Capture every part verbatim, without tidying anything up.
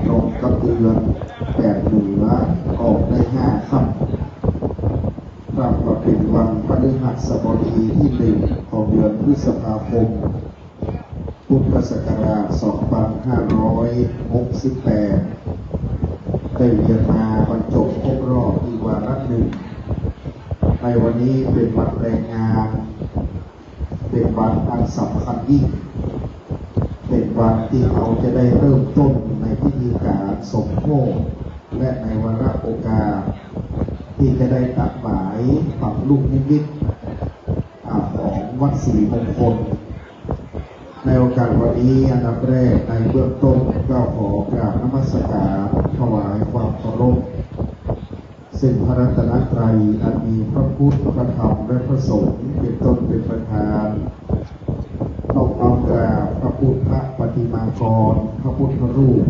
ตรงกับเดือนแปดเหนือออกได้ห้าค่ำ นับว่าเป็นวันพฤหัสบดีที่หนึ่งของเดือนพฤษภาคม พุทธศักราช สองพันห้าร้อยหกสิบแปด ได้เวียนมาบรรจบครบรอบอีกวาระหนึ่ง ในวันนี้เป็นวันแรงงาน เป็นวันอันสำคัญยิ่ง เป็นวันที่เราจะได้เริ่มต้นในพิธีการสมโภช และในวาระโอกาสที่จะได้ตัดหมายฝังลูกนิมิต อ่า ของวัดศรีมงคล ในโอกาสวันนี้อันดับแรกในเบื้องต้นก็ขอกราบนมัสการถวายความเคารพ ซึ่งพระรัตนตรัยอันมีพระพุทธ พระธรรม และพระสงฆ์เป็นต้นเป็นประธาน นอบน้อมกราบพระพุทธปฏิมากร พระพุทธรูป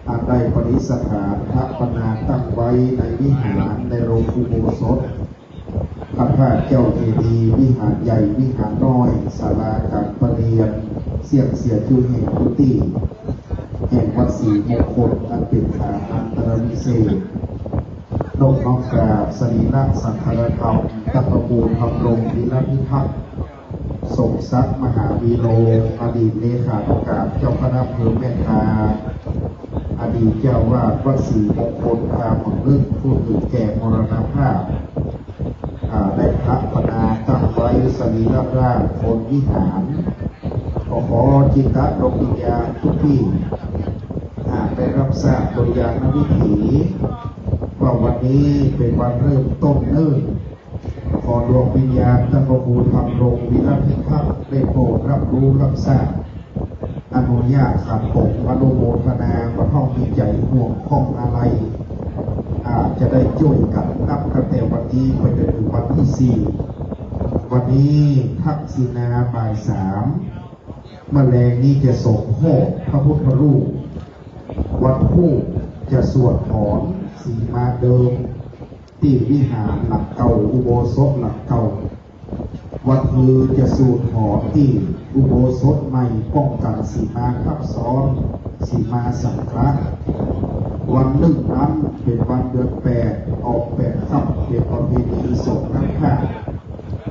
อันได้ประดิษฐานสถาปนาตั้งไว้ในวิหารในโรงอุโบสถ พระธาตุแก้วเจดีย์ วิหารใหญ่ วิหารน้อย ศาลาการประเรียน เสี้ยงเสียจูแห่งกุฏิ แห่งวัดศรีมงคล อันเป็นสถานันตรวิเศษ นอบน้อมกราบสรีระสังขารธรรม ท่านพระครูธำรง วีระพิทักษ์ สมศักดิ์ มหาวีโร อดีตเลขานุการเจ้าคณะอำเภอแม่ทา อดีตเจ้าวาดวัดศรีมงคล คามหนึ่ง ผู้ถือแก่มรณภาพ อ่า ได้สถาปนาตั้งไว้สรีระร่างบนวิหาร ก็ขอจิตดวงวิญญาณทุกที่ หากได้รับทราบบุญญาณวิถี ว่าวันนี้เป็นวันเริ่มต้นเนิ่น ขอดวงวิญญาณท่านพระครูธำรง วีระพิทักษ์ ได้โปรดรับรู้รับทราบ อนุญาตขันผมอนุโมทนา บ่ต้องมีใจห่วงข้องอะไร อาจจะได้ช่วยกันนับตั้งแต่วันนี้ไปจนถึงวันที่สี่ วันนี้ทักษิณาบ่ายสาม เมื่อแลงนี้จะสมโภชพระพุทธรูป วันพูกจะสวดถอนสีมาเดิม ที่วิหารหลังเก่า อุโบสถหลังเก่า วันฮือจะสูดหอมที่อุโบสถใหม่ ป้องกันสีมาทับซ้อน สีมาสังเคราะห์ วันนึ่งนั้นเป็นวันเดือนแปด ออกแปดค่ำ เป็นประเพณีสงน้ำคร่า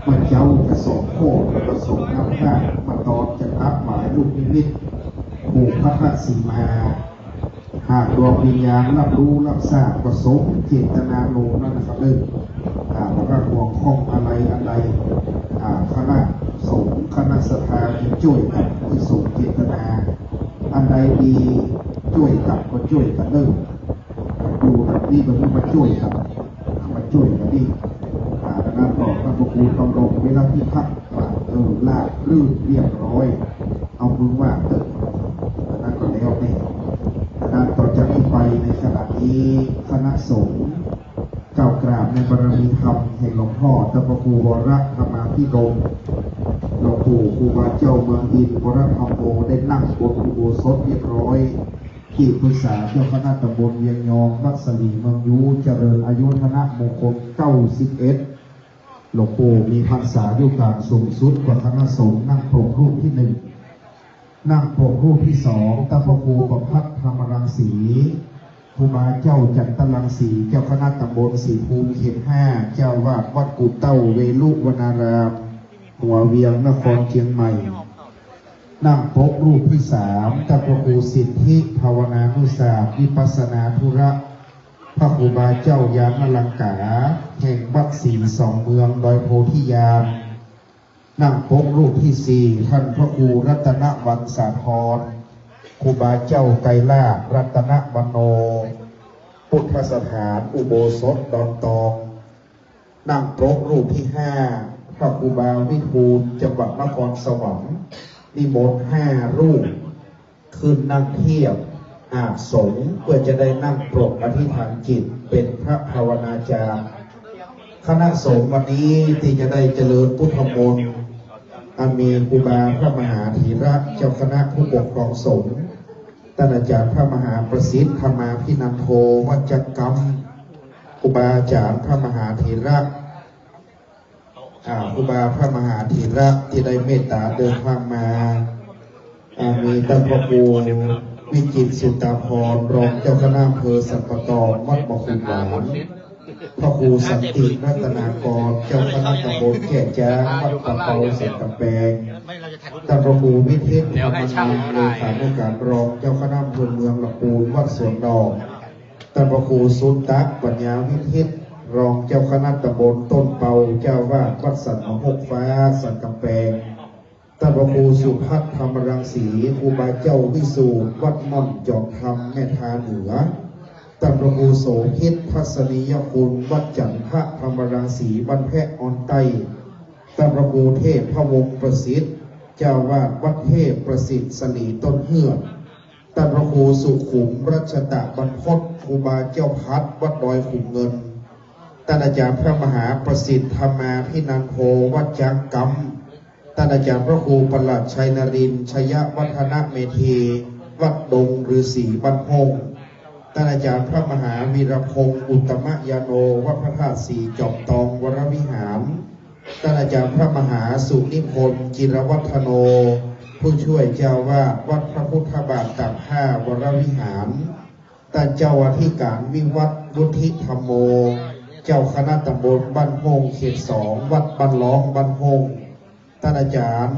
เมื่อเจ๊าจะสมโภชแล้วก็สงน้ำคร่า เมื่อตอนจะตัดหมายลูกนิมิต ผูกพัทธสีมา หากดวงวิญญาณรับรู้รับทราบก็สมเจตนาโลมนั่นนะครับเด้อ อ่า บ่ต้องห่วงข้องอะไรอันใด อ่า คณะสงฆ์คณะศรัทธาที่ช่วยกันที่สมเจตนา อันใดดีช่วยกันก็ช่วยกันเด้อ อยู่แบบนี้แบบนี้มาช่วยกัน มาช่วยกันนี่ อ่า ดังนั้นก็ท่านพระครูธำรง วีระพิทักษ์ ว่า เออ ราบรื่นเรียบร้อย เอามึงว่าเถอะ อันนั้นก็แล้วแต่ ดังนั้นต่อจากนี้ไปในขณะนี้คณะสงฆ์ก้าวกราบในบารมีธรรมแห่งหลวงพ่อเจ้าพระครูวรธรรมาภิรมย์ หลวงปู่ครูบาเจ้าเมืองอินทร์วรธรรมโม ได้นั่งบนอุโบสถเรียบร้อย ที่ปรึกษาเจ้าคณะตำบลเวียงยอง วัดสลีเมืองยู เจริญอายุวัฒนมงคล เก้าสิบเอ็ด หลวงปู่มีพรรษาอายุการสูงสุดกว่าคณะสงฆ์ นั่งปกรูปที่หนึ่ง นั่งปกรูปที่สอง ท่านพระครูประภัทรธรรมรังสี ครูบาเจ้าจันทรังสี เจ้าคณะตำบลศรีภูมิเขตห้า เจ้าวาดวัดกู่เต้าเวรุวนาราม หัวเวียง นครเชียงใหม่ นั่งปกรูปที่สาม ท่านพระครูสิทธิภาวนานุสาสน์ วิปัสสนาธุระ พระครูบาเจ้ายานลังกา แห่งวัดศรีสองเมือง ดอยโพธิญาณ นั่งปกรูปที่สี่ ท่านพระครูรัตนวันสาธร ครูบาเจ้าไกรลาภรัตนวันโน พุทธสถานอุโบสถดอนตอง นั่งปกรูปที่ห้า พระครูบาวิทูล จังหวัดนครสวรรค์ นิมนต์ห้ารูป ขึ้นนั่งเทียบอาสน์สงฆ์ เพื่อจะได้นั่งปกอธิษฐานจิตเป็นพระภาวนาจารย์ คณะสงฆ์วันนี้ที่จะได้เจริญพุทธมนต์ อันมีครูบาพระมหาเถระเจ้าคณะผู้ปกครองสงฆ์ ท่านอาจารย์พระมหาประสิทธิ์ ธรรมาภินันโท วัจกรรม ครูบาอาจารย์พระมหาเถระ อ่า ครูบาพระมหาเถระที่ได้เมตตาเดินทางมา อ่า มีท่านพระครู วิจิตรสุตาภรณ์ รองเจ้าคณะอำเภอสันป่าตอง วัดบ่อขุนหวาน พระครูสันติรัตนากร เจ้าคณะตำบลแก่จ้าง วัดป่าเปา สันกำแพง ท่านพระครูวิทิต ธรรมนันท์ เลขานุการรองเจ้าคณะอำเภอเมืองละปูน วัดสวนดอก ท่านพระครูสุตตะ ปัญญาวิทิต รองเจ้าคณะตำบลต้นเปา เจ้าวาดวัดสันมะโฮกฟ้า สันกำแพง ท่านพระครูสุพัฒน์ ธรรมรังสี ครูบาเจ้าวิสูตร วัดม่อนจอมธรรม แม่ทาเหนือ ท่านพระครูโสภิต ทัศนียคุณ วัดจันทะธรรมรังสี บ้านแพะออนใต้ ท่านพระครูเทพพระวงศ์ประสิทธิ์ เจ้าวาดวัดเทพประสิทธิ์สลีต้นเฮือก ท่านพระครูสุขุม รัชตะบรรพต ครูบาเจ้าพัฒน์ วัดดอยขุมเงิน ท่านอาจารย์พระมหาประสิทธิ์ ธรรมาภินันโท วัดจังกำ ท่านอาจารย์พระครูประหลัดชัยนรินทร์ ชยวัฒนเมธี วัดดงฤาษีบ้านโฮง ท่านอาจารย์พระมหาวีรพงศ์ อุตตมยาโน วัดพระธาตุสีจอมทองวรวิหาร ท่านอาจารย์พระมหาสุนิพนธ์ จิรวัฒโน ผู้ช่วยเจ้าวาดวัดพระพุทธบาทตากผ้าวรวิหาร ท่านเจ้าอธิการวิวัฒน์ วุฒิธรรมโม เจ้าคณะตำบลบ้านโฮง เขตสอง วัดบ้านล้อมบ้านโฮง ท่านอาจารย์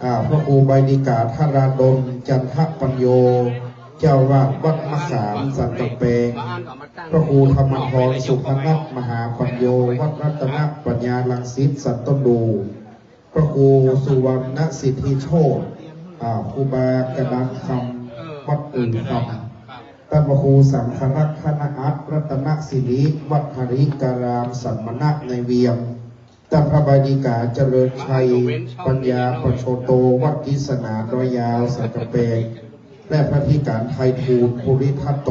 อ่า พระครูใบดิกาธาราดล จันทปัญโญ เจ้าวาดวัดมะขามสันกำแพง พระครูธรรมทร สุพนัท มหาปัญโญ วัดรัตนปัญญารังสิตสันต้นดู พระครูสุวรรณสิทธิโชติ อ่า ครูบากระดานคำ วัดอื่นคำ ท่านพระครูสังฆรักษณอัตรัตนสิริ วัดหริการามสันมณะในเวียง ท่านพระใบดิกาเจริญชัย ปัญญาปโชโต วัดกิษณาดอยยาวสันกำแพง และพระอธิการไพฑูรย์ ปุริทัตโต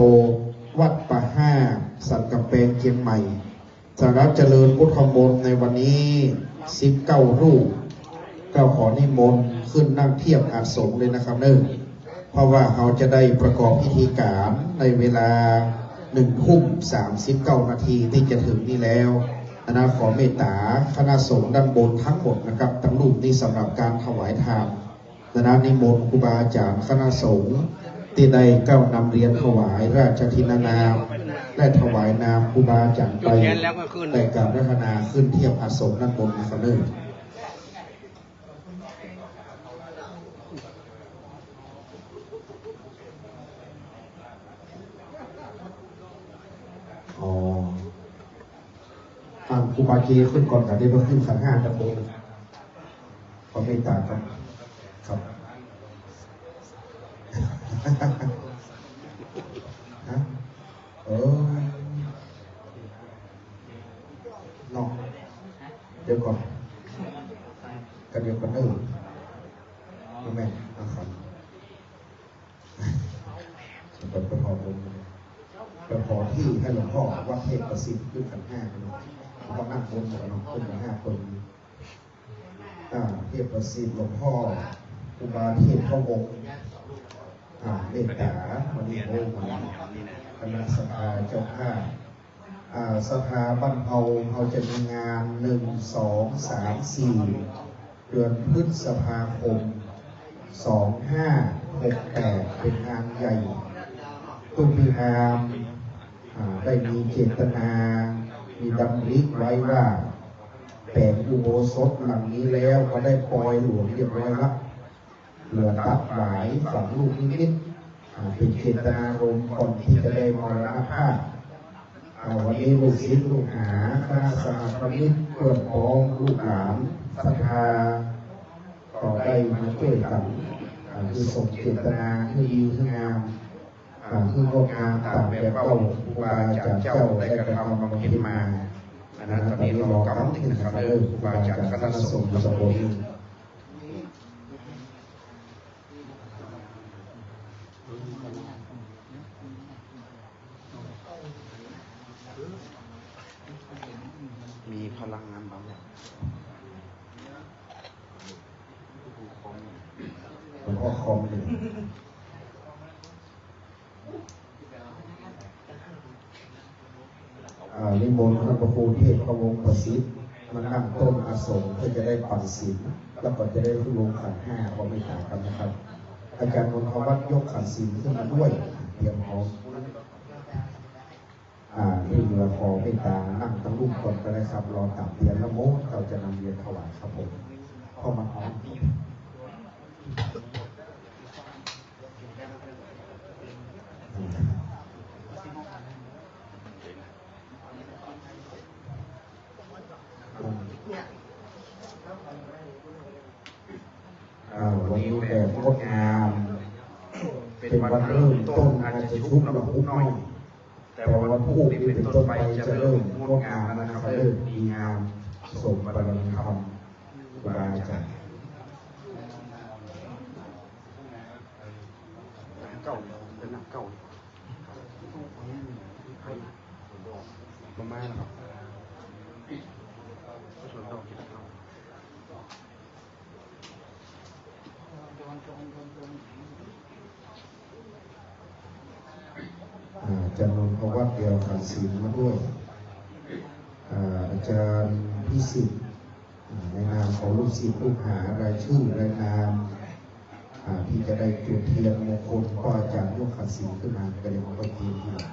วัดป่าห้าสันกำแพงเชียงใหม่ สำหรับเจริญพุทธมนต์ในวันนี้ สิบเก้า รูป ก็ขอนิมนต์ขึ้นนั่งเทียบอาสน์เลยนะครับเนอะ เพราะว่าเราจะได้ประกอบพิธีการในเวลา หนึ่งทุ่มสามสิบเก้านาทีที่จะถึงนี้แล้ว อันนั้นขอเมตตาคณะสงฆ์ด้านบนทั้งหมดนะครับ ทั้งรูปนี้สำหรับการถวายทาน ดังนั้นนิมนต์ครูบาอาจารย์คณะสงฆ์ที่ได้ก้าวนำเรียนถวายราชทินนาม และถวายนามครูบาอาจารย์ไป ได้กราบอาราธนาขึ้นเทียบอาสน์ด้านบนนะครับเนอะ อ๋อ อ่ะ ครูบาเกขึ้นก่อนครับ เดี๋ยวมาขึ้นขันห้าด้านบน ขอเมตตาครับ ครับ ฮะ เออ เนาะ เดี๋ยวก่อน กันเดี๋ยวก่อนเนอะ แม่นนะครับ ไป ไปขอบุญ ไปขอที่ให้หลวงพ่อวัดเทพประสิทธิ์ขึ้นขันห้า หลวงพ่อนั่งบนหัวเนาะ ขึ้นขันห้าคน อ่า เทพประสิทธิ์ หลวงพ่อ ครูบาเทพพระวงศ์ อ่า เมตตา วันนี้โอ้มา คณะศรัทธาเจ้าภาพ อ่า ศรัทธาบ้านเฮา เฮาจะมีงาน หนึ่ง สอง สาม สี่ เดือนพฤษภาคม สองห้าหกแปด เป็นงานใหญ่ ทุกปีงาน อ่า ได้มีเจตนา มีดำริไว้ว่า แปลงอุโบสถหลังนี้แล้วก็ได้ปอยหลวงเรียบร้อยละ เหลือตัดหวายฝังลูกนิมิต อ่า เป็นเจตนารมณ์ก่อนที่จะได้มรณภาพ อ่า วันนี้ลูกศิษย์ลูกหา คณะสหพามิตร เพื่อนพ้องลูกหลานศรัทธา ก็ได้มาช่วยกัน อ่า คือส่งเจตนาให้ดีให้งาม อ่า คืองดงามตามแบบเก่า ครูบาอาจารย์เจ้าได้กระทำบำเพ็ญมา อันนั้นตอนนี้รอกำลังถึงครับเด้อ ครูบาอาจารย์คณะสงฆ์สมบูรณ์ มีพลังงานบางอย่าง หลวงพ่อคอมอยู่ อ่า นิมนต์ท่านพระครูเทพพระวงศ์ประสิทธิ์ มานั่งต้นอาสน์ เพื่อจะได้ปันศีล แล้วก็จะได้ลงขันห้า ขอเมตตากันนะครับ อาจารย์นนทวัฒน์ยกขันศีลขึ้นมาด้วย เตรียมพร้อม อ่า ที่เหลือขอเมตตานั่งตะลุ่มก่อนก็ได้ครับ รอตักเทียนแล้วโมเราจะนำเวียนถวายครับผม เพราะมันร้อน อ่า วันนี้แบบงดงาม เป็นวันเริ่มต้น อาจจะชุกละหุกหน่อย แต่ว่าวันพรุ่งนี้เป็นต้นไปจะเริ่มงดงามนะครับ เริ่มดีงาม สมบารมีธรรม ครูบาอาจารย์ เก่าเป็นหนังเก่า ประมาณครับ อ่า อาจารย์นนทวัฒน์เดียวขันศีลมาด้วย อ่า อาจารย์พิสิทธิ์ อ่า ในนามของลูกศิษย์ลูกหารายชื่อรายนาม อ่า ที่จะได้จุดเทียนมงคล ก็อาจารย์ยกขันศีลขึ้นมา ก็เดี๋ยวผมก็เทียนทีหลัง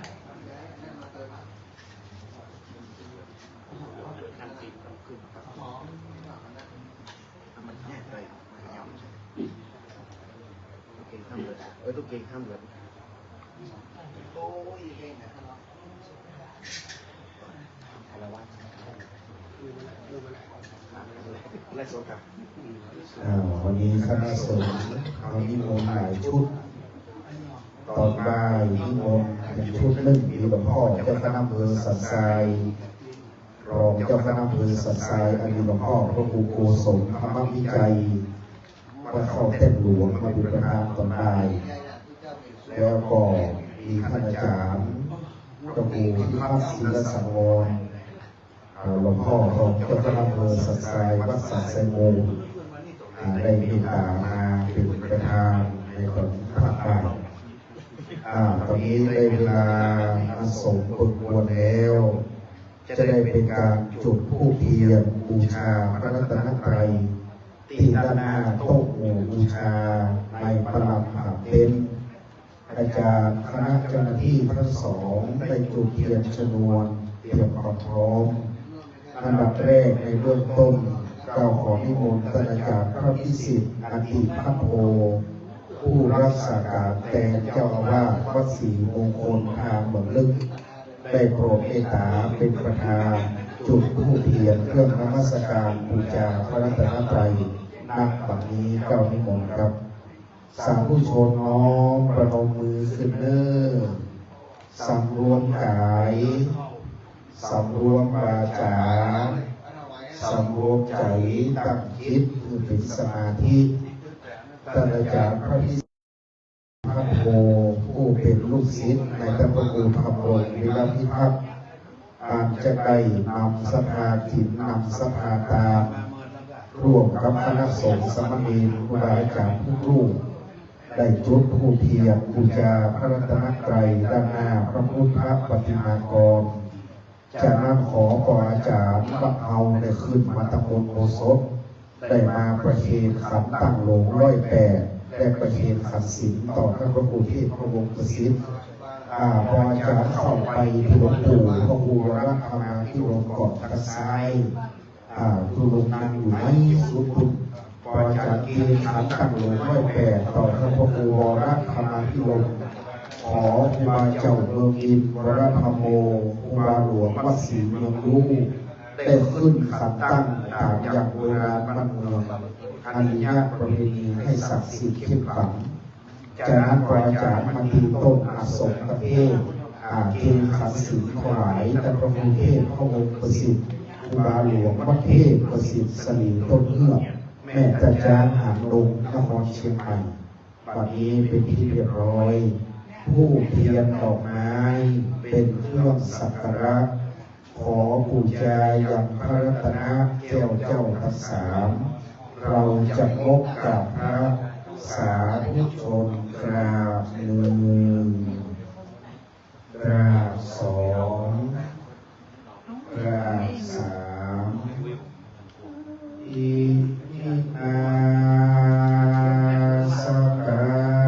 มันแยกไป มันยาว ตุ๊กเกข้ามเดือน เออ ตุ๊กเกข้ามเดือน โอ้ย เองนะ อ่า วันนี้คณะสงฆ์เรานิมนต์หลายชุด ตอนบ่ายนิมนต์เป็นชุดหนึ่ง มีหลวงพ่อเจ้าคณะอำเภอสันทราย รองเจ้าคณะอำเภอสันทราย อดีตหลวงพ่อพระครูโกศลธรรมวิจัย วัดเข้าแท่นหลวงมาเป็นประธานตอนบ่าย แล้วก็มีท่านอาจารย์ พระครูพิพัฒน์ ศิลสังวร อ่า หลวงพ่อรองเจ้าคณะอำเภอสันทราย วัดสันทรายมูล อ่า ได้เมตตามาเป็นประธานในตอนภาคบ่าย อ่า ตอนนี้ได้เวลาอาสมควรแล้ว จะได้เป็นการจุดธูปเทียนบูชาพระรัตนตรัย ที่ด้านหน้าโต๊ะหมู่บูชาในประลำหาเต็นท์ อาจารย์ คณะเจ้าหน้าที่ทั้งสองได้จุดเทียนชนวนเตรียมความพร้อม อันดับแรกในเบื้องต้น เราขอนิมนต์ท่านอาจารย์พระพิสิทธิ์ อติพัทโท ผู้รักษาการแทนเจ้าอาวาสวัดศรีมงคลทางเมืองลึก ได้โปรดเมตตาเป็นประธานจุดธูปเทียนเครื่องนมัสการบูชาพระรัตนตรัย ณ บัดนี้เกล้านิมนต์ครับ สาธุชนน้อมประนมมือขึ้นเน้อ สำรวมกาย สำรวมวาจา สำรวมใจ ตั้งจิตให้เป็นสมาธิ ท่านอาจารย์พระพิสิทธิ์ พัทโท ผู้เป็นลูกศิษย์ในพระครูธรรมรงค์ วีรพิทักษ์ อันจะได้นำศรัทธาศีล นำศรัทธาทาน ร่วมกับคณะสงฆ์สามเณรครูบาอาจารย์ทุกรูป ได้จุดธูปเทียนบูชาพระรัตนตรัยด้านหน้าพระพุทธปฏิมากร จากนั้นขอปออาจารย์บัดเฮาได้ขึ้นมาตั้งบนอุโบสถ ได้มาประเคนขันตั้งโลงร้อยแปด และประเคนขันศีลต่อท่านพระครูเทพพระวงศ์ประสิทธิ์ อ่า ปออาจารย์เข้าไปที่หลวงปู่พระครูวรธรรมาภิรมย์ก่อนทางซ้าย อ่า ทุดงค์นั่งอยู่ในสุดพุ้น ปออาจารย์เคนขันตั้งโลงร้อยแปด ต่อท่านพระครูวรธรรมาภิรมย์ ขอครูบาเจ้าเมืองอินทร์ วรธรรมโม ครูบาหลวงวัดศรีเมืองลุ ได้ขึ้นขันตั้งตามอย่างโบราณบ้านเมือง อาริยประเพณีให้ศักดิ์สิทธิ์เข้มขลัง จากนั้นปออาจารย์มาตีต้นอสงฆ์เทพ อ่า เคนขันศีลถวายท่านพระครูเทพพระวงศ์ประสิทธิ์ ครูบาหลวงวัดเทพประสิทธิ์สลีต้นเฮือก แม่ตาจ๊างหางดง นครเชียงใหม่ บัดนี้เป็นที่เรียบร้อย ธูปเทียนดอกไม้เป็นเครื่องสักการะ ขอปูจายังพระรัตนแก้วเจ้าทั้งสาม เราจะมอบกราบพระ สาธุชนกราบหนึ่ง กราบสอง กราบสาม อิมินาสกา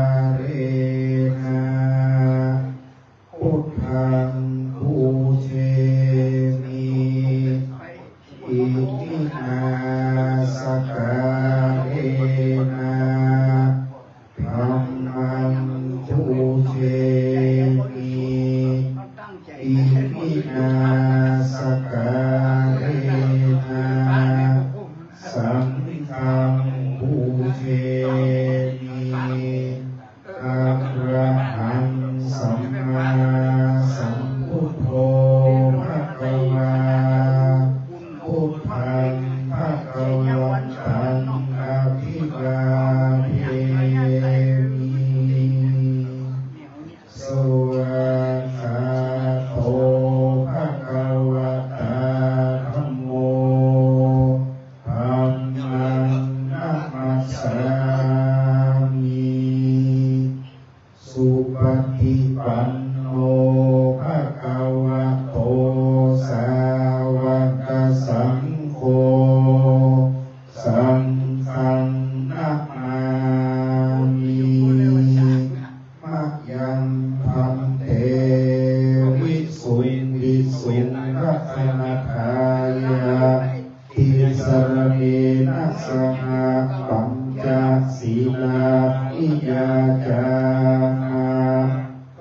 gāma.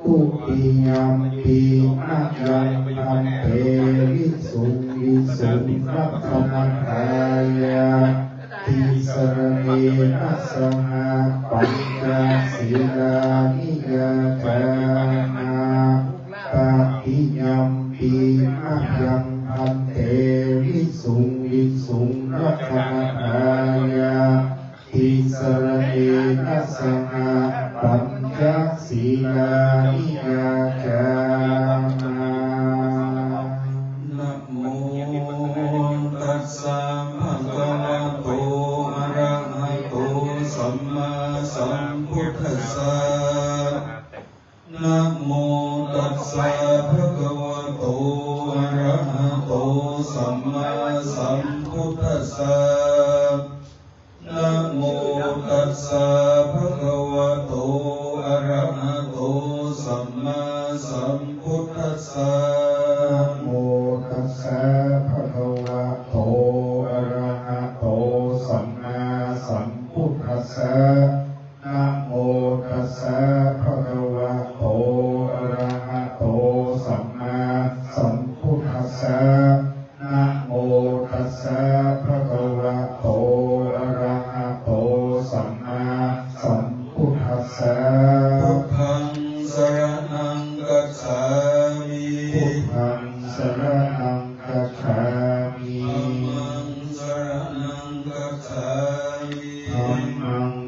Dutiyampi mayaṃ bhante visuṃ visuṃ rakkhaṇatthāya tisaraṇena saha pañca sīlāni yācāma. Tatiyampi mayaṃ bhante visuṃ visuṃ rakkhaṇatthāya tisaraṇena saha pañca sīlāni yācāma. Namo tassa bhagavato arahato sammāsambuddhassa. Namo tassa bhagavato arahato sammāsambuddhassa. Namo tassa bhagavato arahato sammāsambuddhassa. Namo tassa bhagavato arahato sammāsambuddhassa. Namo tassa bhagavato arahato sammāsambuddhassa. Namo tassa bhagavato arahato sammāsambuddhassa. Buddhaṃ saraṇaṃ gacchāmi. Buddhaṃ saraṇaṃ gacchāmi. Dhammaṃ saraṇaṃ gacchāmi. Dhammaṃ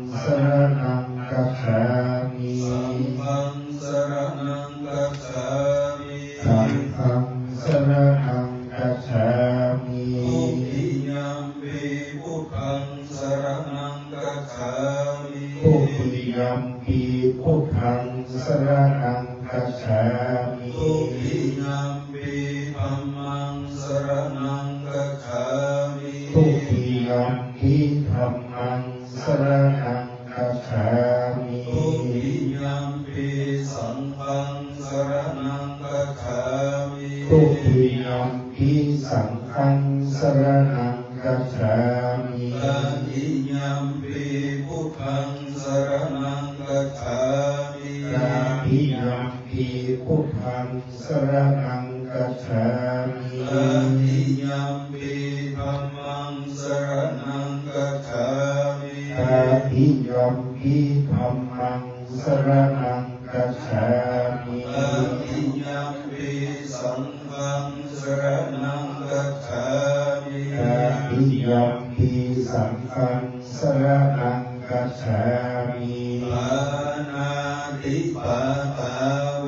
saraṇaṃ gacchāmi. Saṅghaṃ saraṇaṃ gacchāmi. Saṅghaṃ saraṇaṃ gacchāmi. Dutiyampi buddhaṃ saraṇaṃ gacchāmi. Dutiyampi buddhaṃ saraṇaṃ gacchāmi. Dutiyampi dhammaṃ saraṇaṃ gacchāmi. Dutiyampi dhammaṃ saraṇaṃ gacchāmi. Dutiyampi saṅghaṃ saraṇaṃ gacchāmi. Dutiyampi saṅghaṃ saraṇaṃ gacchāmi. Tatiyampi buddhaṃ saraṇaṃ gacchāmi. Tatiyampi buddhaṃ saraṇaṃ gacchāmi. Tatiyampi dhammaṃ saraṇaṃ gacchāmi. Tatiyampi dhammaṃ saraṇaṃ gacchāmi. Tatiyampi saṅghaṃ saraṇaṃ gacchāmi. Tatiyampi saṅghaṃ saraṇaṃ gacchāmi. Pāṇātipātā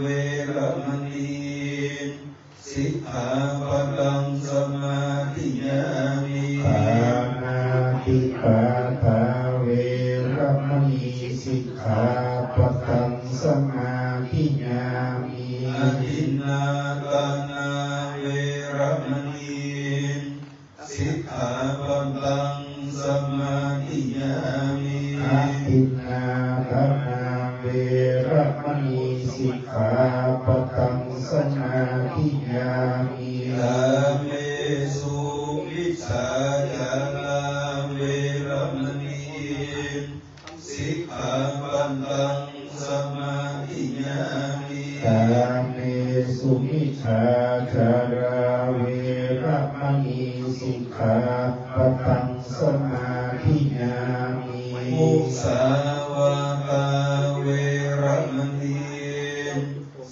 veramaṇī sikkhāpadaṃ samādiyāmi. Pāṇātipātā veramaṇī sikkhāpadaṃ samādiyāmi. Adinnādānā veramaṇī sikkhāpadaṃ samādiyāmi. Adinnādānā veramaṇī sikkhāpadaṃ samādiyāmi. Kāmesu micchācārā veramaṇī sikkhāpadaṃ samādiyāmi. Kāmesu micchācārā veramaṇī sikkhāpadaṃ samādiyāmi. Musāvādā veramaṇī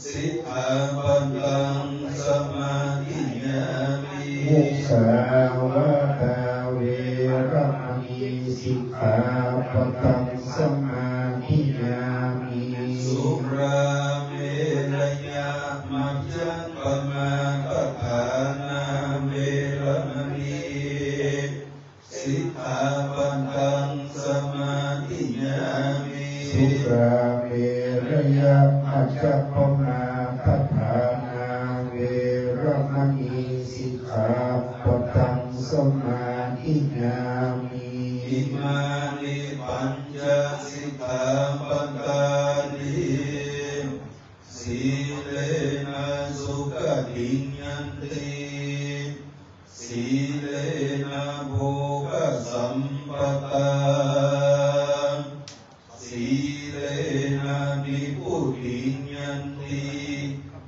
sikkhāpadaṃ samādiyāmi. Musāvādā veramaṇī sikkhāpadaṃ samādiyāmi. Surāmerayamajjapamādaṭṭhānā veramaṇī sikkhāpadaṃ samādiyāmi. Surāmerayamajjapamādaṭṭhānā veramaṇī sikkhāpadaṃ samādiyāmi. Imāni pañca sikkhāpadāni. Sīlena sugatiṃ yanti, sīlena bhogasampadā, sīlena Nibbutiṃ yanti,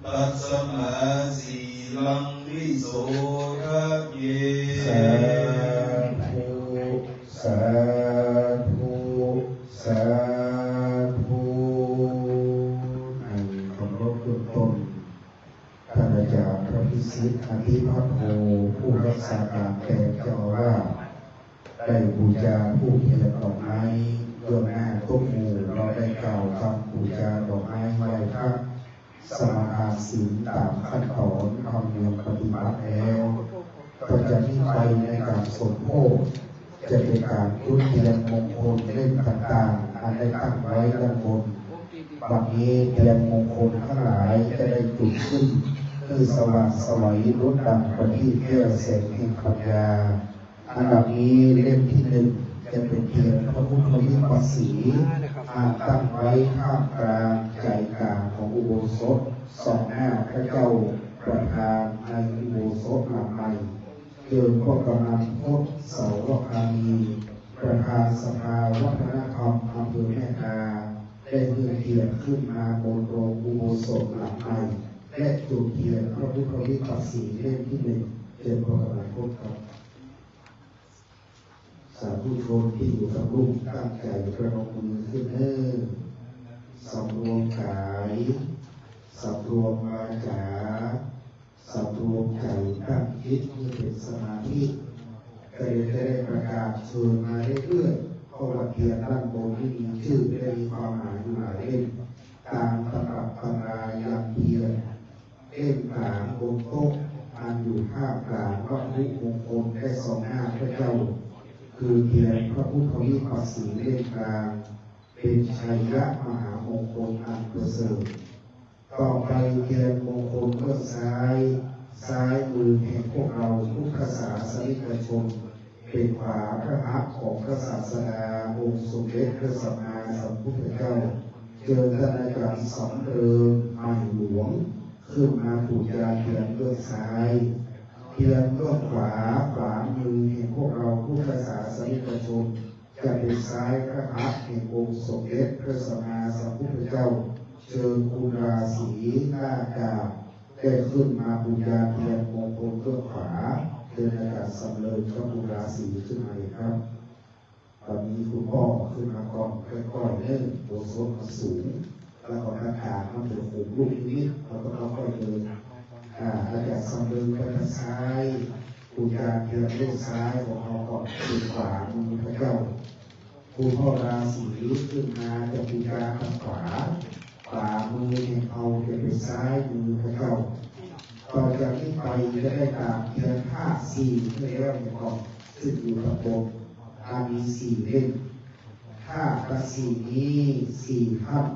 tasmā sīlaṃ visodhaye. Sādhu, sādhu, sādhu. ในคำรบเบื้องต้น ท่านอาจารย์พระพิสิทธิ์ อธิพัทโท ผู้รักษาการแทนเจ้าอาวาส ได้บูชาธูปเทียนดอกไม้ล่วงหน้าโต๊ะหมู่ เราได้กล่าวคำบูชาดอกไม้ไหว้พระ สมาทานศีลตามขั้นตอนธรรมเนียมปฏิบัติแล้ว ต่อจากนี้ไปในการสมโภช จะเป็นการจุดเทียนมงคลเล่มต่างๆ อันได้ตั้งไว้ด้านบน บัดนี้เทียนมงคลทั้งหลายจะได้จุดขึ้น เพื่อสว่างไสวดวงดังประทีปแก้วแสงแห่งปัญญา อันดับนี้เล่มที่หนึ่งจะเป็นเทียนพระพุทธวิปัสสี อันตั้งไว้ท่ามกลางใจกลางของอุโบสถ สองหน้าพระเจ้าประธานในอุโบสถหลังใหม่ เชิญพ่อกำนันพจน์ เสาระพานี ประธานสภาวัฒนธรรมอำเภอแม่ทา ได้เลื่อนเทียนขึ้นมาบนโรงอุโบสถหลังใหม่ และจุดเทียนพระพุทธวิปัสสีเล่มที่หนึ่ง เชิญพ่อกำนันพจน์ครับ สาธุชนที่อยู่ทางลุ่มตั้งใจประนมมือขึ้นเด้อ สำรวมกาย สำรวมวาจา สำรวมใจตั้งจิตให้เป็นสมาธิ ก็เดี๋ยวจะได้ประกาศเชิญมาเรื่อยๆ เพราะว่าเทียนด้านบนนี่มีชื่อและมีความหมายอยู่หลายเล่ม ตามตำรับตำรายันเทียน เล่มกลางบนโต๊ะ อันอยู่ท่ามกลางวัตถุมงคลและซองหน้าพระเจ้า คือเทียนพระพุทธวิปัสสีเล่มกลาง เป็นชัยยะมหามงคลอันประเสริฐ ต่อไปเทียนมงคลเบื้องซ้าย ซ้ายมือแห่งพวกเราพุทธศาสนิกชน เป็นขวาพระหัตถ์ของพระศาสดาองค์สมเด็จพระสัมมาสัมพุทธเจ้า เชิญท่านอาจารย์สำเริง ใหม่หลวง ขึ้นมาปูชาเทียนเบื้องซ้าย เทียนเบื้องขวา ขวามือแห่งพวกเราพุทธศาสนิกชน จะเป็นซ้ายพระหัตถ์แห่งองค์สมเด็จพระสัมมาสัมพุทธเจ้า เชิญคุณราศีหน้ากาบได้ขึ้นมาปูชาเทียนมงคลเบื้องขวา เชิญอาจารย์สำเริงกับคุณราศีขึ้นมาเลยครับ ตอนนี้คุณพ่อขึ้นมาก่อน ค่อยๆเริ่มโอสถมาสูง แล้วก็ทางการมันจะโขกลูกนิดๆ แล้วก็ค่อยๆเดิน อ่า อาจารย์สำเริงไปทางซ้าย ปูชาเทียนเล่มซ้ายของเราก่อน เป็นขวามือพระเจ้า คุณพ่อราศีขึ้นมาจะปูชาทางขวา ขวามือแห่งเราจะเป็นซ้ายมือพระเจ้า ต่อจากนี้ไปจะได้ตามเทียนธาตุสี่ให้แล้วในกล่อง ซึ่งอยู่ข้างบน อันมีสี่เล่ม ธาตุสี่นี้สี่ท่าน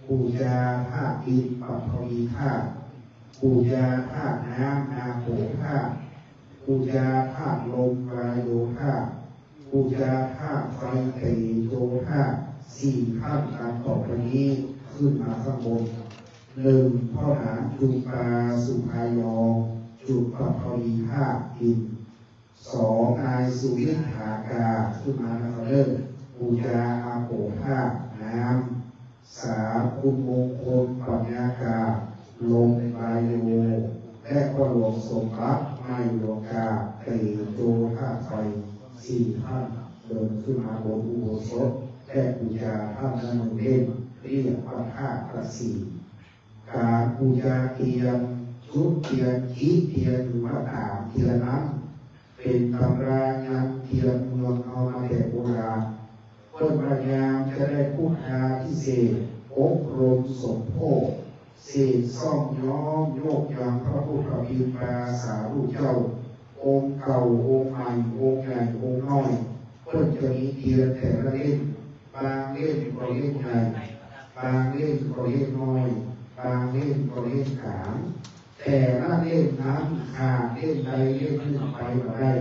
ปูชาธาตุดิน ปฐวีธาตุ ปูชาธาตุน้ำ อาโปธาตุ ปูชาธาตุลม วาโยธาตุ ปูชาธาตุไฟ เตโชธาตุ สี่ท่านดังต่อไปนี้ ขึ้นมาข้างบน หนึ่ง พ่อหลานจุมปา สุภายอง จุมปฐวีธาตุดิน สอง นายสุวิทธากา ขึ้นมานะครับเด้อ ปูชาอาโปธาตุน้ำ สาม คุณมงคล ปัญญากา ลม วาโย และพ่อหลวงสมบัติ ไม้หลวงกา เตโชธาตุไฟ สี่ท่าน เดินขึ้นมาบนอุโบสถ และปูชาท่านละหนึ่งเล่ม เรียกว่าธาตุสี่ การปูชาเทียน จุดเทียน จิเทียน หรือว่าตามเทียนนั้น เป็นตำรายันเทียนเมืองเฮามาแต่โบราณ เปิ้นว่ายามจะได้พุทธาภิเษก อบรมสมโภช เสกซ่อมย้อมยกยังพระพุทธพิมพ์ตราสารูปเจ้า องค์เก่า องค์ใหม่ องค์ใหญ่ องค์น้อย เปิ้นจะมีเทียนแต่ละเล่ม บางเล่มก็เล่มใหญ่ บางเล่มก็เล่มน้อย บางเล่มก็เล่มกลาง แต่ละเล่มนั้นขาดเล่มใดเล่มหนึ่งไปบ่ได้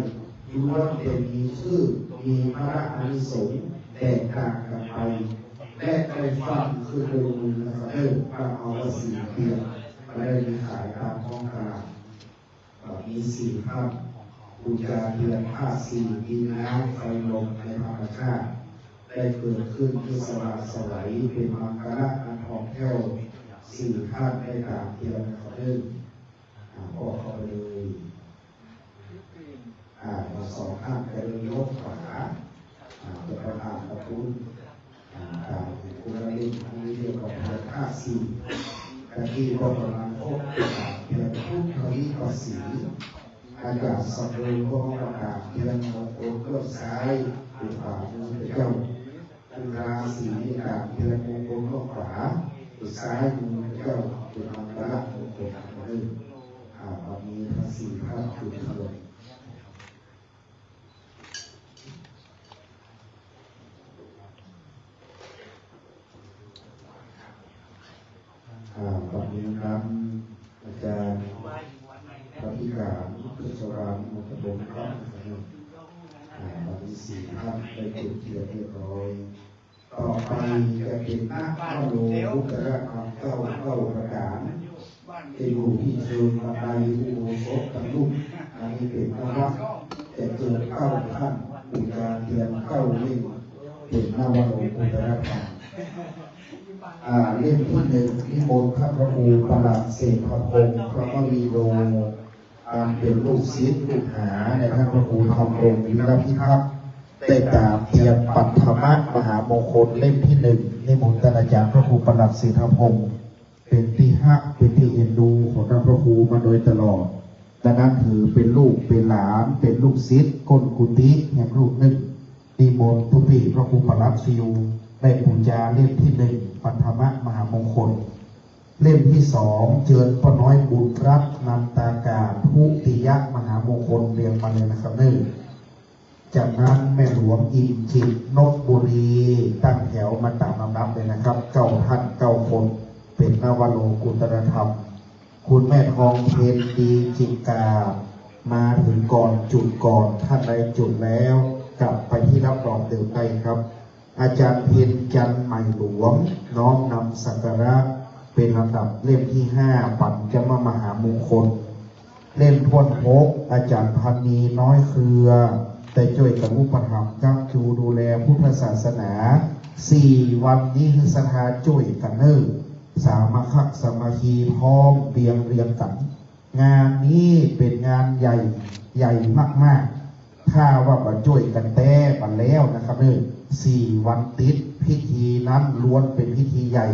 ล้วนแต่มีชื่อ มีพระอานิสงส์แตกต่างกันไป และได้ฟังคือเดิมนะครับเด้อ พระเอาว่าสี่เทียน บ่ได้มีขายตามท้องตลาด มีสี่ท่าน ปูชาเทียนธาตุสี่ ดินน้ำไฟลมในธรรมชาติ ได้เกิดขึ้นเพื่อสว่างไสว เป็นมังคละอันทอง สี่ท่านได้ตามเทียนนะครับเด้อ อ่า ก็เข้าไปเลย อ่า ทั้งสองท่านจะเดินเลี้ยวขวา อ่า จะไปผ่านประตู อ่า ตามคุณนฤมล อันนี้เรียกว่าเทียนห้าสี่ ตะกี้ก็กำลังพบกับเทียนพุทธวิปัสสี อาจารย์สำเริงก็มาประกาศเทียนมงคลเบื้องซ้าย อยู่ขวามือพระเจ้า คุณราศีนี่กราบเทียนมงคลเบื้องขวา อยู่ซ้ายมือพระเจ้า เป็นมังคละมงคล เออ อ่า วันนี้ทั้งสี่ท่านจุดเทียน อ่า วันนี้ครับ อาจารย์ พระธิการ พุทธชวาล มงคลครับ อ่า วันนี้สี่ท่านได้จุดเทียนเรียบร้อย ต่อไปจะเป็นนวโลกุตตรธรรมเก้า เก้าประการ จะอยู่ที่เชิงบันไดอุโบสถทั้งลูก อันนี้เป็นนวะ จะเจอเก้าท่าน บูชาเทียนเก้าเล่ม เป็นนวโลกุตตรธรรม อ่า เล่มที่หนึ่ง นิมนต์ท่านพระครูประหลัดเศรษฐพงษ์ พระมวีโร อันเป็นลูกศิษย์ลูกหาในท่านพระครูธรรมรงค์ วีรพิทักษ์ ได้ตามเทียนปัทมมหามงคลเล่มที่หนึ่ง นิมนต์ท่านอาจารย์พระครูประหลัดเศรษฐพงษ์ เป็นที่ฮัก เป็นที่เอ็นดูของท่านพระครูมาโดยตลอด ดังนั้นถือเป็นลูกเป็นหลาน เป็นลูกศิษย์ก้นกุฏิแห่งลูกหนึ่ง นิมนต์ตุ๊ปี้พระครูประหลัดฟิว ได้ปูจาเล่มที่หนึ่ง ปัทมมหามงคล เล่มที่สอง เจิญป้าน้อยบุญรัตน์ นันตากาศ ทุติยมหามงคล เรียงมาเลยนะครับเนอะ จากนั้นแม่หลวงอิ่มจิต นกบุรี ตั้งแถวมาตามลำดับเลยนะครับ เก้าท่าน เก้าคน เป็นนวโลกุตตรธรรม คุณแม่ทองเพ็ญ ดีจิกา มาถึงก่อน จุดก่อน ท่านใดจุดแล้ว กลับไปที่รับรองเดิมได้ครับ อาจารย์เพ็ญจันทร์ใหม่หลวง น้อมนำสักการะ เป็นลำดับเล่มที่ห้า ปัญจมมหามงคล เล่มถ้วนหก อาจารย์พันนีน้อยเครือ ได้ช่วยกันอุปถัมภ์ค้ำชูดูแลพุทธศาสนา สี่วันนี้คือศรัทธาช่วยกันเนอะ สามัคคสามัคคีพร้อมเพียงเรียงกัน งานนี้เป็นงานใหญ่ ใหญ่มากๆ ถ้าว่าบ่ช่วยกันแต๊บ่แล้วนะครับเนอะ สี่วันติด พิธีนั้นล้วนเป็นพิธีใหญ่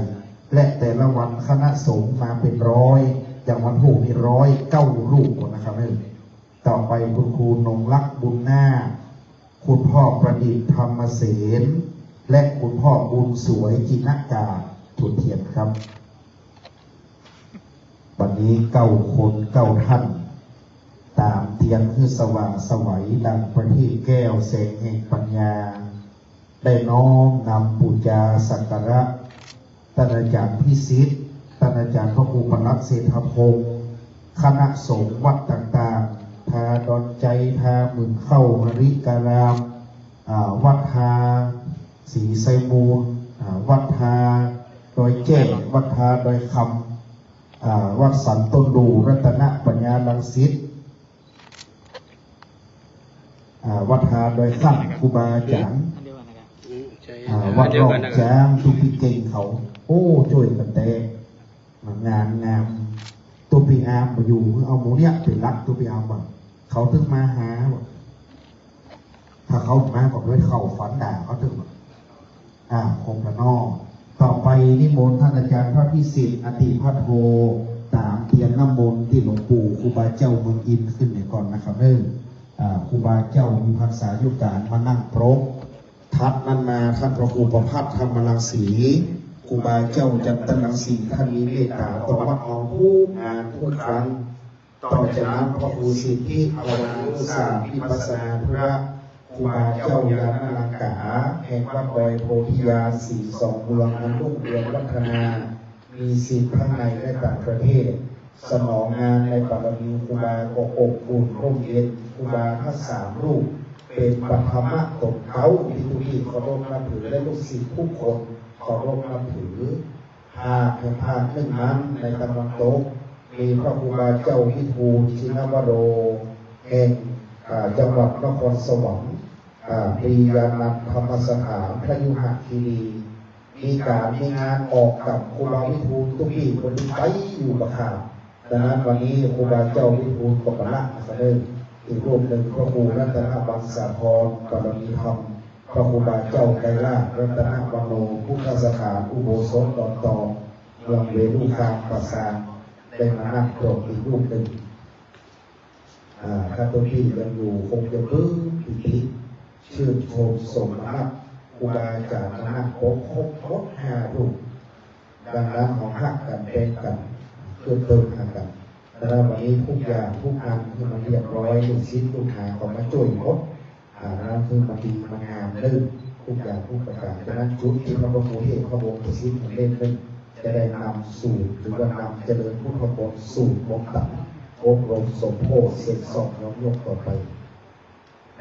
และแต่ละวันคณะสงฆ์มาเป็นร้อย อย่างวันพูกนี่ร้อยเก้ารูปนะครับเนอะ ต่อไปคุณครูนงรักบุญนาค คุณพ่อประดิษฐ์ธรรมเสน และคุณพ่อบุญสวยจินกา จุดเทียนครับ วันนี้เก้าคนเก้าท่าน ตามเตียนคือสว่างไสวดังประทีปแก้วแสงแห่งปัญญา ได้น้อมนำปูจาสักการะ ท่านอาจารย์พิสิทธิ์ ท่านอาจารย์พระครูประหลัดเศรษฐพงศ์ คณะสงฆ์วัดต่างๆ ท่าดอนชัย ท่าหมื่นเข้า หริการาม อ่า วัดท่าศรีไซมูล อ่า วัดท่าดอยแจ้ วัดท่าดอยคำ อ่า วัดสันต้นดู่ รัตนปัญญารังสิต อ่า วัดท่าดอยค่ำ ครูบาอาจารย์ อ่า วัดร่องช้าง ตุ๊ปี้เก่งเขา โอ้ ช่วยกันแต๊ งานงาม ตุ๊ปี้อามบ่อยู่ เอาหมู่เนี้ยเป็นหลัก ตุ๊ปี้อามบ่ เขาถึงมาหาบ่ ถ้าเขามาก็ไปเข้าฝันด่าเขาถึงบ่ อ่า ครบแล้วเนาะ ต่อไปนิมนต์ท่านอาจารย์พระพิสิทธิ์อติภัทโท ตามเตียนน้ำมนต์ที่หลวงปู่ครูบาเจ้าเมืองอินขึ้นเนี่ยก่อนนะครับเด้อ อ่า ครูบาเจ้ามีพรรษายุการมานั่งปรก ถัดนั้นมาท่านพระครูประภัทรธรรมรังสี ครูบาเจ้าจันทรังสี ท่านมีเมตตาต่อวัดเฮาทุกงานทุกครั้ง ต่อจากนั้นพระครูสิทธิภาวนานุสาสน์วิปัสสนาธุระ ครูบาเจ้าญาณลังกา แห่งวัดดอยโพธิญาณ ศรีสองเมือง อันรุ่งเรืองวัฒนา มีศิษย์ทั้งในและต่างประเทศ สนองงานในบารมีครูบาก็อบอุ่นร่มเย็น ครูบาทั้งสามรูป เป็นปัทมะตนเก๊าที่ตุ๊ปี้เคารพนับถือ และลูกศิษย์ทุกคนเคารพนับถือ ภาคแห่งภาคหนึ่งนั้นในตะวันตก มีพระครูบาเจ้าวิทูลชินวโร แห่ง อ่า จังหวัดนครสวรรค์ อ่า มีญาณันธรรมสถานพยุหคีรี ມີການມີງານອອກກັບຄູບາວິທູນ ທຸກປີເພິ່ນໄປຢູ່ປະຄາມ. ດັ່ງນັ້ນ ວັນນີ້ຄູບາເຈົ້າວິທູນກໍປະລະສະເໜີອີກຮູບໜຶ່ງ ພະຄູລັດຕະນະວັງສາທອນ ບາລະມີທຳ ພະຄູບາເຈົ້າໄກລາດ ລັດຕະນະວັນໂນ ພຸດທະສະຖານ ອຸໂບສົດດອນຕອງ ເມືອງເວລຸຄາມປະຊາ ໄດ້ມານັ່ງພວກອີກຮູບໜຶ່ງ. ອາ ຖ້າຕົວນີ້ຍັງຢູ່ ຄົງຈະປຶ້ມປີຕິ ຊື່ນຊົມສົມນຳ ຄູບາອາຈານມານັ່ງ ຄົບຄົບໝົດຫ້າຮູບ. ດັ່ງນັ້ນ ເຮົາຮັກກັນແພງກັນ ເກື້ອເຕີມຫາກັນ. ແຕ່ວ່າວັນນີ້ທຸກຢ່າງທຸກອັນທີ່ມັນຮຽບຮ້ອຍ ລູກສິດລູກຫາເຂົາມາຊ່ວຍໝົດ. ອາ ນັ້ນຄືມັນດີມັນງາມເດີ ທຸກຢ່າງທຸກປະການ. ສະນັ້ນ ຈຸດທີ່ພະພຸດທະຮູບພະວົງປະສິດແຫ່ງເລກໜຶ່ງ ຈະໄດ້ນຳສູດ ຫຼືວ່ານຳຈະເລີນພຸດທະມົນສູດ ບົງຕາ ອົບຮົມສົມໂພດ ເສັກຊອກຍ້ອນຍົກຕໍ່ໄປ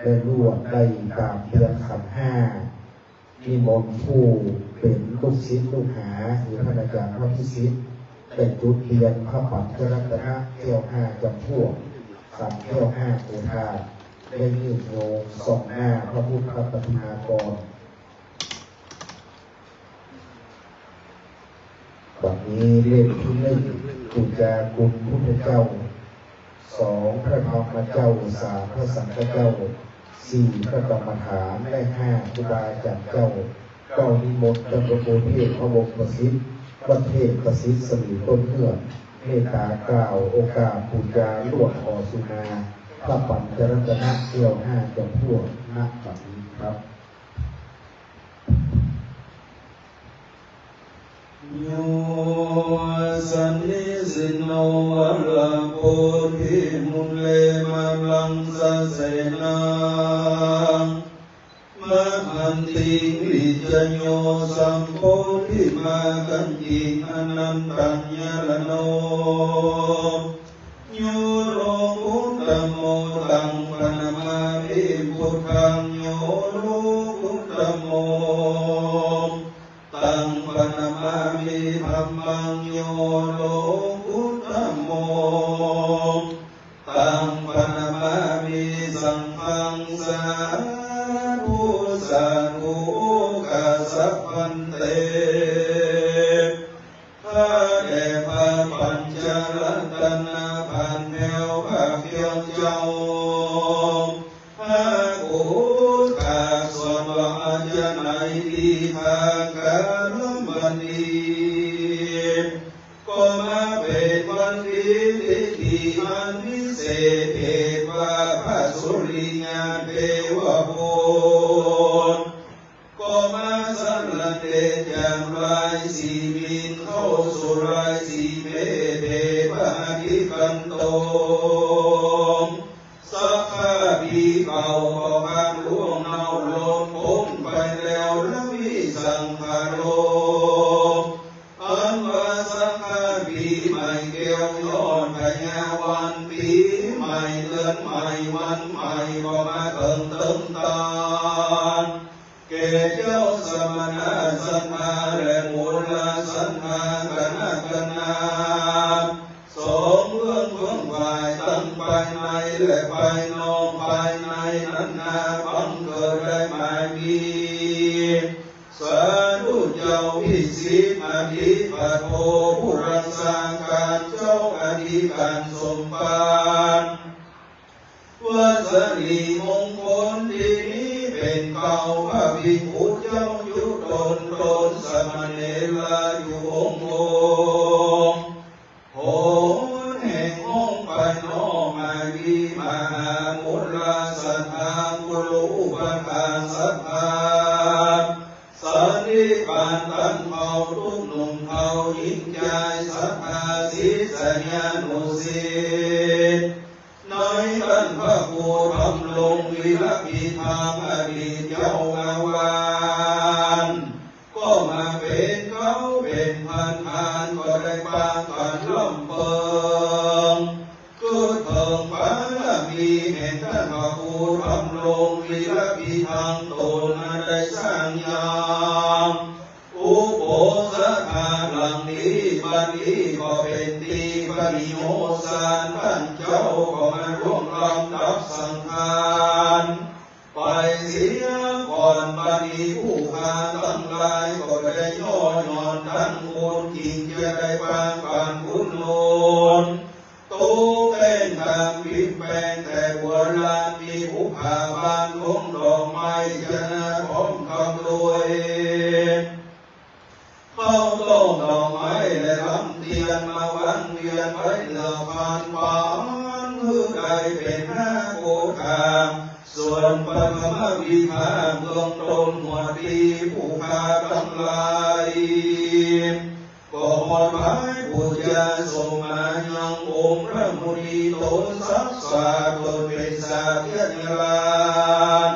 ແລະ ລວດໄດ້ຕາມເດືອນຂັນຫ້າ ນິມົນຜູ້ເປັນລູກສິດລູກຫາ ຄືທ່ານອາຈານພະພິສິດ ໄດ້ຈຸດທຽນພະປັນຈະລັດຕະນະແກ້ວຫ້າຈຳພວກ ຂັນແກ້ວຫ້າໂອທາດ ໄດ້ຍືດໂຍງສ່ອງໜ້າພະພຸດທະປະຕິມາກ່ອນ. ບັດນີ້ເລກທີໜຶ່ງ ປູຈາຄຸນພຸດທະເຈົ້າ, ສອງ ພະທຳມະເຈົ້າ, ສາມ ພະສັງຄະເຈົ້າ, ສີ່ ພະກຳມະຖານ ແລະ ຫ້າ ຄູບາອາຈານເຈົ້າ. ເກົ້າ ນິມົນທ່ານພະຄູເທບພະວົງປະສິດ ວັດເທບປະສິດສະຫຼີຕົ້ນເຮືອນ ເມດຕາກ່າວໂອກາດປູຈາລວດຂໍສຸນາ ພະປັນຈະລັດຕະນະແກ້ວຫ້າຈຳພວກ ນະບັດນີ້ຄັບ. Yo sannisinno varabodhimūle, māraṃ sasenaṃ mahantiṃ, vijayo sambodhimāgañciṃ, anantañāṇaṃ yo lokuttamo, taṃ paṇamāmi buddhaṃ, yo lokuttamo, taṃ paṇamāmi dhammaṃ, yo lokuttamo, taṃ paṇamāmi saṅghaṃ. Sādhu, sādhu, okāsa bhante. ຂ້າແດ່ພະປັນຈະລັດຕະນະ ບ້ານແພ້ວ ພະເຈົ້າ ພະພຸດທະສວນວ່າ ອາຈາໄນ ທີ່ຂ້າກະລຳບັນນີ້ ກໍມາເປັນບັນດີທີ່ດີອັນວິເສດ ເພດວ່າພະສຸລິຍະເທວະບຸດ ກໍມາສະຫຼະເດຈາກລາຍສີມິນ ເຂົ້າສູ່ລາຍສີເມດ ເພບາທິຄັນໂຕ ສັກຂະປີເກົ່າກໍຜ່ານລ່ວງເນົ່າລົ້ນພົ້ນໄປແລ້ວ ລະມີສັງຄະໂລ ອັນວ່າສັງຂະປີໃໝ່ແກ້ວຍ້ອນພະຍາວັນ ປີໃໝ່ເດືອນໃໝ່ວັນໃໝ່ ກໍມາເຖິງເຕີມຕານ ແກ່ເຈົ້າສະມະນະສັດທາ ແລະ ມູລະສັດທາຄະນະຄະນາ ສອງເບື້ອງເບື້ອງຝ່າຍ ທັງພາຍໃນ ແລະ ພາຍນອກ ພາຍໃນນັ້ນນາ ບັງເກີດໄດ້ໝາຍມີ ສາທຸເຈົ້າພິສິດ ອະທິປັດໂທ ຜູ້ລັກສາການເຈົ້າອະທິການສົມພານ ວັດສະລີມົງຄົນທີ່ນີ້ເປັນເກົ້າ ພະພິກຂຸເຈົ້າຈຸຕົນຕົນ ສາມະເນລະຢູ່ອົງອົງ ໂຫນແຫ່ງຫ້ອງພາຍນອກ ມາມີມະຫາມຸລາສັດທາ ກຸລຸອຸປັດຖາສັດທາ ສັນນິບາດຕັ້ງເຝົ້າ ທຸກໜຸ່ມເຖົ້າຍິງຊາຍ ສັດທາສິດສະຍານຸສິດ ໃນທ່ານພະຄູທຳລົງ ວິລະພິທຳ ອະດີດເຈົ້າອາວາດ ກໍມາເປັນເກົ້າເປັນພັນທ່ານ ກໍໄດ້ປາກັນລຳເພິ່ງ ຄືເຖິງບາລະມີແຫ່ງທ່ານພະຄູທຳລົງ ວິລະພິທຳຕົນ ໄດ້ສ້າງຍາມ ອຸໂບສະຖາຫຼັງນີ້ ບັດນີ້ກໍເປັນທີ່ປະນິໂຍສານ ທ່ານເຈົ້າກໍມາລ່ວງລຳດັບສັງຂານ ໄປເສຍ ຂໍ บัดนี้ผู้ข้าทั้งหลายก็ได้ย่อหย่อนทั้งบุญ จึงจะได้ปางปันบุญหนุน ตกแต่งทำพิมพ์แปลงแต่โบราณ มีบุพพาบานของดอกไม้ชนะพร้อมกำรวย ข้าวต้มดอกไม้และลำเทียน มาวางเวียนไว้เหนือพาน ปานหื้อได้เป็นหาโกธา ส่วนปฐมวิภาคเบื้องต้น หมวดที่ผู้ข้าทั้งหลาย ก็มอบถวายบูชาสมมายังองค์พระมุนีตน ศักดิ์สาตนเป็นสาธยาราช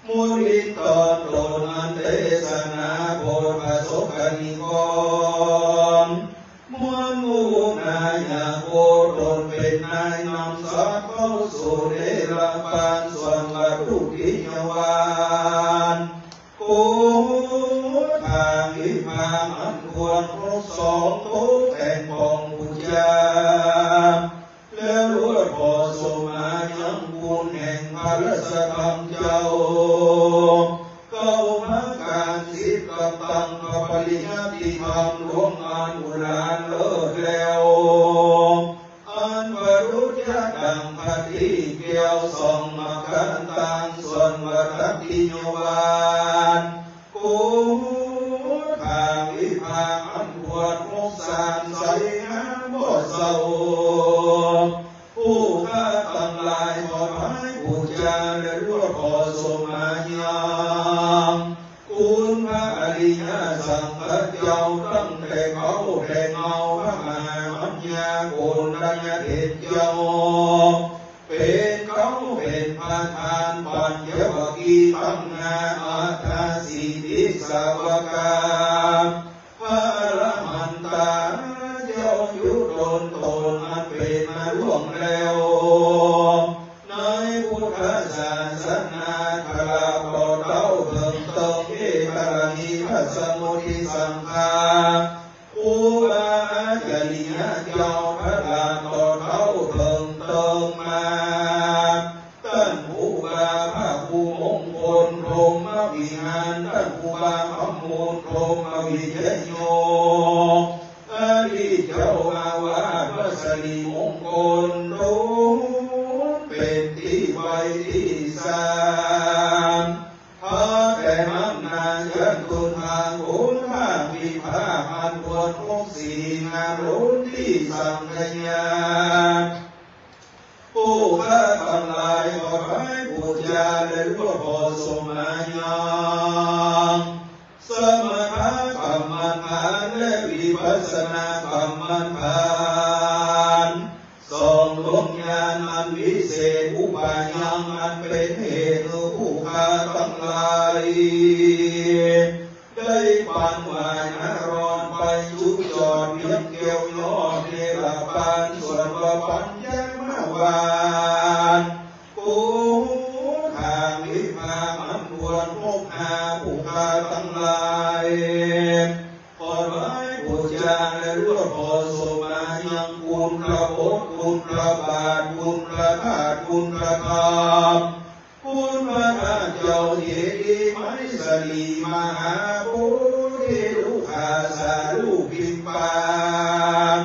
มุนิตนตนอันเทศนาโปรดประสบกนิกร มวลหมู่นายาโกตนเป็นนายนำสัตว์เข้าสู่เนรปาน ส่วนวัตถุทิยาวาน โกธาวิภาคอันควรครบสอง ตกแต่งปองบูชา แล้วรวดขอสมมายังคุณแห่งพระราชธรรมเจ้า เก้าประการสิบ กับตังพระปริยัติธรรมหลวงอันอุราเลิศแล้ว อันประดุจดังพระที่แก้วส่องมาการตาง ส่วนวัตถิโยวาน โกธาวิภาคอันควรครบสาม ใสงามบ่เศร้า ผู้ข้าทั้งหลายขอถวายบูชาและรวดขอสมมายัง คุณพระอริยสังฆเจ้า ตั้งแต่เขาแต่เงา พระมหามัญญาโกณฑญเถรเจ้า เป็นเขาเป็นประธาน ปัญจวัคคีย์ตั้งหน้า อัฏฐสิทธิสาวกา พระอรหันตาเจ้าอยู่ตนตน อันเป็นมาล่วงแล้ว ในพุทธศาสนา ตราบต่อเต้าเถิงเติง เอตระหิ พระสมุทิสังฆา ครูบาอาจาริยะเจ้า ตราบต่อเต้าเถิงเติงมา ต้านครูบาพระครูมงคลพรหมวิหาร ต้านครูบาคำมูลพรหมวิจโย อดีตเจ้าอาวาสวัดสิริมงคล ตนเป็นที่ไว้ที่สาม พระแต่มังนายันตุนทางคุณพระวิภาคอันควรครบสี่ งามล้นที่สังขยา ผู้ข้าทั้งหลายขอถวายบูชาและรวดขอสมมายัง สมถกรรมฐานและวิปัสสนากรรมฐาน สองดวงญาณอันวิเศษ อุบายังอันเป็นเหตุให้ผู้ข้าทั้งหลาย ได้ปานวายนรอนไปจุจอดเพียงแก้วยอดเนรปาน ส่วนว่าปัญญมาวาน โกธาวิภาคอันควรครบห้า ผู้ข้าทั้งหลาย ขอถวายบูชาและรวดขอสมมายังคุณพระโอษฐ์ คุณพระบาท คุณพระธาตุ คุณพระธรรม คุณพระธาตุเจ้าเจดีย์ไม้สลีมหาโพธิลูกาสาลูกพิมพ์ปาก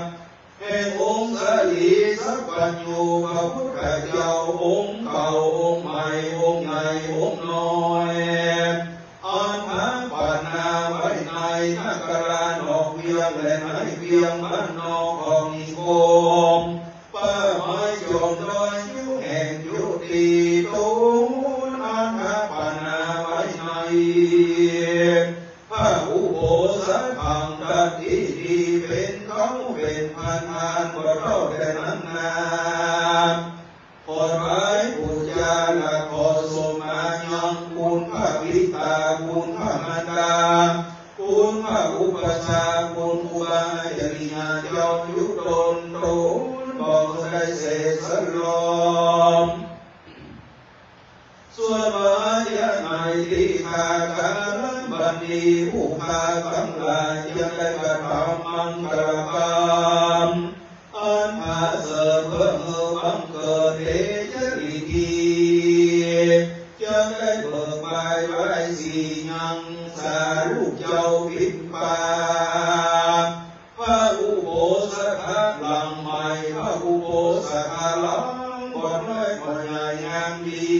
แห่งองค์สลีสัพพัญญูพระพุทธเจ้า องค์เก่าองค์ใหม่ องค์ใหญ่องค์น้อย อันพักปนาไว้ในนคราชนอกเวียง และในเวียงบ้านนอกของนิคม ป่าไม้จอมดอยอยู่แห่งอยู่ที่ตน อันพักปนาไว้ใน พระอุโบสถธรรมที่ดี เป็นเขาเป็นประธาน บ่เท่าแต่นั้นนา ขอถวายบูชาและขอสมมายังคุณพระบิดา คุณพระมารดา คุณพระอุปัชฌาย์ คุณครูบาอาจารย์เจ้าอยู่ตนตน บ่ได้เสร็จสลม ส่วนวาระในที่ข้าการบัดนี้ ผู้ข้าทั้งหลายจะได้กระทำมังคลกรรม อันประเสริฐเพื่อเมือบังเกิดเดชฤทธี จะได้เบิกบานไหว้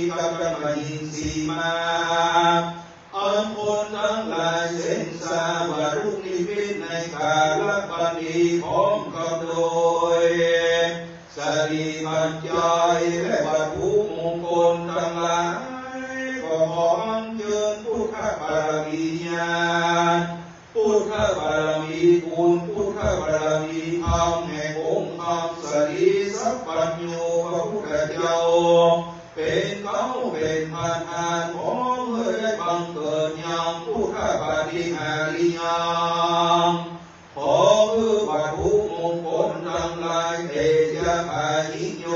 Katamahiṃsimā อันคนทั้งหลายเส้นสาบารุนิมิตในกาลบัดนี้พร้อมกันโดย สติปัจจัยและวัตถุมงคลทั้งหลาย ก็ขออัญเชิญพุทธบารมีญาณ พุทธบารมีบุญ พุทธบารมีธรรม แห่งองค์ธรรมสติสัพพัญญูพระพุทธเจ้า เป็นเก๊าเป็นประธาน ขอเมื่อได้บังเกิดยังพุทธปฏิหาริยัง ขอคือวัตถุมงคลทั้งหลาย เตชะพาหิโย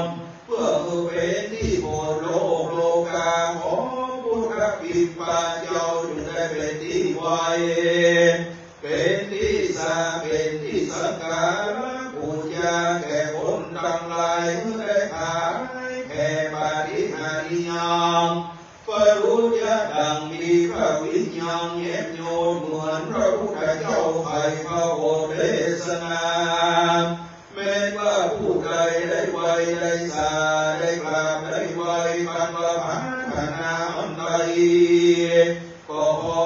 น เพื่อคือเป็นที่โปรดโลกโลกา ขอพุทธปิมปาเจ้าจงได้เป็นที่ไหว้ เป็นที่สา เป็นที่สักการะบูชาแก่คนทั้งหลาย เมื่อได้ถวายแผ่ปฏิหาริยัง พระรู้จะดังมีพระวิญญาณแย้มโยนเหมือนพระพุทธเจ้าไขพระโอษฐ์เทศนา แม้ว่าผู้ใดได้ไหว้ได้สา ได้กราบได้ไหว้ ปัณณวาทนาอันใด ก็ขอ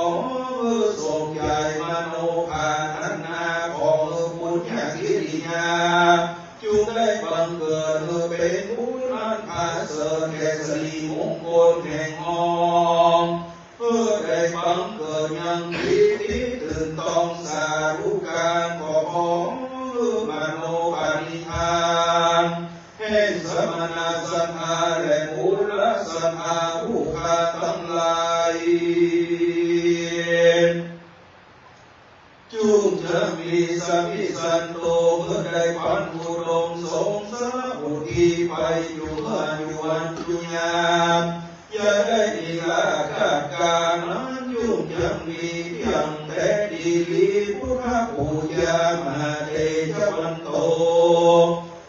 ทรงใจมโนปรารถนา ขอบุญญากิริยา จงได้บังเกิดเป็นบุญอันประเสริฐแก่สิริมงคลแห่งองค์ เพื่อได้บังเกิดยังที่ที่ตื่นต้องสาธุการ ขอมโนปณิธาน แห่งสมณะสัตถาและมูลสัตถาผู้ข้าทั้งหลาย จุ่งจะมีสามิสันโต เมื่อได้พันอุดมสงสารบุตรีไปอยู่เมื่ออยู่วันอยู่ยาม อย่าได้มีลาขาดการนั้น จุ่งจะมีเพียงแต่ดีลีพุทธปูจามหาเตชะวันโต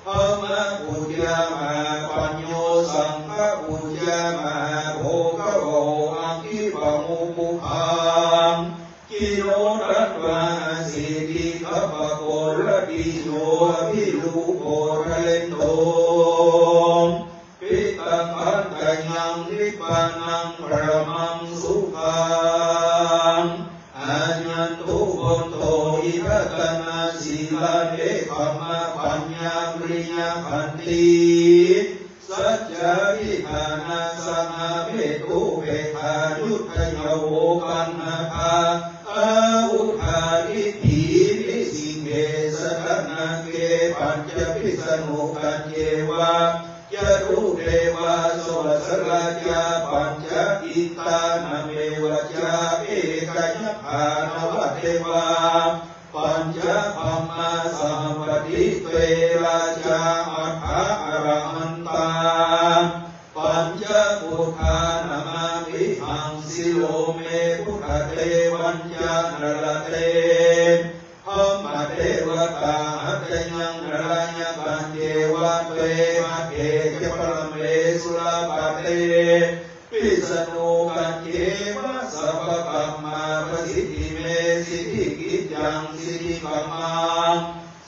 ธรรมปูจามหาปัญโย สังฆปูจามหาโภคโว อังคิปะมุปุคคัง กิโนรัตวาสีติขปโกรติโย อภิรูโปทะเลนโต ปิตคันตยังนิพพานังปรมังสุขัง อายันตุโพโตอิทัตนาสีลาเนขมาปัญญาปริญญาขันติ สัจจาทิฏฐานาสมาเวตุเปกขายุทธยาโวกันหาภาอาวุธาทิฏฐิวิสิงเหสถานาเกปัญจพิษณุกัญเจวะจตุเทวาสวัสสราจาปัญจอินทานเมวะจาเอกยักขานวเทวา ปัญจพรหมาสหปฏิเทวาราชาอัฏฐะอรหันตา ปัญจพุทธานามามิหัง สิโรเมพุทธเทวัญจนรเต ธรรมเทวตา อัจจยังนรายกัญเจวะ เตมะเขจะปรเมสุรปเต ปิสโนกัญเจวะ สัพพะกัมมาปะสิทธิเม สิทธิกิจจัง สิทธิกัมมัง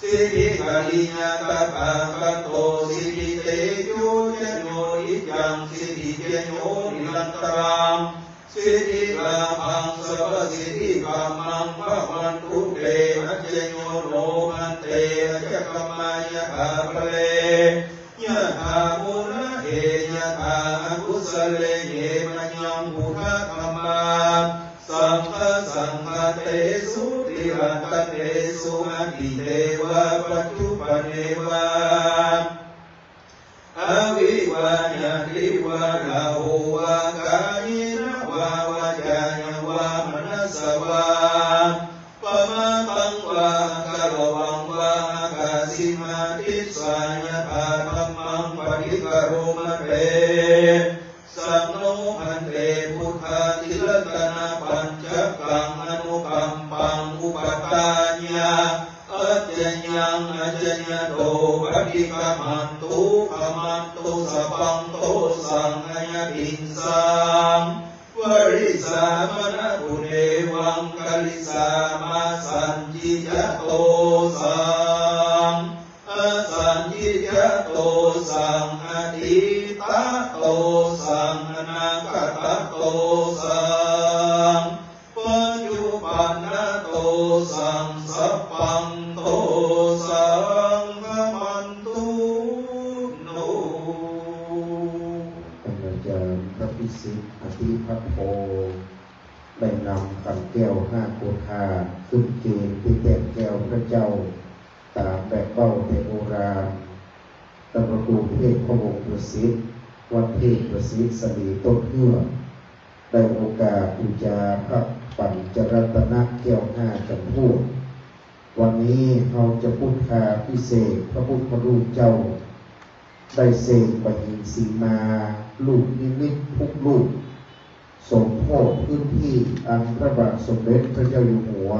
สิทธิกริยาตถาคโต สิทธิเตโชจะโยนิจจัง สิทธิจะโยนิรันตรัง สิทธิลาภัง สัพพะสิทธิกัมมัง ภะวันตุเต อัจจโยโนภันเต อัจจกัมมายะถาภะเร ยะถามูละเข ยะถาอกุสะเล เย มะยัง พุทธะธัมมา สังฆะ สังฆะเตสุ ติรัตเตสุ อดีเตวะ ปัจจุปันเนวะ อวิวาญาติวะ ราโหวะ กาเยนะวะ วาจายะวะ มะนะสะวะ ปะมาทังวะ อะกะระวังวะ อะกาสิมาติสสา ยะถาธัมมัง ปะฏิกะโรมะเต สันโนภันเต พุทธาทิรัตนะปัญจกัง อนุกัมปัง อุปะทายะ อัจจยัง อัจจยะโต ปะฏิกะหันตุ ขะมันตุ สัพพังโตสัง อะยะติงสัง วะริสสา มะนะปุเนวัง กะริสสามะ สัญญิจะโตสัง อสัญญิจะโตสัง อะติตะโต นาคโกธา ขึ้นเกณฑ์ที่แต้มแก้วพระเจ้า ตามแบบเว้าแต่โบราณ ตำหนักกรุงเทพพระวงศ์ประสิทธิ์ วัดเทพประสิทธิ์สลีต้นเฮือก ได้โอกาสบูชาพระปัญจรัตนแก้วห้าจำพวก วันนี้เราจะพุทธาภิเษกพระพุทธรูปเจ้า ได้เสกมหิงสีมา ลูกนิมิตทุกลูก สมโภชพื้นที่อันพระบาทสมเด็จพระเจ้าอยู่หัว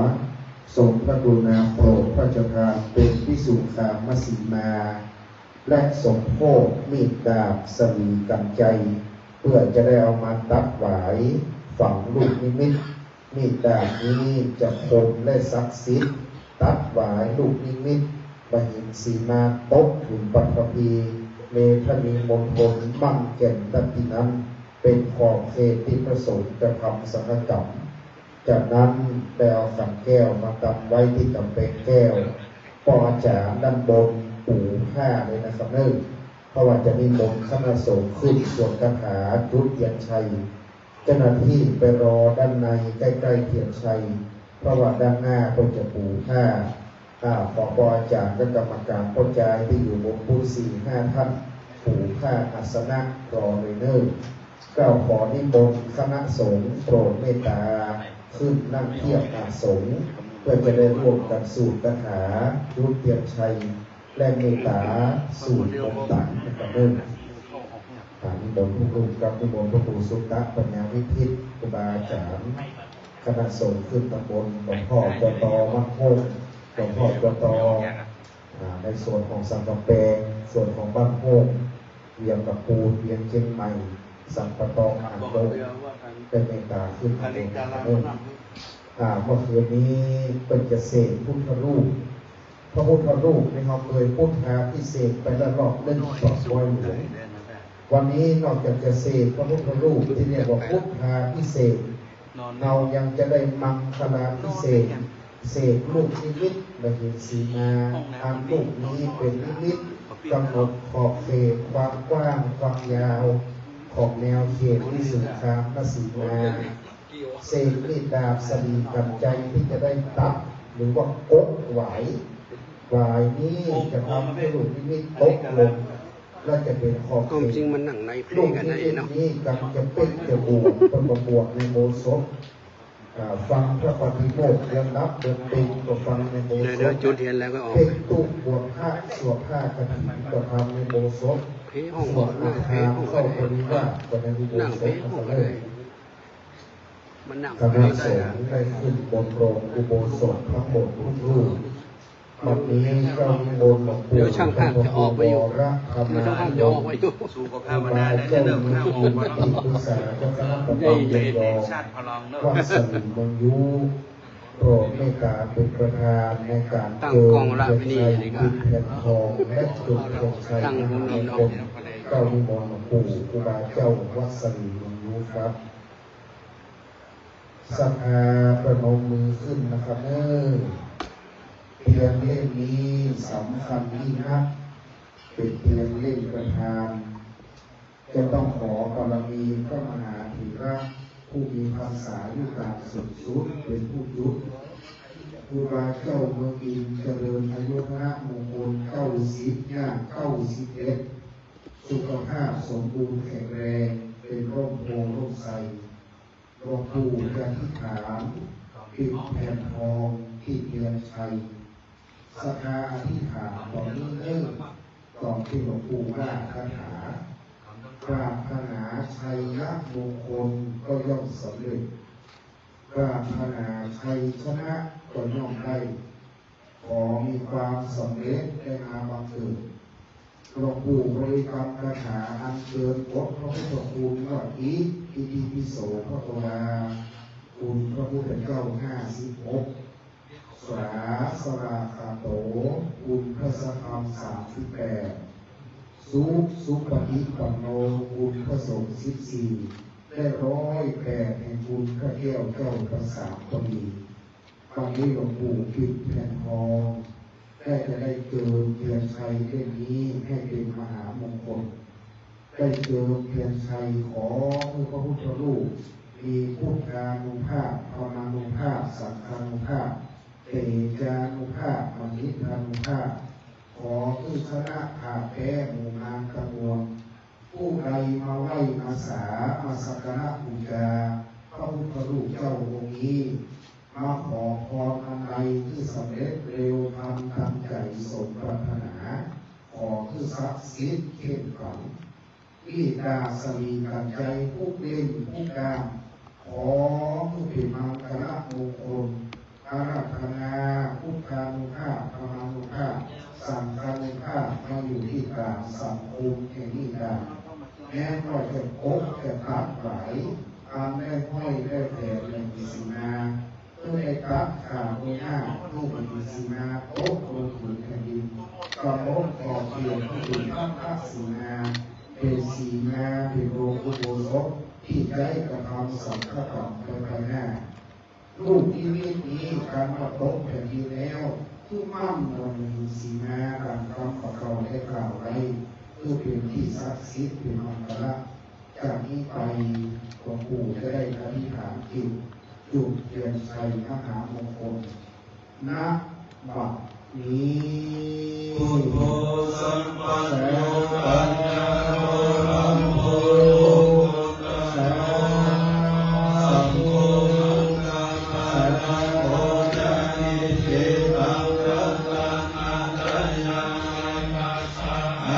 ทรงพระกรุณาโปรดพระราชทานเป็นวิสุงคามสีมา และสมโภชมีดดาบสลีกัญไจ เพื่อจะได้เอามาตัดหวายฝังลูกนิมิต มีดดาบนี้จะคมและศักดิ์สิทธิ์ ตัดหวายลูกนิมิต มหิงสีมาตกถึงปัทภี เมธนีมณฑลมั่งแก่นทัดที่นั้น เป็นขอบเขตที่พระสงฆ์กระทำสังฆกรรม จากนั้นได้เอาขันแก้วมาตั้งไว้ที่กำแพงแก้ว ปออาจารย์ด้านบนปูผ้าเลยนะครับเนอะ เพราะว่าจะนิมนต์คณะสงฆ์ขึ้นสวดคาถาจุดเทียนชัย เจ้าหน้าที่ไปรอด้านในใกล้ๆเทียนชัย เพราะว่าด้านหน้าเพิ่นจะปูผ้า อ่า ขอปออาจารย์และกรรมการปอจายที่อยู่บนปูนสี่ห้าท่าน ปูผ้าอาสนะรอเลยเนอะ เกล้าขอนิมนต์คณะสงฆ์โปรดเมตตาขึ้นนั่งเทียบอาสงฆ์ เพื่อจะได้ร่วมกันสูดคาถาจุดเทียนชัย และเมตตาสูดมนต์ตังนะครับเนอะ อ่า นิมนต์ทุกรูปครับ นิมนต์พระครูสุตตะปัญญาวิทิตครูบาอาจารย์ คณะสงฆ์ขึ้นตำบล หลวงพ่อ จต วัดโฮง หลวงพ่อ จต อ่า ในส่วนของสันกำแพง ส่วนของบ้านโฮง เวียงกะปูน เวียงเชียงใหม่ สันป่าตอง อ่างทอง ได้เมตตาขึ้นตำบลนะครับเนอะ อ่า เมื่อคืนนี้เพิ่นจะเสกพุทธรูป พระพุทธรูปนี่เราเคยพุทธาภิเษกไปแล้วรอบหนึ่ง สองร้อยเหรียญ วันนี้นอกจากจะเสกพระพุทธรูปที่เรียกว่าพุทธาภิเษก เรายังจะได้มังคลาภิเษก เสกลูกนิมิตมหิงสีมา อันลูกนี้เป็นนิมิตกำหนดขอบเขต ความกว้าง ความยาว ของแนวเขตวิสุงคามสีมา เสกมีดดาบสลีกัญไจที่จะได้ตัด หรือว่ากกหวาย หวายนี้จะทำให้ลูกนิมิตตกลง และจะเป็นขอบเขต ความจริงมันหนังในเพลงกันนะเนาะ ลูกนิมิตนี้กำจะเป๊กจะบวช เป็นบวชในอุโบสถ อ่า ฟังพระปาฏิโมกข์ ระดับเดินเป็นก็ฟังในอุโบสถ เดี๋ยวจุดเทียนแล้วก็ออก เป๊กตุบวชพระ สวดผ้ากฐินก็ทำในอุโบสถ เพลงห้อง สวดอัฏฐาน เข้าปริวาสก็ในอุโบสถ นั่งเพลงห้องก็ได้ มันนั่ง คณะสงฆ์ได้ขึ้นบนโรงอุโบสถทั้งหมดทุกรูป บัดนี้เกล้านิมนต์หลวงปู่ เดี๋ยวช่างภาพจะออกไปอยู่ วรธรรมานุ เดี๋ยวช่างภาพจะออกไปอยู่ ครูบาเจ้าเมืองอินทร์ ที่ปรึกษาเจ้าคณะตำบลเวียงยอง วัดสลีเมืองยู โปรดเมตตาเป็นประธานในการ ตั้งกล้องละ เจิมเทียนชัย นี่ก็ ปิดแผ่นทอง และจุดเทียนชัย ตั้ง มหามงคล เกล้านิมนต์หลวงปู่ ครูบาเจ้าวัดสลีเมืองยูครับ ศรัทธาประนมมือขึ้นนะครับเนอะ เทียนเล่มนี้สำคัญยิ่งนัก เป็นเทียนเล่มประธาน จะต้องขอบารมีพระมหาเถระผู้มีพรรษายุต่างสูงสุดเป็นผู้จุด ครูบาเจ้าเมืองอินทร์เจริญอายุวัฒนมงคลเก้าสิบ ย่างเก้าสิบเอ็ด สุขภาพสมบูรณ์แข็งแรง เป็นร่มโพธิ์ร่มไทร หลวงปู่จะอธิษฐานปิดแผ่นทองที่เทียนชัย ศรัทธาอธิษฐานตอนนี้เนิ่น ตอนที่หลวงปู่ว่าคาถา ปรารถนาชัยมงคลก็ย่อมสำเร็จ ปรารถนาชัยชนะก็ย่อมได้ ขอมีความสำเร็จได้มาบังเกิด หลวงปู่บริกรรมคาถาอัญเชิญบทพระพุทธคุณว่า อิติปิโสภะคะวา คุณพระพุทธเจ้าห้าสิบหก สาสะหะกะโต คุณพระสัทธรรมสามสิบแปด สุสุปฏิปันโน คุณพระสงฆ์สิบสี่ และร้อยแปดแห่งคุณพระแก้วเจ้าทั้งสามก็ดี บัดนี้หลวงปู่ปิดแผ่นทอง และจะได้เจิมเทียนชัยเล่มนี้ให้เป็นมหามงคล ได้เจิมเทียนชัย ขอให้พระพุทธรูป มีพุทธานุภาพ ธรรมานุภาพ สังฆานุภาพ เตจานุภาพ มหิทธานุภาพ ขอคือชนะข้าแพ้หมู่มารทั้งมวล ผู้ใดมาไหว้มาสา มาสักการะบูชา พระพุทธรูปเจ้าองค์นี้ มาขอพรอันใดคือสำเร็จเร็วทันทันใจสมปรารถนา ขอคือศักดิ์สิทธิ์เข้มขลัง มีตาสลีกันใจผู้เล่นผู้กล้าม ขอคือเป็นมังคละมงคล อาราธนาพุทธานุภาพ ธรรมานุภาพ สังฆานุภาพ มาอยู่ที่กลางสังคมแห่งนี้ได้ แม้ว่าจะพบจะตัดหลาย อันได้ห้อยได้แผลในสีมา เพื่อได้ตัดขาดในหน้าผู้มีสีมาตกลงถึงแผ่นดิน กำหนดขอบเขตผู้เป็นพระสีมา เป็นสีมาเป็นโรงอุโบสถที่ได้กระทำสังฆกรรมไปภายหน้า ลูกนิมิตนี้การมาตกแผ่นดินแล้ว คือมั่นวันหนึ่งสีมาดังคำพระเก่าได้กล่าวไว้ คือเป็นที่ศักดิ์สิทธิ์เป็นมังคละ จากนี้ไปหลวงปู่จะได้อธิษฐานจิตจุดเทียนชัยมหามงคล ณ บัดนี้ Buddho sampanno paññāno dhammo dhammassāyā saṅgho maggappaṭo ca nibbindetha.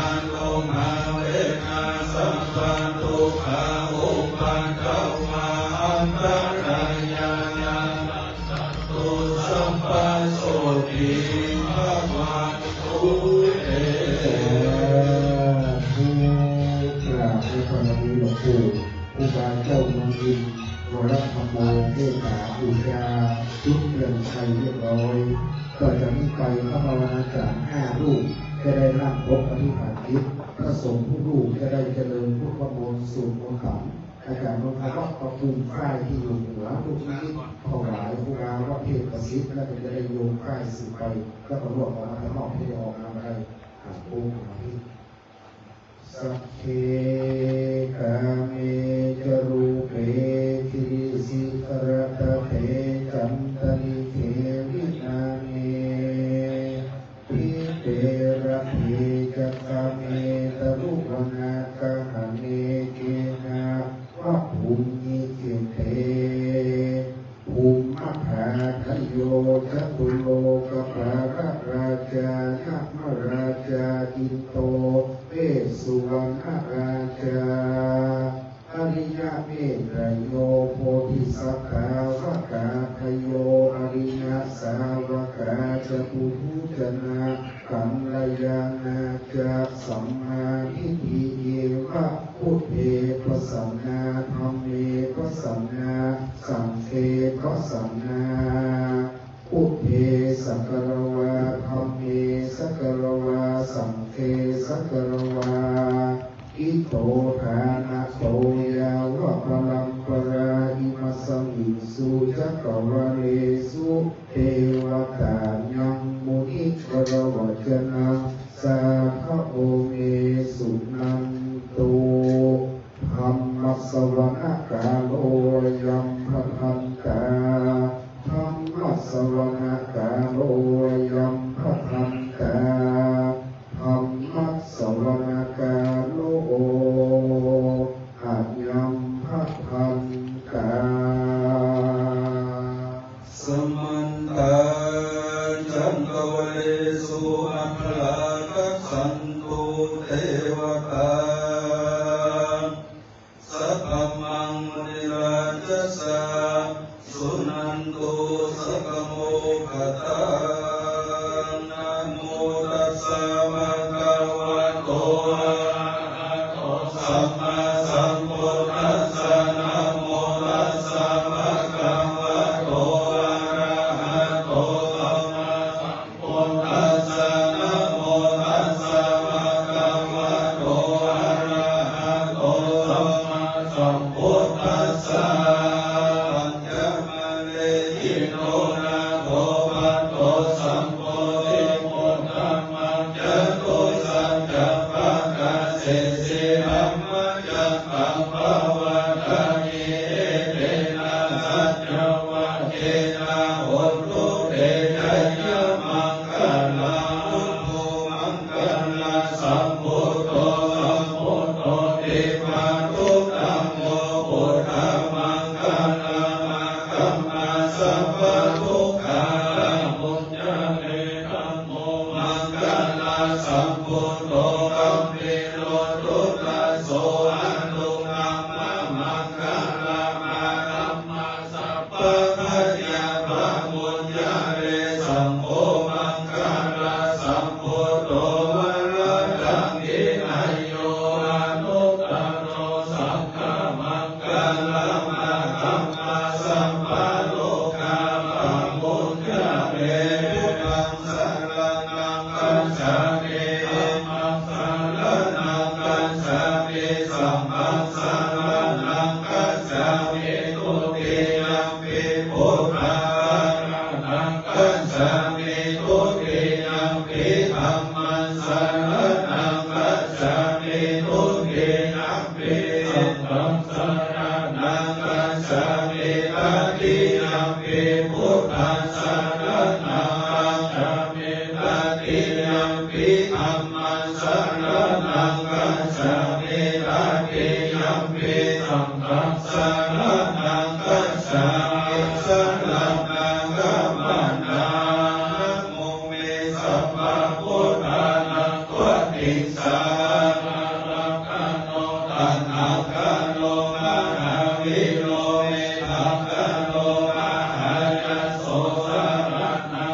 Anubhāvena sabba dukkhā upaddavā antarāyā nassantu sabba sotthī bhavantu te. สาธุ กราบในพระบารมีหลวงปู่ ครูบาเจ้าเมืองอินทร์ วรธรรมโม เมตตาอุจจา จุดเทียนชัยเรียบร้อย ต่อจากนี้ไปพระภาวนาจารย์ห้ารูป จะได้นั่งพบอธิษฐานจิต พระสงฆ์ทุกรูปจะได้เจริญพุทธมนต์สูตรมนต์ขลัง อาจารย์นพวัฒน์ประทุมฝ้ายที่อยู่เหนือลูกนิมิตถวายครูบาวัดเทพประสิทธิ์ และก็จะได้โยงฝ้ายสืบไป แล้วก็รวบเอามาให้มอบให้ได้ออกมาได้ หาโค้งมาที่ Sagge kāme ca rūpe girisikharataṭe cantalikkhe vimāne, dīpe raṭṭhe ca gāme taruvanagahane gehavatthumhi khette, bhummagāthāyo catulokapālarājā yamarājā indo vessuvaṇṇarājā ariyametteyyo bodhisattāvakādayo ariyasāvakā ca buddhajana kalyāṇā ca sammādiṭṭhi eva buddhe pasannā dhamme pasannā saṅghe pasannā. Buddhe sakkatvā dhamme sakkatvā saṅghe sakkatvā ito ṭhānaso yāvaparamparā imasmiṃ su cakkavāḷesu devatā yaṃ munivaravacanaṃ sādhavo me suṇantu. Dhammassavanakālo ayam bhadantā. Dhammassavanakālo ayam bhadantā. Dhammassavanakālo ayam bhadantā. Samantā cakkavāḷesu atrāgacchantu devatā. Saddhammaṃ munirājassa suṇantu saggamokkhadaṃ. Namo tassa bhagavato arahato sammāsambuddhassa. Namo tassa bhagavato arahato sammāsambuddhassa. Namo tassa bhagavato sambuddho gambhīro dutthaso anuttamaṃ maṅgalam. Sabbabhayappamuñcare saṅgho maṅgalasambuddho varadakkhiṇeyyo anuttaro saṅghamaṅgalam. Aggappatto sabbarogappamuñcare. Buddhaṃ saraṇaṃ gacchāmi. Dhammaṃ saraṇaṃ gacchāmi. Saṅghaṃ saraṇaṃ gacchāmi. Dutiyampi buddhaṃ saraṇaṃ gacchāmi. Dutiyampi dhammaṃ saraṇaṃ gacchāmi. Dutiyampi saṅghaṃ saraṇaṃ gacchāmi. Tatiyampi buddhaṃ saraṇaṃ gacchāmi. Tatiyampi dhammaṃ saraṇaṃ gacchāmi. Tatiyampi saṅghaṃ saraṇaṃ gacchāmi. Saraṇagamanaṃ. Namo me sabbabuddhānaṃ dvattiṃsaṃ. Saraṇagamanaṃ. Mahāvīro Medhakkaro mahāyaso saraṇaṃ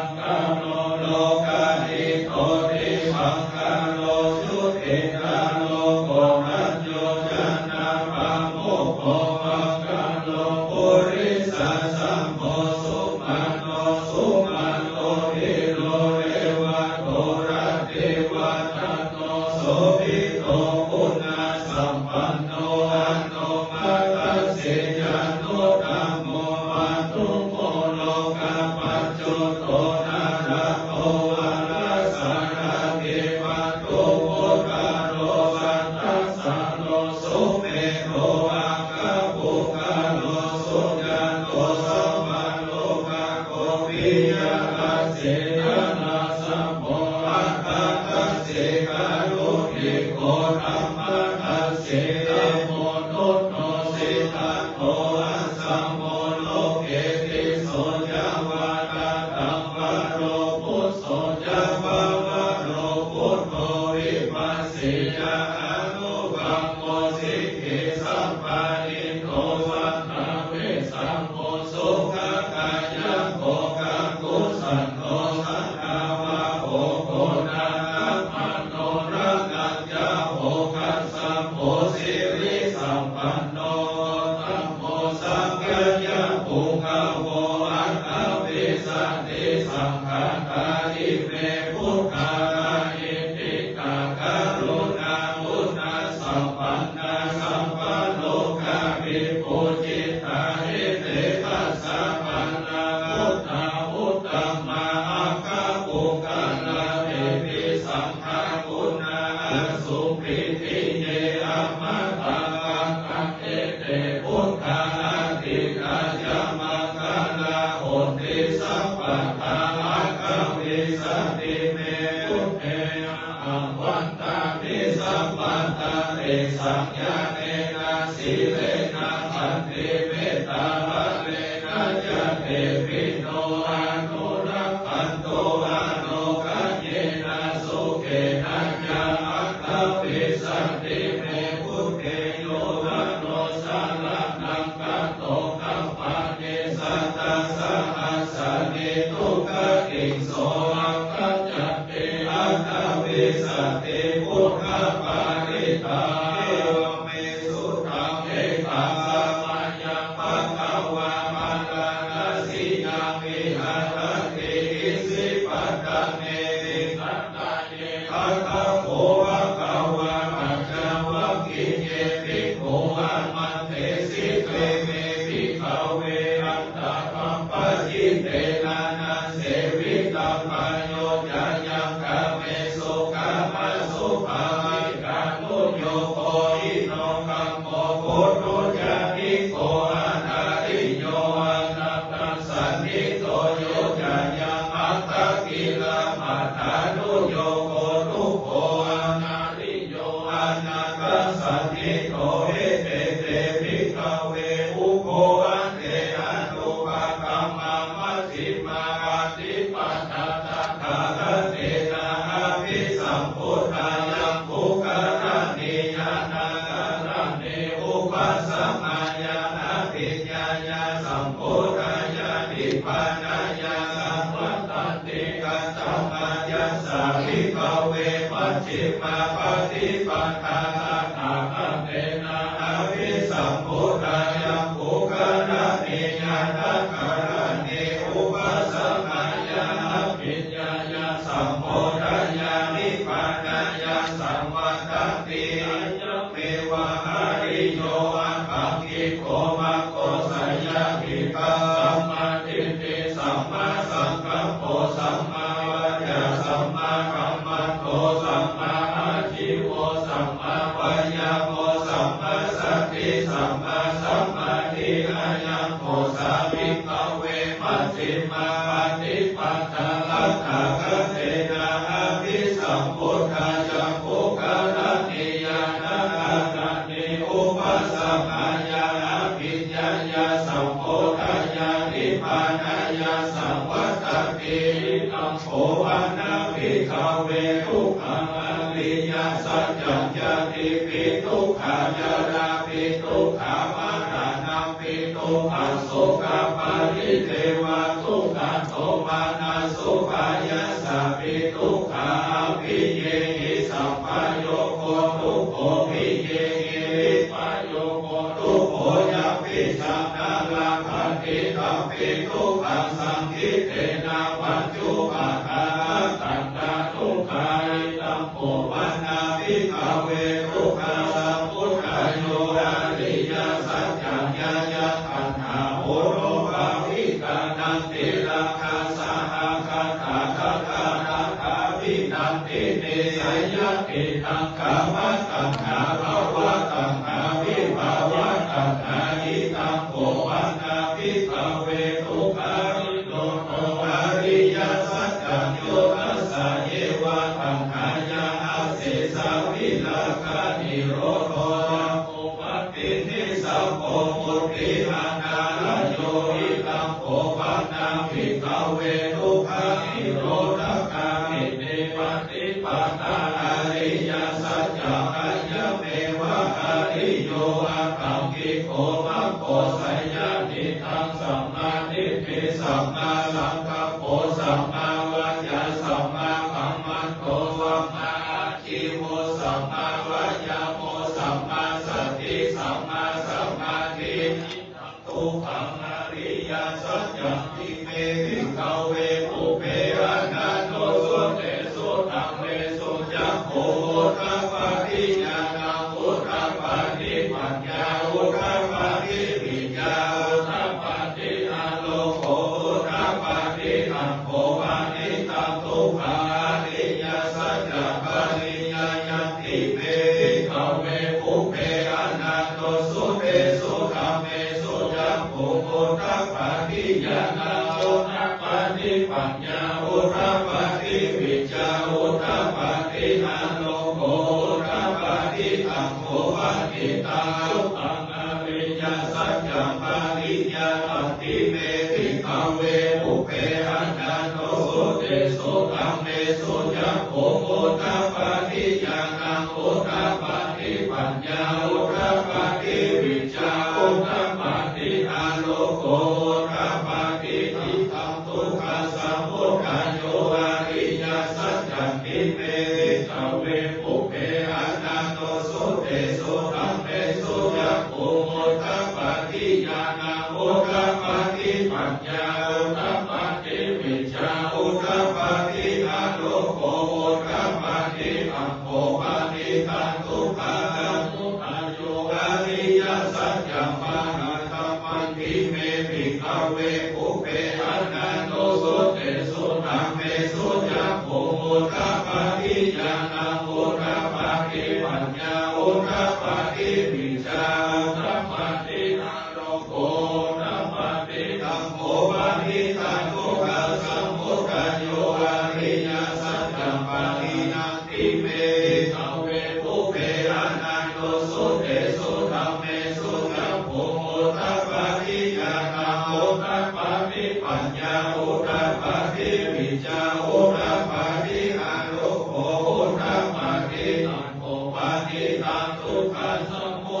Bhikkhave majjhimā paṭipadā tathāgatena abhisambujjhāya puggalāni ñāṇakārāni upasamāya abhiññāya sambodhāya nibbānāya saṃvattati. Ayameva ariyo aṭṭhaṅgiko maggo seyyathīdaṃ: sammādiṭṭhi sammāsaṅkappo sammāvācā sammākammanto sammāājīvo sammāvāyāmo sammāsati sammāsamādhi. Ayaṃ kho sā bhikkhave majjhimā paṭipadā tathāgatena abhisambujjhāya puggalāni ñāṇakārāni upasamāya abhiññāya sambodhāya nibbānāya saṃvattati. Idaṃ kho pana bhikkhave dukkhaṃ ariyasaccaṃ: jātipi dukkhā jarāpi dukkhā maraṇampi dukkhaṃ sokaparidevadukkhadomanassupāyāsāpi dukkhā appiyehi sampayogo dukkho piyehi vippayogo dukkho yampicchaṃ na labhati tampi dukkhaṃ saṅkhittena pañcupādānakkhandhā dukkhā. Idaṃ kho pana bhikkhave dukkhasamudayo ariyasaccaṃ: yāyaṃ taṇhā ponobbhavikā nandirāgasahagatā tatratatrābhinandinī, seyyathīdaṃ: kāmataṇhā bhavataṇhā vibhavataṇhā. Idaṃ kho pana bhikkhave dukkhanirodho ariyasaccaṃ: yo tassāyeva taṇhāya asesavirāganirodho cāgo paṭinissaggo mutti anālayo. Idaṃ kho pana bhikkhave dukkhanirodhagāminī paṭipadā ariyasaccaṃ: ayameva ariyo aṭṭhaṅgiko maggo seyyathīdaṃ: sammādiṭṭhi sammāsaṅkappo sammāvācā sammākammanto sammāājīvo sammāvāyāmo sammāsati sammāsamādhi. Idaṃ dukkhaṃ ariyasaccanti me bhikkhave pubbe ananussutesu dhammesu cakkhuṃ udapādi ñāṇaṃ udapādi paññā udapādi vijjā udapādi āloko udapādi. Taṃ kho panidaṃ dukkhaṃ ariyasaccaṃ pariññeyyanti me bhikkhave pubbe ananussutesu dhammesu cakkhuṃ udapādi ñāṇaṃ udapādi paññā udapādi vijjā udapādi āloko udapādi. Taṃ kho panidaṃ dukkhaṃ ariyasaccaṃ pariññātanti me bhikkhave pubbe ananussutesu dhammesu cakkhuṃ udapādi ñāṇaṃ udapādi paññā udapādi vijjā udapādi āloko udapādi. Idaṃ dukkhasamudayo ariyasaccanti me bhikkhave pubbe ananussutesu dhammesu cakkhuṃ udapādi ñāṇaṃ udapādi paññā udapādi vijjā udapādi āloko udapādi. Taṃ kho panidaṃ dukkhasamudayo ariyasaccaṃ panāgammanti me bhikkhave pubbe ananussutesu dhammesu cakkhuṃ udapādi ñāṇaṃ udapādi paññā udapādi vijjā udapādi āloko udapādi. Taṃ kho panidaṃ dukkhasamudayo ariyasaccaṃ pariññā ti me bhikkhave pubbe ananussutesu dhammesu cakkhuṃ udapādi ñāṇaṃ udapādi paññā udapādi vijjā udapādi āloko udapādi. Taṃ kho panidaṃ dukkhasamu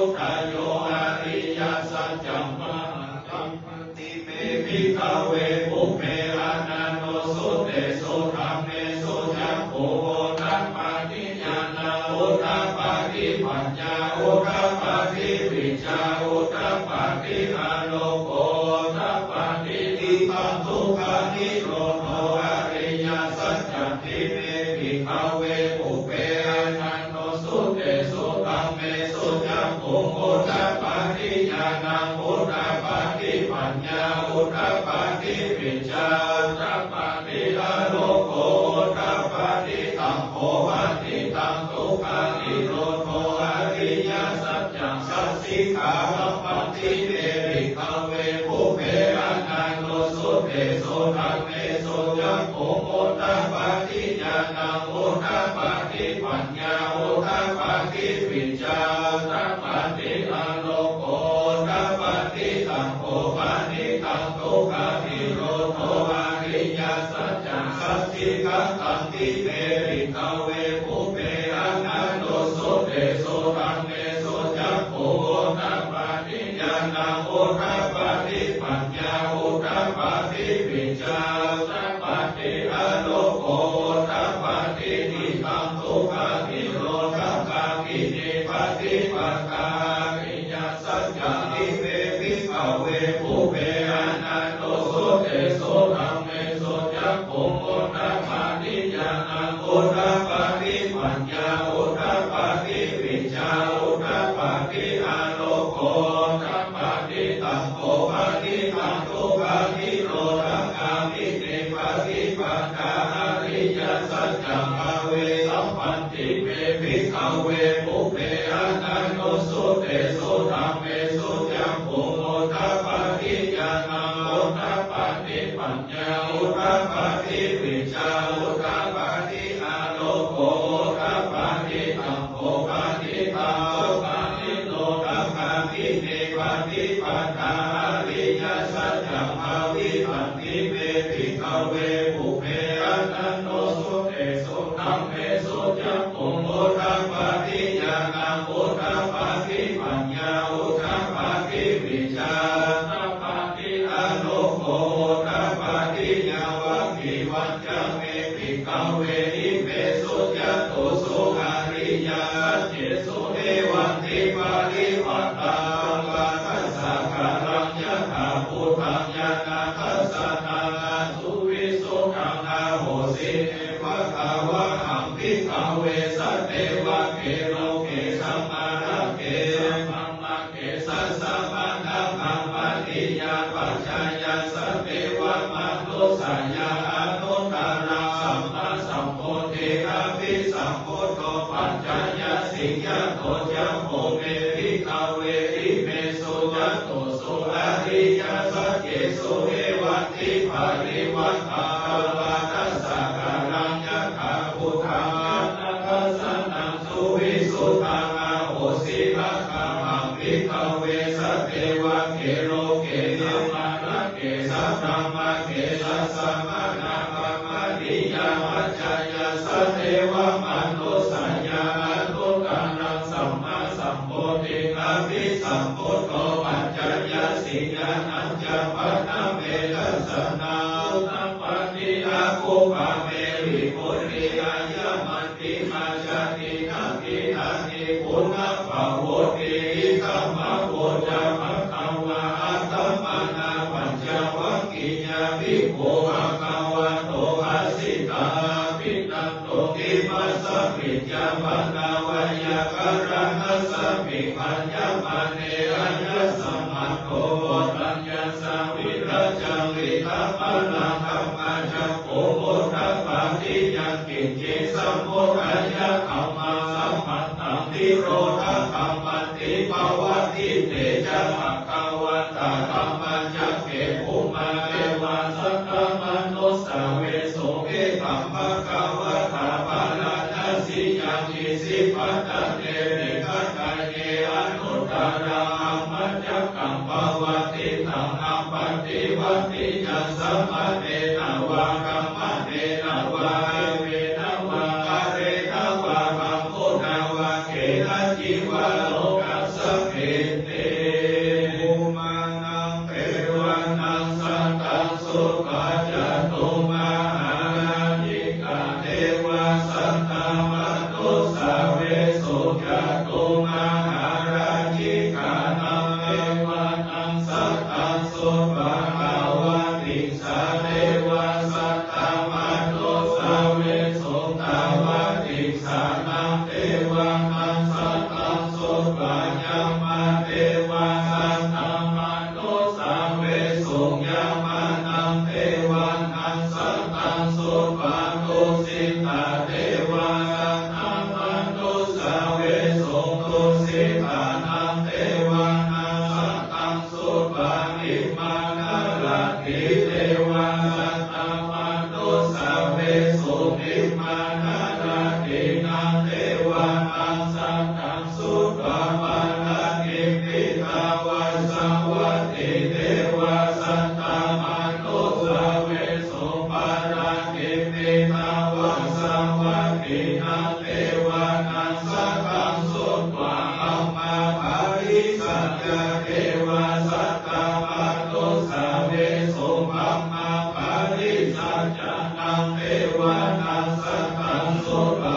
Udapādi āloko udapādi, taṃ kho panidaṃ dukkhanirodho ariyasaccaṃ. Sacchikātampanti me bhikkhave pubbe ananussutesu dhammesu cakkhuṃ udapādi ñāṇaṃ udapādi paññā udapādi vijjā udapādi āloko udapādi, taṃ kho panidaṃ dukkhanirodho ariyasaccaṃ. Sacchikātanti me bhikkhave pubbe ananussutesu dhammesu cakkhuṃ udapādi ñāṇaṃ udapādi paññā udapādi vijjā udapādi āloko udapādi. Idaṃ dukkhanirodhagāminī paṭipadā ariyasaccanti me bhikkhave pubbe ananussutesu dhammesu cakkhuṃ udapādi ñāṇaṃ udapādi paññā udapādi vijjā udapādi āloko udapādi, taṃ kho panidaṃ dukkhanirodhagāminī paṭipadā ariyasaccaṃ bhāvesampanti me bhikkhave pubbe ananussutesu dhammesu cakkhuṃ udapādi ñāṇaṃ udapādi paññā udapādi vijjā udapādi āloko udapādi, taṃ kho panidaṃ dukkhanirodhagāminī paṭipadā ariyasaccaṃ bhāvitanti me bhikkhave pubbe ananussutesu dhammesu cakkhuṃ udapādi ñāṇaṃ udapādi paññā udapādi vijjā udapādi āloko udapādi. Yāvakīvañca me bhikkhave imesu catūsu ariyasaccesu evandviparivāṭasamādassakālaṃ yathābhūtaṃ ñāṇadassanaṃ asuvissuddhaṃ ahosi. Neva tāvāhaṃ bhikkhave sadevake loke samārake sabrahmake sassamaṇabrāhmaṇiyā pajāya sadevamanussāya anuttaraṃ sammāsambodhiṃ abhisambuddho paccaññāsiṃ. Yato ca kho me bhikkhave imesu catūsu ariyasaccesu evandviparivāṭasamādassakālaṃ yathābhūtaṃ ñāṇadassanaṃ suvisuddhaṃ ahosi. Athāhaṃ bhikkhave sadevake loke samārake sabrahmake sassamaṇabrāhmaṇiyā pajāya sadevamanussāya anuttaraṃ sammāsambodhiṃ abhisambuddho paccaññāsiṃ. Yānañca pana me dassanaṃ udapādi akuppā me vibhuti ayamantimā jāti natthidāni punabbhavoti. Idamavoca bhagavā. Attamanā pañcavaggiyā bhikkhū bhagavato bhāsitaṃ abhinanduṃ. Imasmiñca pana veyyākaraṇasmiṃ bhaññamāne āyasmato koṇḍaññassa virajaṃ vītamalaṃ dhammacakkhuṃ udapādi: yaṅkiñci samudayadhammaṃ sabbantaṃ nirodhadhammanti. Pavattite ca bhagavatā dhammacakke bhummā devā saddamanussāvesuṃ: etaṃ bhagavatā bārāṇasiyaṃ isipatane migadāye anuttaraṃ dhammacakkaṃ pavattitaṃ appaṭivattiyaṃ samaṇena vā brāhmaṇena vā devena vā mārena vā brahmunā vā kenaci vā lokasminti. Bhummānaṃ devānaṃ saddaṃ sutvā cātummahārājikā devā saddamanussāvesuṃ. Cātummahārājikānaṃ devānaṃ saddaṃ sutvā tāvatiṃsā devā saddamanussāvesuṃ. Tāvatiṃsānaṃ devānaṃ saddaṃ sutvā yāmā devā saddamanussāvesuṃ. Yāmānaṃ devā devānaṃ sataṃ sutvā brahmapārisajjā devā saddamanussāvesuṃ. Brahmapārisajjānaṃ devānaṃ sataṃ sutvā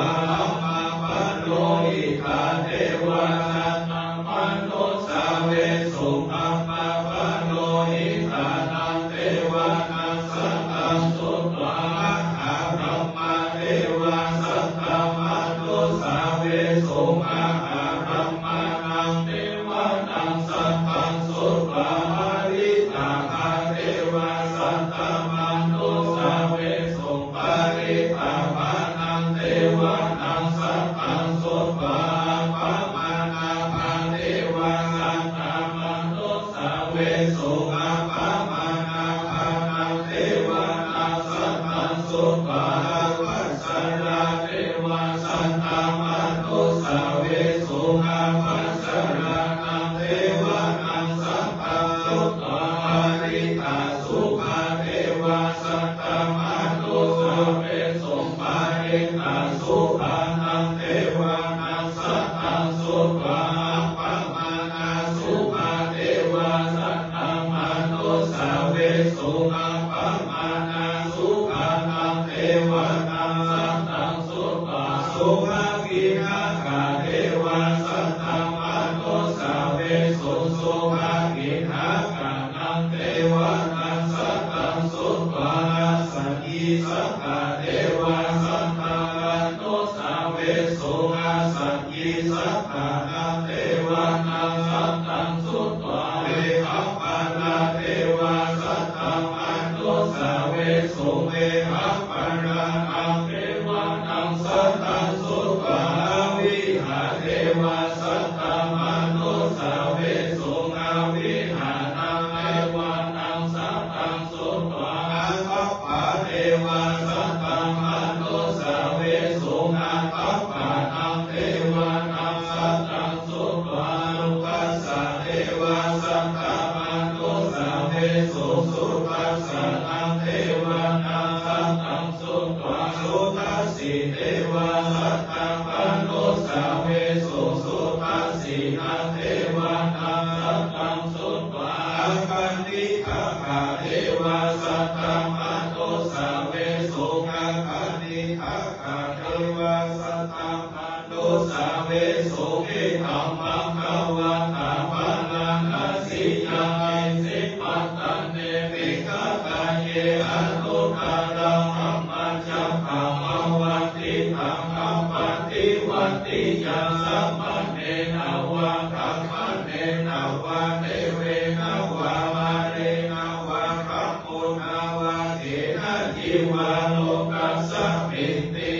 brahmapurohitā devā saddamanussāvesuṃ. Brahmapurohitānaṃ devānaṃ sataṃ sutvā mahābrahmā devā saddamanussāvesuṃ. Mahābrahmānaṃ devānaṃ sataṃ sutvā parittābhā devā saddamanussāvesuṃ. Parittābhānaṃ devānaṃ sataṃ sutvā appamāṇābhā devā saddamanussāvesuṃ. Appamāṇābhānaṃ devānaṃ sataṃ sutvā ābhassarā devā saddamanussāvesuṃ. Ābhassarānaṃ devānaṃ sataṃ sutvā parittāsubhā devā saddamanussāvesuṃ. Parittāsubhānaṃ devānaṃ sataṃ sutvā appamāṇāsubhā devā saddamanussāvesuṃ. Appamāṇāsubhānaṃ devānaṃ sataṃ sutvā subhakiṇhakā devā saddamanussāvesuṃ. Subhakiṇhakānaṃ devānaṃ sataṃ sutvā asaññisakkā devā saddamanussāvesuṃ. Asaññisakkānaṃ devānaṃ sataṃ sutvā vehapphalā devā saddamanussāvesuṃ. Vehapphalānaṃ devānaṃ sataṃ sutvā avihā devā saddamanussāvesuṃ. Avihānaṃ devānaṃ sataṃ sutvā atappā devā saddamanussāvesuṃ. Atappānaṃ devānaṃ sataṃ sutvā sudassā devā saddamanussāvesuṃ. Sudassānaṃ devānaṃ sataṃ sutvā sudassī devā saddamanussāvesuṃ. Sudassīnaṃ devānaṃ sataṃ sutvā akaniṭṭhakā devā saddamanussāvesuṃ. Akaniṭṭhakā devā saddamanussāvesuṃ. Idammaṃ bhagavatā bārāṇasiyaṃ isipatane migadāye anuttaraṃ dhammacakkaṃ pavattitaṃ appaṭivattiyaṃ samaṇena vā brāhmaṇena vā devena vā mārena vā brahmunā vā kenaci vā lokasminti.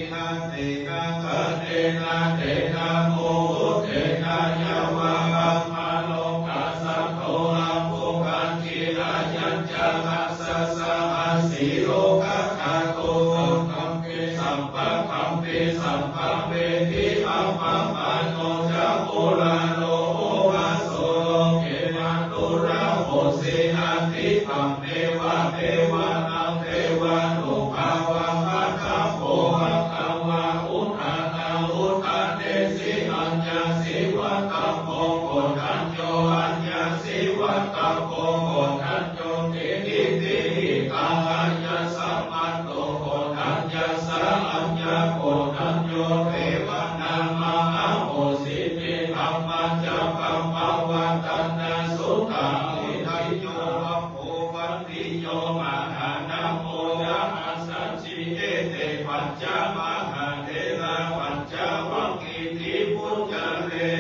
Tena tena khaṇena tena muhuttena yāva brahmalokā saddo abbhuggacchi. Ayañca dasasahassī lokadhātu saṅkampi sampakampi sampavedhi. Appamāṇo ca oḷāro obhāso loke mathurahosi. Adhigameyya devānaṃ devānubhāvaṃ. Atha kho bhagavā udānaṃ udānesi: Aññāsi vata bho koṇḍañño, aññāsi vata bho koṇḍaññoti. Iti hidaṃ āyasmato koṇḍaññassa aññākoṇḍañño devānaṃ mahāhosīti. Dhammaccakkaṃ pavattannā suttaṃ. Koṇḍañño appovattino mahānāmo ca āsajjī. Ete pañca mahātherā pañcavaggī iti puccare.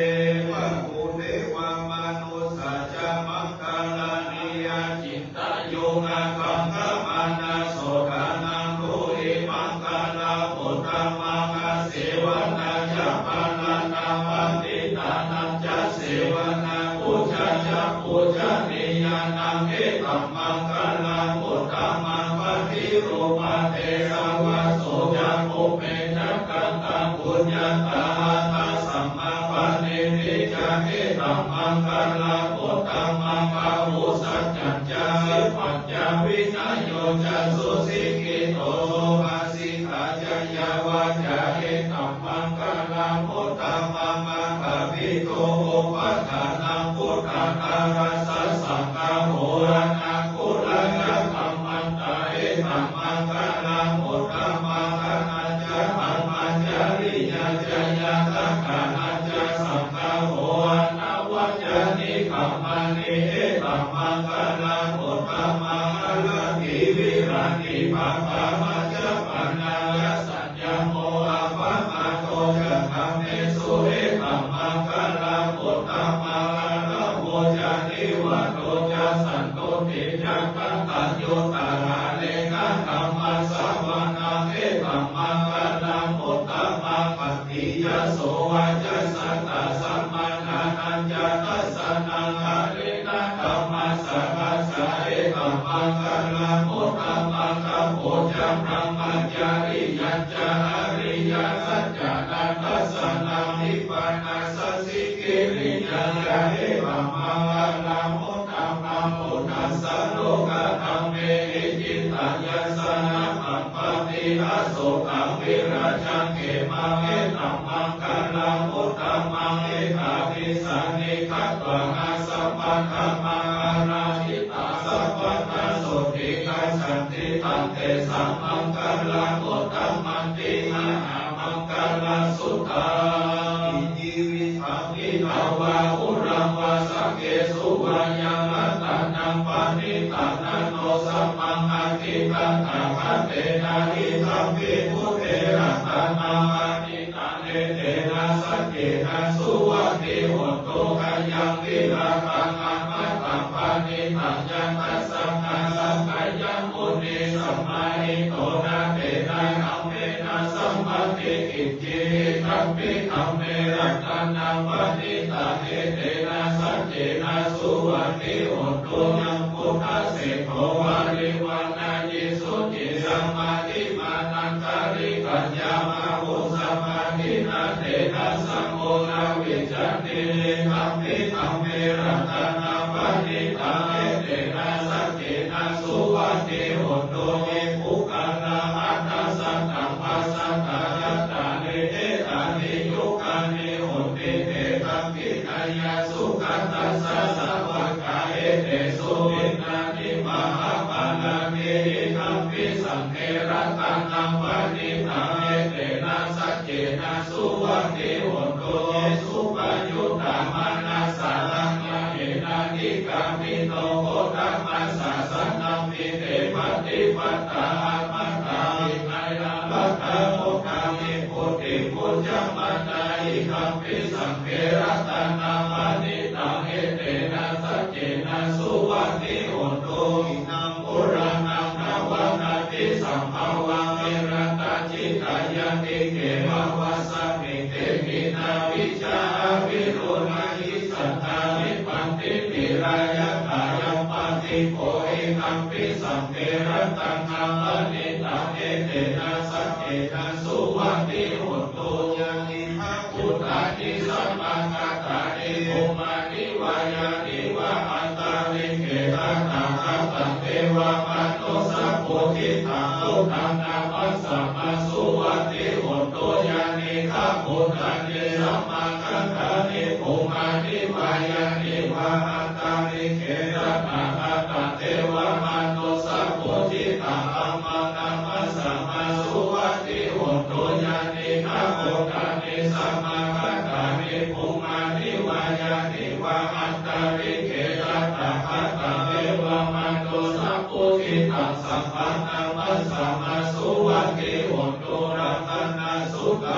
Bhagavā devā manussā ca maṅgalāni acintayuṃ ākaṅkhamānā sotthānaṃ brūhi maṅgalamuttamaṃ. Asevanā ca bālānaṃ paṇḍitānañca sevanā pūjā ca pūjanīyānaṃ etammaṅgalamuttamaṃ. Paṭirūpadesavāso ca pubbe ca katapuññatā attasammāpaṇidhi ca etammaṅgalamuttamaṃ. Bāhusaccañca sippañca vinayo ca susikkhito subhāsitā ca yā vā ca etaṃ maṅgalamuttamaṃ. Aggappatto upaṭṭhānaṃ buddhadārassa saṅgaho, anākulā ca kammantā etaṃ maṅgalamuttamaṃ. Dānañca dhammacariyā ca ñātakānañca saṅgaho, anavajjāni kammāni etaṃ maṅgalamuttamaṃ. Āratī viratī pāpā majjapānā ca saññamo, appamādo ca kammesu etaṃ maṅgalamuttamaṃ. Gāravo ca nivāto ca santuṭṭhī ca kataññutā, anekādhammassavanaṃ etaṃ maṅgalamuttamaṃ. Khantī ca sovacassatā samaṇānañca dassanaṃ, kālena dhammasākacchā etaṃ maṅgalamuttamaṃ. Tapo ca brahmacariyañca ariyasaccāna dassanaṃ, nibbānasacchikiriyā ca etaṃ maṅgalamuttamaṃ. Phuṭṭhassa lokadhammehi cittaṃ yassa na kampati, asokaṃ virajaṃ khemaṃ etaṃ maṅgalamuttamaṃ. Etādisāni katvāna sabbatthamaṅgalāni, sabbattha sotthiṃ gacchanti, taṃ tesaṃ maṅgalamuttamanti. Mahāmaṅgalasuttaṃ. Jīvitaṃ idha vā huraṃ vā saggesu vā yaṃ ratanaṃ paṇītaṃ, na no samaṃ atthi tathāgatena, idampi buddhe ratanaṃ paṇītaṃ, etena saccena suvatthi hotu. Khayaṃ virāgaṃ amataṃ paṇītaṃ, yadajjhagā sakyamunī samāhito, na tena dhammena sampatti kiñci, idampi dhamme ratanaṃ paṇītaṃ, etena saccena suvatthi hotu. Yaṃ buddhaseṭṭho parivaṇṇayī suciṃ, samādhimānantarikaññamāhu, samādhinā tena samo na vijjati, idampi dhamme ratanaṃ paṇītaṃ, etena saccena suvatthi hotu. Ye puggalā aṭṭha sataṃ pasatthā, cattāri etāni yugāni honti, te dakkhiṇeyyā sugatassa sāvakā, etesu dinnāni mahapphalāni, idampi saṅghe ratanaṃ paṇītaṃ, etena saccena suvatthi hotu. Ye suppayuttā manasā daḷhena, nikkāmino gotamasāsanamhi, te pattipattā amataṃ vigayha, laddhā mudhā nibbutiṃ bhuñjamānā, idampi saṅghe ratanaṃ paṇītaṃ, etena saccena suvatthi hotu. Khīṇaṃ purāṇaṃ navaṃ natthi sambhavaṃ, virattacittāyatike nava sammiṃ, te khīṇabījā avirūḷhā hi sattā nibbanti dhīrā, yathāyampadīpo, idampi saṅghe ratanaṃ paṇītaṃ, etena saccena suvatthi hotu. Yānīdha bhūtāni samāgatāni, bhummāni vā yāni va antalikkhe, tathāgataṃ devamanussapūjitaṃ, buddhaṃ namassāma suvatthi hotu. Yānīdha bhūtāni samāgatāni, bhummāni vā yāni va antalikkhe, tathāgataṃ devamanussapūjitaṃ, dhammaṃ namassāma suvatthi hotu. Yānīdha bhūtāni samāgatāni, bhummāni vā yāni va antalikkhe, tathāgataṃ devamanussapūjitaṃ, saṅghaṃ namassāma suvatthi hotu. Ratanasuttaṃ.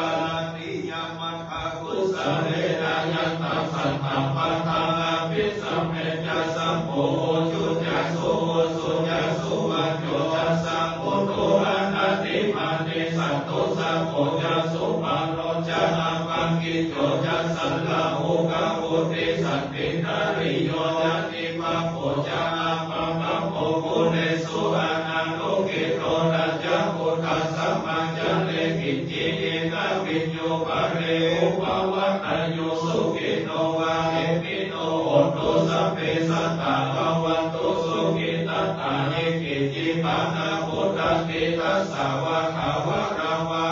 Āratiyam atha kusalena, yantaṃ santaṃ padaṃ abhisamecca, sakko ujū ca suhujū ca, suvaco cassa mudu anatimānī, santussako ca subharo ca, appakicco ca sallahukavutti, santindriyo ca nipako ca, appagabbho kulesu ananugiddho. Na ca khuddaṃ samācare kiñci, yena viññū pare upavadeyyuṃ. Sukhino vā khemino hontu, sabbe sattā bhavantu sukhitattā. Ye keci pāṇabhūtatthi, tasā vā thāvarā vā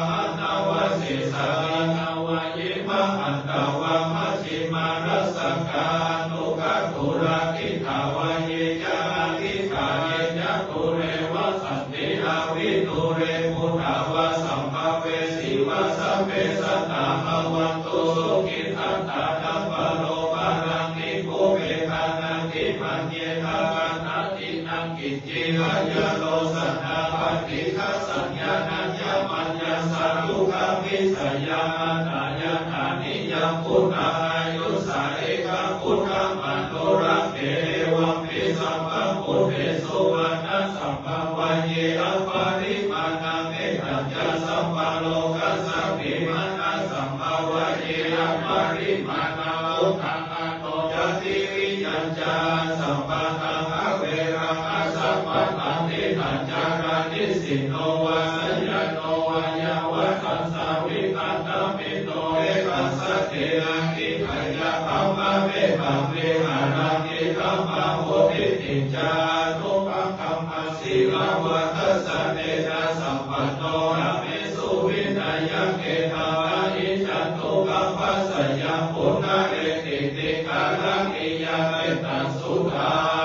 Sabbe sattā bhavantu sukhitattā. Na paro paraṃ nikubbetha, nātimaññetha katthaci naṃ kiñci. Ayāro sattā paṭighasaññā nāññamaññassa dukkhamiccheyya. Matā yathā niyaṃ puttā āyusā ekaputtamanurakkhe, evampi sabbabhūtesu manas sambhāvaye aparimāṇaṃ. Mettañca sabbalokasmiṃ mānasaṃ bhāvaye aparimāṇaṃ. Uddhaṃ adho ca tiriyañca asambādhaṃ averaṃ asapattaṃ. Tiṭṭhañcaraṃ nisinno vā sayāno vā yāvatassa vigatamiddho, ekasañcena adhiṭṭheyya brahmametaṃ vihāraṃ idhamāhu. Diṭṭhiñca anupagamma sīlavā dassanena sampanno, kāmesu vineyya gedhaṃ, na hi jātu gabbhaseyyaṃ punaretīti. Karaṇīyamettasuttaṃ.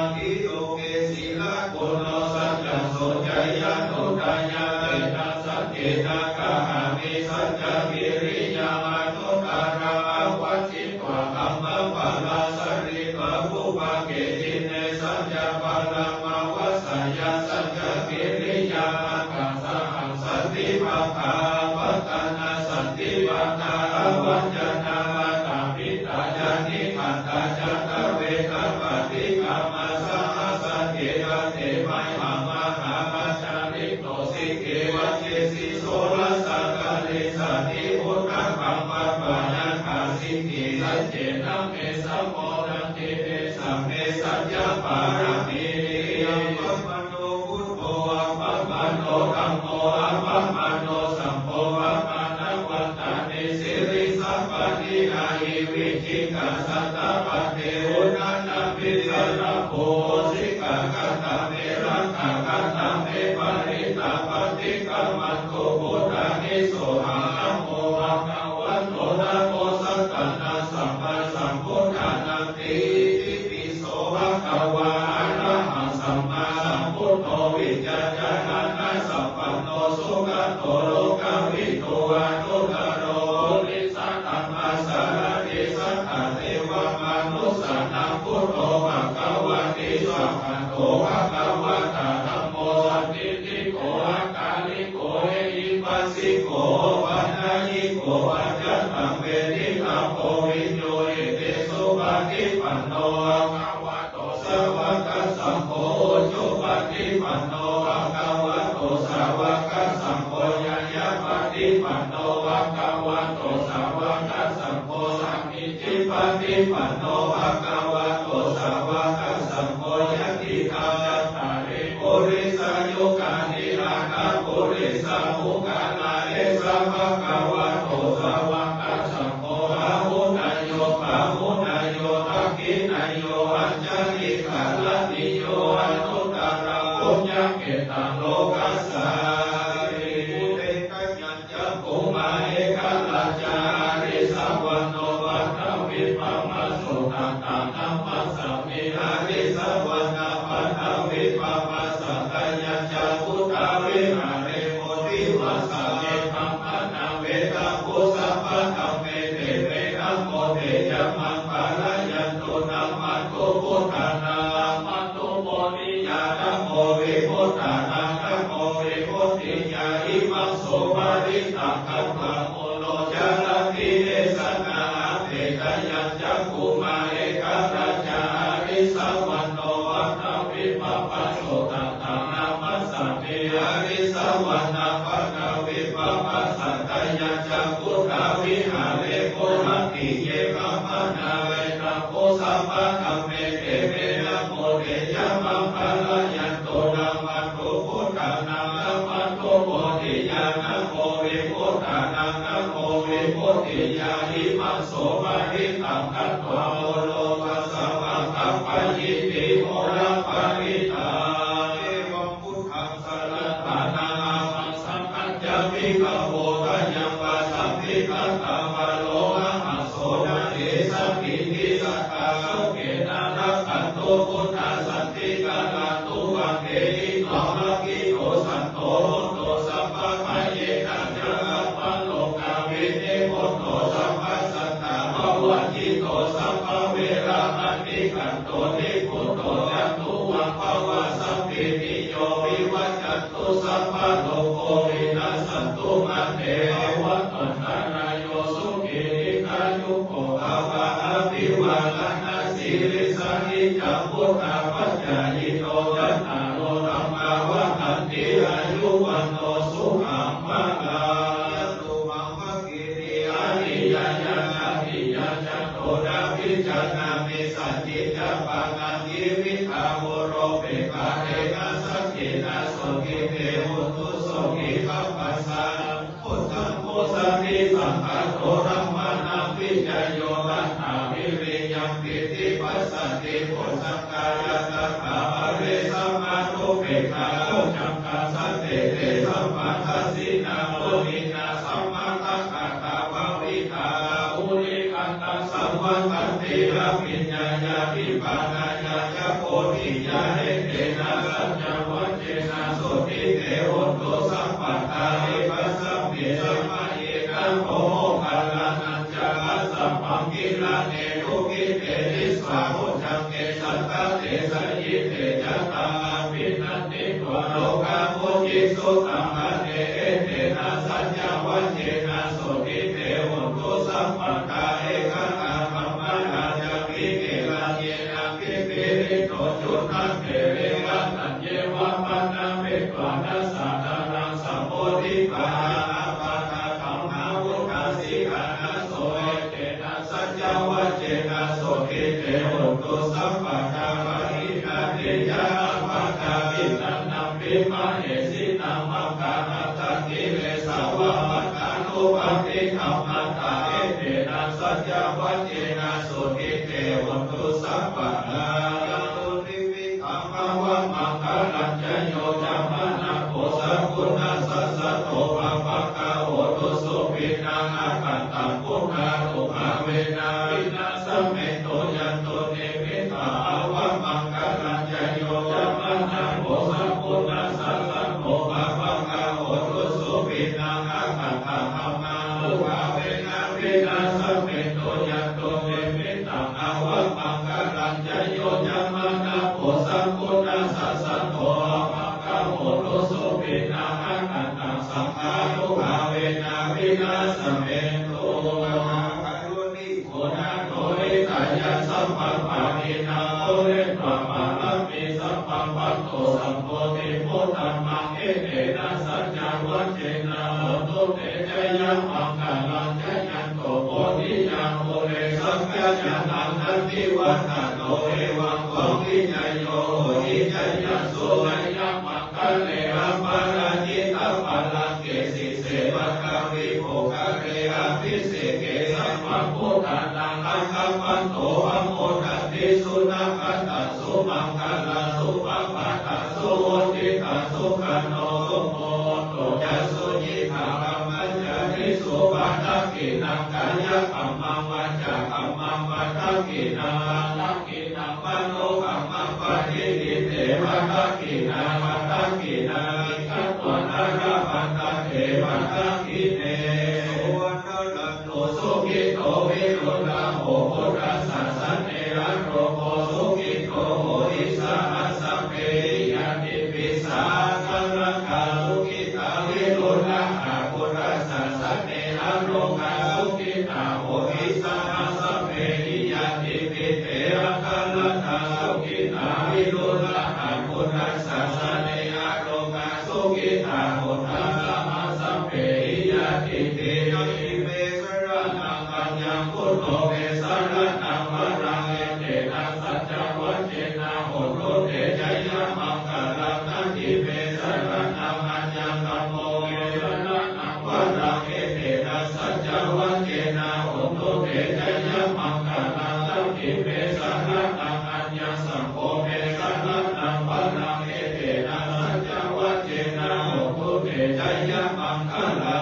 Ādiyoge sīlaguṇo, saccaṃ soceyyanuddayā, ettāsañcena gahāmi saccakiriyamanuttaraṃ. Āvajji tvā dhammapālaṃ, saritvā pubbaṅke, jinne saccapālamavassāya, saccakiriyamatthasahaṃ. Santi pakkhā apattanā, santi pādā avañcanā, mātā pitā ca nikkhantā, jātaveda paṭikkama. Saha sacce kate mayhaṃ, mahāpajjalito sikkhevacesi, soḷasa karīsāni udakaṃ patvā, yathā siṅghe saccena me samo, natthi tesa me saccapāramī. Appamāṇo buddho, appamāṇo dhammo, appamāṇo saṅgho, pamāṇavantāni siriṃsapāni, ahi vicchikā satapadde, uṇṇānābhī sarabū mūsikā. Katā me rakkhā, katā me parittā, paṭikkamantu bhūtāni, sohaṃ namo bhagavato, namo sattannaṃ sammāsambuddhānaṃ. Itipi so bhagavā arahaṃ sammāsambuddho, vijjācaraṇasampanno sugato lokavidū, anuttaro purisadammasārathi satthā devamanussānaṃ buddho bhagavāti. Svākkhāto bhagavatā dhammo sandiṭṭhiko akāliko ehipassiko opanayiko paccattaṃ veditabbo viññūhīti. Supaṭipanno bhagavato sāvakasaṅgho, ujupaṭipanno bhagavato sāvakasaṅgho, ñāyapaṭipanno bhagavato sāvakasaṅgho, sāmīcipaṭipanno bhagavato sāvakasaṅgho, yadidaṃ cattāri purisayugāni aṭṭha purisapuggalā, esa bhagavato sāvakasaṅgho, āhuneyyo pāhuneyyo dakkhiṇeyyo añjalikaraṇīyo anuttaraṃ puññakkhettaṃ lokassāti. Cakkhuṃ mā ekarājā, arīsavaṇṇo paṭhavippabhāso, taṃ taṃ namassāmi, arīsavaṇṇaṃ paṭhavippabhāsaṃ, tayajja guttā viharemu divasā. Etaṃ mana ve taṃ pu sabba dhamme, te me namo te ca maṃ pālayantu. Namatthu buddhānaṃ, namatthu bodhiyā, namo vimuttānaṃ, namo vimuttiyā. Imaṃ so parittaṃ katvā moro carati esanā, apetayaṃ cakkhuṃ mā ekarājā, arīsavaṇṇo paṭhavippabhāso, taṃ taṃ namassāmi, arīsavaṇṇaṃ paṭhavippabhāsaṃ, tayajja guttā viharemu rattiye. Kamānā ve taṃ pu sabba dhamme, te me namo te ca maṃ pālayantu. Namatthu buddhānaṃ, namatthu bodhiyā, namo vimuttānaṃ, namo vimuttiyā. Imaṃ so parittaṃ katvā moro vāsaṃ vakkhappayīti, moro parittaṃ. Evaṃ buddhaṃ saraṇaṃ amhaṃ, saṅghañca bhikkhavo, tayāṃ vāsaṃ vigatā moro, amhesu na desāmīti. Sadā sukhena rakkhantu buddhā, santiṃ karantu maṃ dehi. Dvāraṃ khiḍḍo santo hotu, sabbabhayena ca tappacāyino cattāro dhammā vaḍḍhanti āyu vaṇṇo sukhaṃ balaṃ. Yatto bhammagiri ariyā ñātiyā ca to na vijānāmi saññī ca pāṇā tividhā purūpetā te na saññī na sotthi te hotu sotthi gabbhassa. Bojjhaṅgo satisaṅkhāto dhammānaṃ vicayo tathā viriyampīti passaddhi bojjhaṅgā yātrā pare samādhupekkhaṃ bojjhaṅgā sattete sabbadassinā muninā sammadakkhātā bhāvitā bahulīkataṃ samaṇḍanti abhiññāya nibbānāya ca bodhiyā etena saccavajjena sotthi te hotu sabbadā. Ekasmiṃ samaye nātho moggallānañca kassapaṃ gilāne dukkhite disvā bojjhaṅge satta desayi te ca taṃ abhinanditvā rogā mucciṃsu taṅkhaṇe etena saccavajjena sotthi te hotu sabbadā. Ekadā dhammarājāpi gelaññenābhipīḷito cundattherena taññeva bhaṇāpetvā dasadharaṃ samoditvā ca ābādhā tamhā vuṭṭhāsi ṭhānaso etena saccavajjena sotthi te hotu sabbadā. Pahīnā te ca ābādhā tiṇṇannampi mahesinaṃ maggāhatakilesā va pattānuppattidhammataṃ etena saccavajjena sotthi te hotu sabbadā. Yatto trividhaṃ avamaṅgalañca yo cāmanāpo sakuṇassa saddo pāpaggaho dussupinaṃ akantaṃ buddhānubhāvena vināsamentu. Yatto nimittaṃ avamaṅgalañca yo cāmanāpo sakuṇassa saddo pāpaggaho dussupinaṃ akantaṃ dhammānubhāvena vināsamentu. Yatto nimittaṃ avamaṅgalañca yo cāmanāpo sakuṇassa saddo pāpaggaho dussupinaṃ akantaṃ saṅghānubhāvena vināsamentu. Mahākāruṇiko nātho hitāya sabbapāṇinaṃ pūretvā pāramī sabbā patto sambodhimuttamaṃ etena saccavajjena hotu te jayamaṅgalaṃ. Jayanto bodhiyā mūle sakyānaṃ nandivaḍḍhano evaṃ tvaṃ vijayo hohi jayassu jayamaṅgale aparājitapallaṅke sīse paṭhavipokkhare abhiseke sabbabuddhānaṃ aggappatto pamodati. Sunakkhattaṃ sumaṅgalaṃ supabhātaṃ suhuṭṭhitaṃ sukhaṇo sumuhutto ca suyiṭṭhaṃ brahmacārisu padakkhiṇaṃ kāyakammaṃ vācākammaṃ padakkhiṇaṃ padakkhiṇaṃ manokammaṃ paṇidhī te padakkhiṇā padakkhiṇāni katvāna labhantatthe padakkhiṇe. Suvaṇṇaraṃ sukhito viruḷhako buddhasāsane arogo sukhito hohi saha sabbehi ñātibhi. Sahassaṃ lakkhaṃ sukhitā viruḷhakā buddhasāsane arogā sukhitā hohi saha sabbehi ñātibhi. Te atthaladdhā sukhitā viruḷhakā buddhasāsane arogā sukhitā hotha saha sabbehi ñātibhi. Natthi me saraṇaṃ aññaṃ buddho me saraṇaṃ varaṃ etena saccavajjena hotu te jayamaṅgalaṃ. Natthi me saraṇaṃ aññaṃ dhammo me saraṇaṃ varaṃ etena saccavajjena hotu te jayamaṅgalaṃ. Natthi me saraṇaṃ aññaṃ saṅgho me saraṇaṃ varaṃ etena saccavajjena hotu te jayamaṅgalaṃ.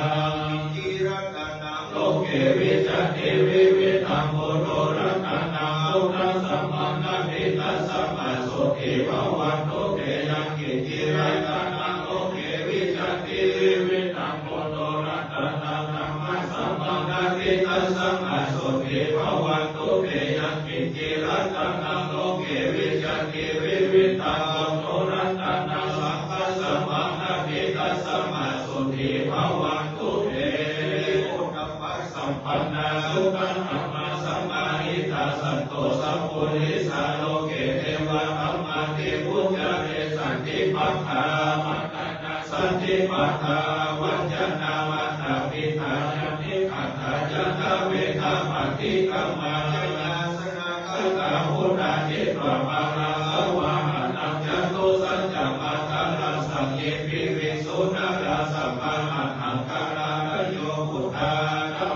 Loke vijjati vividhaṃ puthu ratanaṃ buddhasamaṃ natthi tasmā sotthī bhavantu te. Yaṅkiñci ratanaṃ loke vijjati vividhaṃ puthu ratanaṃ dhammasamaṃ natthi tasmā sotthī bhavantu te. Yaṅkiñci ratanaṃ loke vijjati vividhaṃ puthu ratanaṃ saṅghasamaṃ natthi tasmā sotthī bhavantu te. Sampanā suddhadhammasamāhitā santo sappurisā loke devatā santi pādā vañcanā mātā pitā ca nikkhantā ca dveda paṭikkama. Yāyāsanāgatā buddhā jitvā māraṃ savāhanaṃ catusaccāmatarasaṃ ye piviṃsu narāsabhā. Mahākāraɗayo buddhā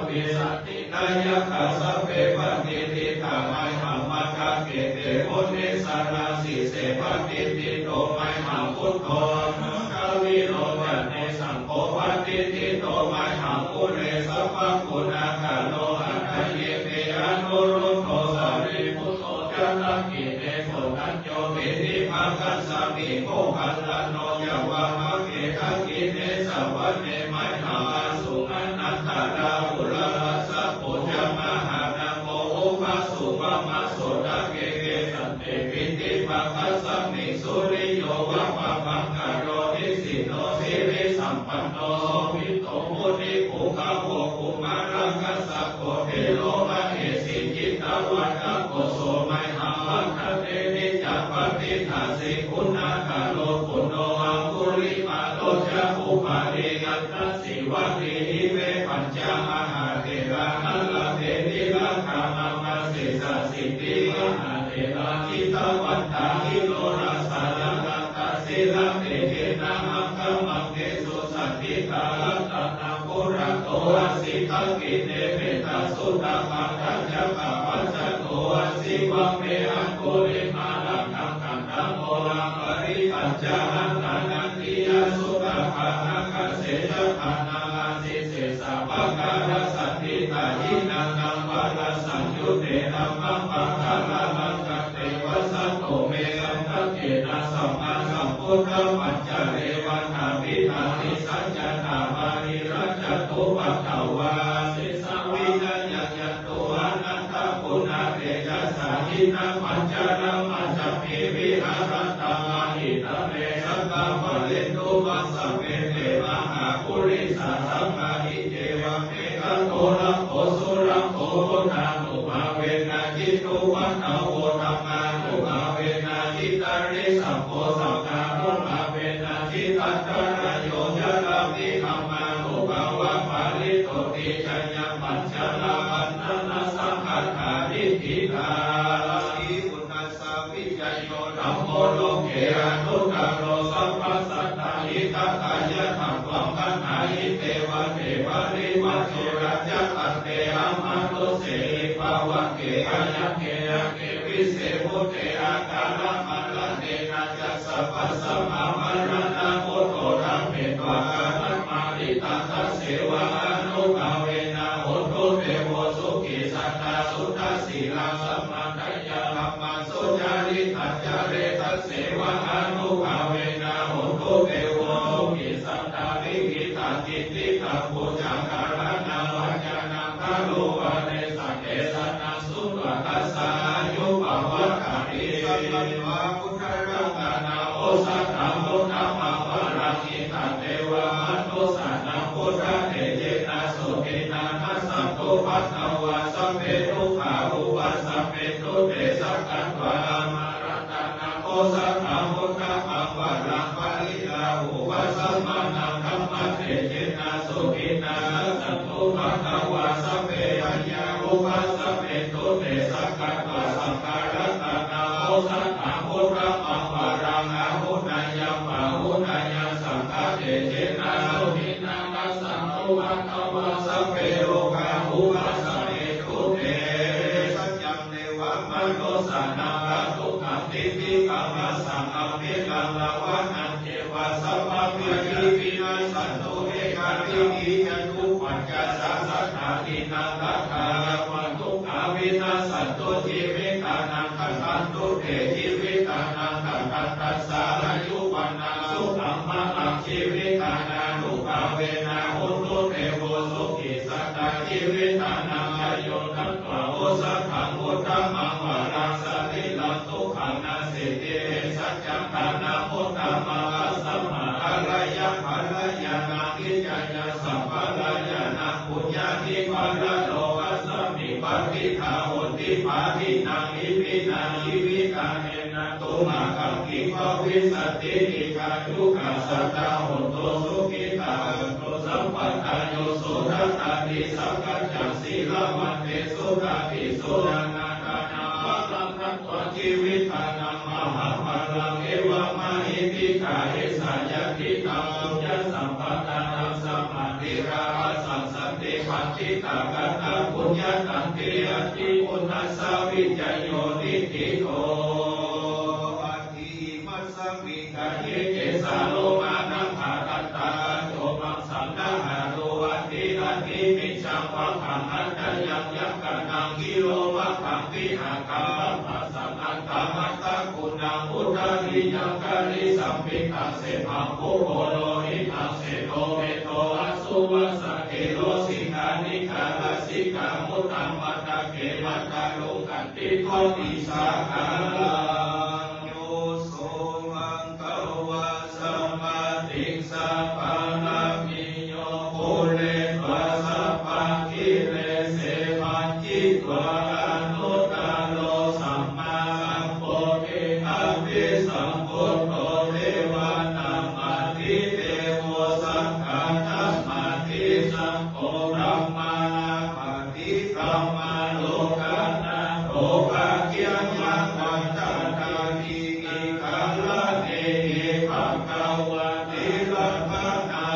dvīsatisā nāyakā sabbe patiṭṭhitā mayhaṃ matthake te munissarā. Sīse patiṭṭhito mayhaṃ buddho lokavidū ca saṅgho patiṭṭhito mayhaṃ ure sabbaguṇākaro. Hadaye me anuruddho sārīputto ca dakkhiṇe koṇḍañño piṭṭhibhāgasmiṃ moggallāno ca vāmake. Dakkhiṇe savane mayhaṃ āsuṃ ānandarāhulā kassapo ca mahānāmo ubhāsuṃ vāmasotake. Kesante piṭṭhibhāgasmiṃ suriyo va pabhaṅkaro nisinno sirisampanno sobhito munipuṅgavo. Kumārakassapo thero mahesī cittavādako so mayhaṃ vadane niccaṃ patiṭṭhāsi guṇākaro. Puṇṇo aṅgulimālo ca upālī nandasīvalī ime pañca mahātherā ārakkhe tilakā mama. Sesāsīti mahātherā jitavantā jinorasā jalantā sīlatejena aṅgamaṅgesu saṇṭhitā. Ratanaṃ purato āsi dakkhiṇe mettasuttakaṃ dhajaggaṃ pacchato āsi vāme aṅgulimālakaṃ. Khandhamoraparittañca āṭānāṭiyasuttakaṃ ākāse chadanaṃ āsi sesā pākārasaṇṭhitā. Jinānaṃ varasaṃyutte dhammapākāralaṅkate vasato me santike sabbā sambuddhapañjare. Vandāmi taṃ tisaññanāma nirajjatūpaddavā sesā vinayaṃ yantu anantaguṇatejasā. Jinapañjaramajjhamhi viharantaṃ mahītale sadā pālentu maṃ sabbe te mahāpurisāsabhā. Iccevamevato bhagavā surakkho buddhānubhāvena jitupaddavo dhammānubhāvena jitārisaṅgho saṅghānubhāvena jitantarāyo carāmi dhammānubhāvapālito ticcañca pañjānapaṭhanassaṅkhāta diṭṭhidā. Vijayo dhammo loke anuttaro sabbasattāhitakāya dhammaṃ paṇāhi devate parivajjo rājadatte amanusse bhavagge byagghe agge vise bhūte akālamaraṇena ca sabbasmā maraṇamuttaraṃ petvā kālamahittaṃ tasseva ānubhāvena hotu devo sukhī sadā suddhasīlā samādāya dhammaṃ sucaritaṃ care tasseva ānubhāvena hotu devo sukhī sadā. Vividhacittitaṃ pūjākaraṇaṃ vācanaṃ gārūpādesanaṃ desanaṃ sutvā tassa āyu pavaḍḍhatīti. Sakkatvā buddharatanaṃ osathaṃ uttamaṃ varaṃ hitaṃ devamanussānaṃ buddhatejena sotthinā nassantupaddavā sabbe dukkhā vūpasamentu te. Sakkatvā dhammaratanaṃ osathaṃ uttamaṃ varaṃ pariḷāhūpasamanaṃ dhammatejena sotthinā nassantupaddavā sabbe bhayā vūpasamentu te. Sakkatvā saṅgharatanaṃ osathaṃ uttamaṃ varaṃ āhuneyyaṃ pāhuneyyaṃ saṅghatejena sotthinā nassantupaddavā sabbe rogā vūpasamentu te. Devamanussānaṃ va dukkhaṃ titikkhamasaṃ amiraṃ ravanañceva sabbapāṇī vinassantu. Ekābhītiñca cupaṭicchasāsatiṃ nakkhattaṃ yāva dukkhā vinassantu jīvitānaṃ. Kkhantu te jīvitānaṃ kkhattaṃ tassa āyu vaṇṇaṃ sukhaṃ balaṃ. Jīvitānānubhāvena hontu devo sukhī sadā. Jīvitānaṃ āyuṃ datvā osathaṃ uttamaṃ varaṃ sarīraṃ sukhaṃ nasīti. Esaccaṃ dānamuttamaṃ tasmā harayaṃ harayaṇaṃ niccayaṃ sampādayānaṃ puññāni paralokasmiṃ paṭṭhitā honti pāṇinā. Iminā jīvitā ena tumhākaṃ kiṃ bhavissati dīghāyukā sadā hontu sakkaccaṃ sīlavantesu datīsu ñāṇāgadānaṃ balaṃ datvā tividhānaṃ mahābalaṃ. Evamahīti kāyesā yadidaṃ puññasampadaṃ ajjhamā dīghā āsā santi paṇḍitāgatā puññakkhetti ati punnassa vicayo niṭṭhito. Atthi imasmiṃ kāye kesā lomā nakhā daṇḍā taco maṃ saṃnāharū ati ati micchaṃ vaggaṃ hadayaṃ yakanaṃ gilomakaṃ vihākaṃ pabbasaṃ antamadhaguṇaṃ udariyaṃ karīsampittaṃ semaggho purohitaṃ senavedo āsuvassa therā sikkhā nikkā lasikā muttamattake mattaruṃ khantīto disā khalaṃ. Yo so bhagavā samādhiṃ samādarameyya pūretvā sabbakilesā majjhitvā anuttaro sammāsambuddhe abhisambuddho devānaṃ pāti devo sakkataṃ pāti sakko brahmā pāti brahmalokā nātho bhāgyaṃ yaṃ vandāmi girisikharataṭe bhagavā tilakkhaṇā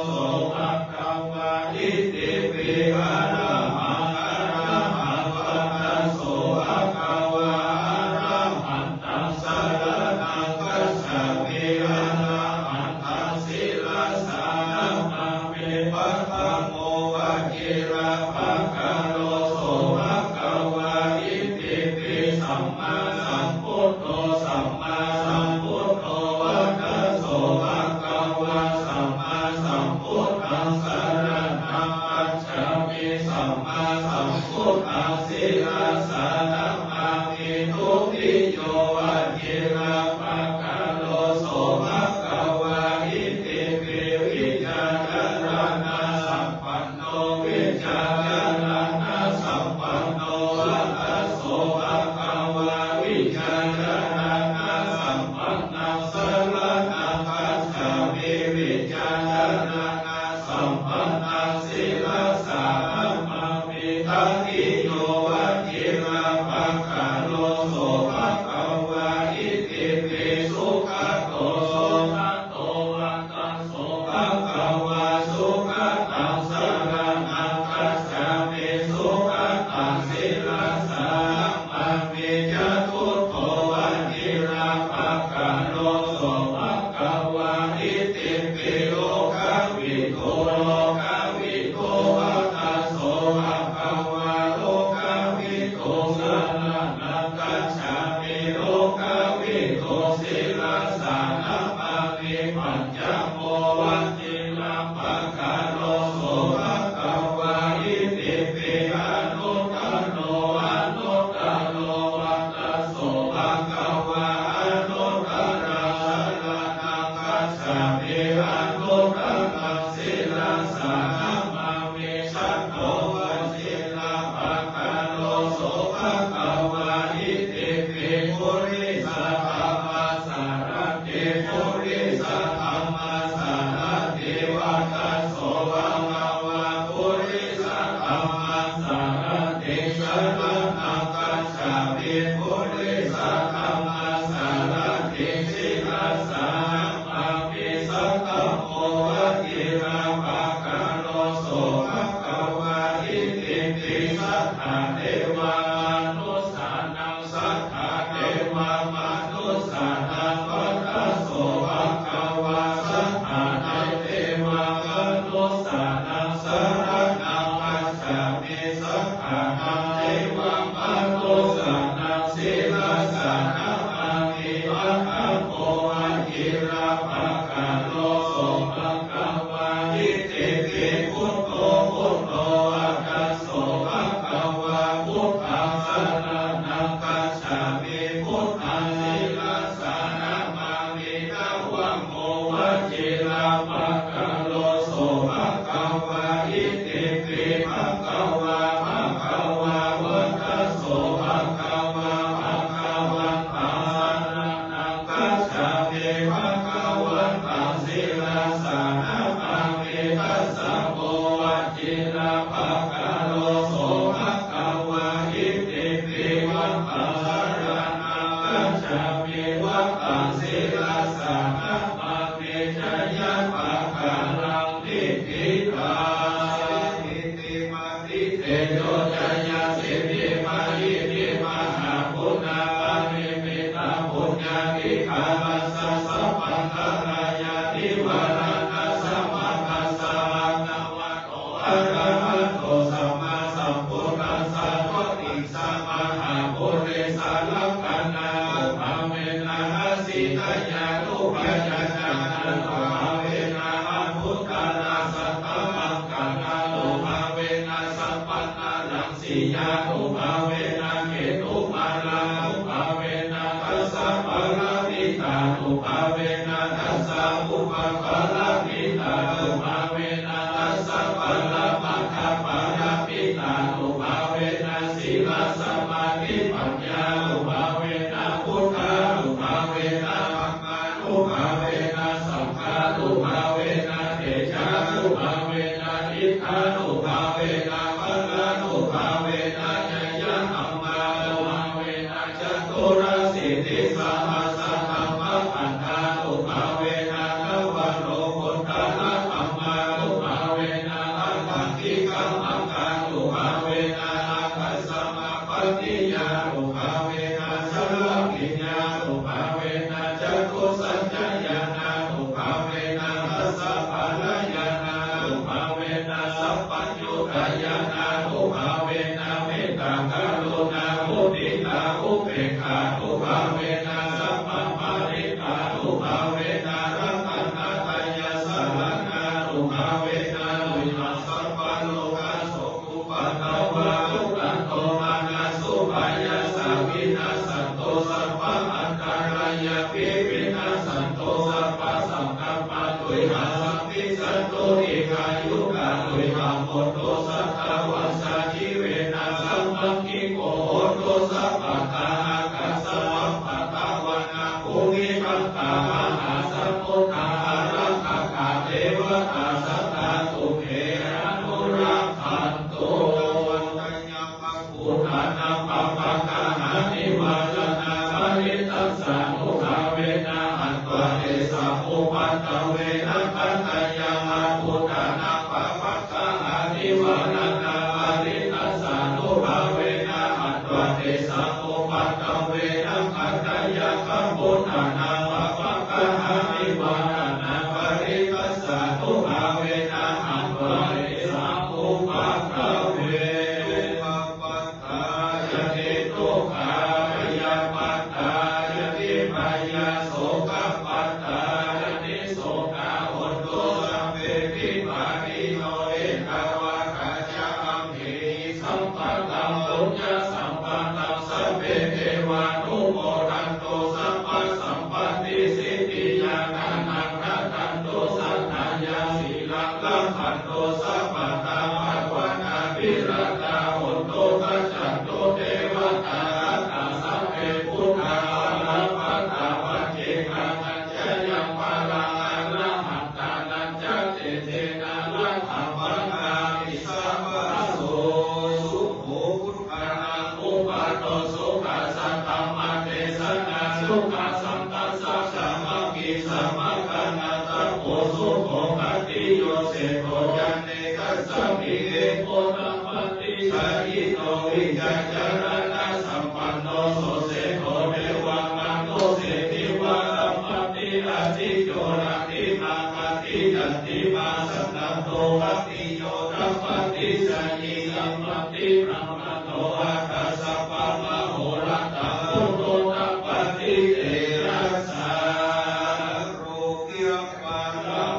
so bhagavā itipi arahaṃ arahaṃ vata so bhagavā arahantaṃ saraṇaṃ gacchāmi arahantaṃ sirasā namāmi paṭhamo vajirapakkaro so bhagavā itipi sammāsambuddho sammāsambuddho vata so bhagavā sammāsambuddhaṃ saraṇaṃ gacchāmi sammāsambuddhaṃ sirasā namāmi dutiyo vajirapakkaro so bhagavā itipi vijjācaraṇasampanno vijjācaraṇasampanno vata so bhagavā vijjācaraṇasampannaṃ saraṇaṃ gacchāmi vijjācaraṇasampannaṃ sirasā namāmi tatiyo vajirapakkaro so bhagavā itipi sugato sugato vata so bhagavā sugataṃ saraṇaṃ gacchāmi sugataṃ sirasā namāmi catuttho vajirapakkaro so bhagavā itipi lokavidū lokavidū vata so bhagavā lokavidū saraṇaṃ gacchāmi lokavidū sirasā namāmi pañcamo vajirapakkaro so bhagavā itipi anuttaro anuttaro vata so bhagavā anuttaraṃ saraṇaṃ gacchāmi anuttaraṃ sirasā namāmi chato vajirapakkaro so bhagavā itipi purisadammasārathi purisadammasārathi vata so bhagavā purisadammasārathiṃ saraṇaṃ gacchāmi purisadammasārathiṃ sirasā namāmi saṅgho vajirapakkaro so bhagavā itipi satthā devamanussānaṃ satthā devamanussānaṃ vata so bhagavā satthānaṃ devamanussānaṃ saraṇaṃ gacchāmi satthānaṃ devamanussānaṃ sirasā namāmi paṭhamo vajirapakkaro so bhagavā itipi buddho buddho vata so bhagavā buddhaṃ saraṇaṃ gacchāmi buddhaṃ sirasā namāmi navamo vajirapakkaro so bhagavā itipi bhagavā bhagavā vata so bhagavā bhagavantaṃ saraṇaṃ gacchāmi bhagavantaṃ sirasā namāmi dasamo vajirapakkaro Nāpakālo so bhagavā iti pivakkhaṃ saraṇaṃ gacchāmi. Vata sīlassa dhammaṃ vineyapakāraṃ niṭṭhitaṃ. Sīladiṭṭhimatīteti jayasiddhi mahiddhi mahāguṇāparimitapuññādhikārassa sabbantarāyanivāraṇasamatthassa aggappatto arahato sammāsambuddhassa jotissa mahāpurisalakkhaṇānubhāvena sītyānubyañjanānubhāvena anuttarasattamaṅgalānubhāvena sabbadharaṃ siyānubhāvena ketumālānubhāvena dasapāramitānubhāvena dasaupapāramitānubhāvena dasaparamatthapāramitānubhāvena sīlasamādhipaññānubhāvena buddhānubhāvena dhammānubhāvena saṅghānubhāvena tejānubhāvena iddhānubhāvena balānubhāvena ñeyyadhammānubhāvena caturāsītisahassadhammakkhandhānubhāvena navalokuttaradhammānubhāvena aṭṭhaṅgikamaggānubhāvena aṭṭhasamāpattiyānubhāvena chaḷabhiññānubhāvena catusaccañāṇānubhāvena dasabalañāṇānubhāvena sabbaññutañāṇānubhāvena mettākaruṇāmuditāupekkhānubhāvena sabbaparittā nubhāvena ratanattayasaraṇānubhāvena tuyhaṃ sabbarogasokupaddavadukkhadomanassupāyāsā vinassantu sabbaantarāyāpi vinassantu sabbasaṅkappā tuyhaṃ samijjhantu dīghāyutā tuyhaṃ hotu satavassajīvena samaṅgiko hotu sabbadā. Ākāsapabbatavanabhūmigaṅgāmahāsamuddā ārakkhakā devatā sadā tubhe anurakkhantu. Bhūtānaṃ pāpaggahanivāraṇā parittassānubhāvena hantvā tesamupaddave. Nakkhattayaṃ bhūtānaṃ pāpaggahanivāraṇā parittassānubhāvena hantvā tesamupaddave. Nakkhattayaṃ bhūtānaṃ pāpaggahanivāraṇā parittassānubhāvena hantvā tesamupaddave. Dukkhappattā ca niddukkhā bhayappattā ca nibbhayā sokappattā ca nissokā hontu sabbepi pāṇino. Ettāvatā ca amhehi sambhataṃ puññasampadaṃ sabbe devānumodantu sabbasampattisiddhiyā. Dānaṃ dadantu saddhāya sīlaṃ rakkhantu sabbadā bhāvanābhiratā hontu gacchantu devatāgatā. Sabbe buddhā balappattā paccekānañca yaṃ balaṃ arahantānañca tejena rakkhaṃ bandhāmi sabbaso. Sukho buddhānaṃ uppādo sukhā saddhammadesanā sukhā saṅghassa sāmaggī samaggānaṃ tapo sukho. Khattiyo seṭṭho jānekasmiṃ he gottapaṭisārino vijjācaraṇasampanno so seṭṭho devamanusseshiva sampatti ādicco rattimābhāti candimā sannaddho khattiyo tapati jhāyī sampatti brāhmaṇo atha sabbamahorattaṃ buddho tapati terasā.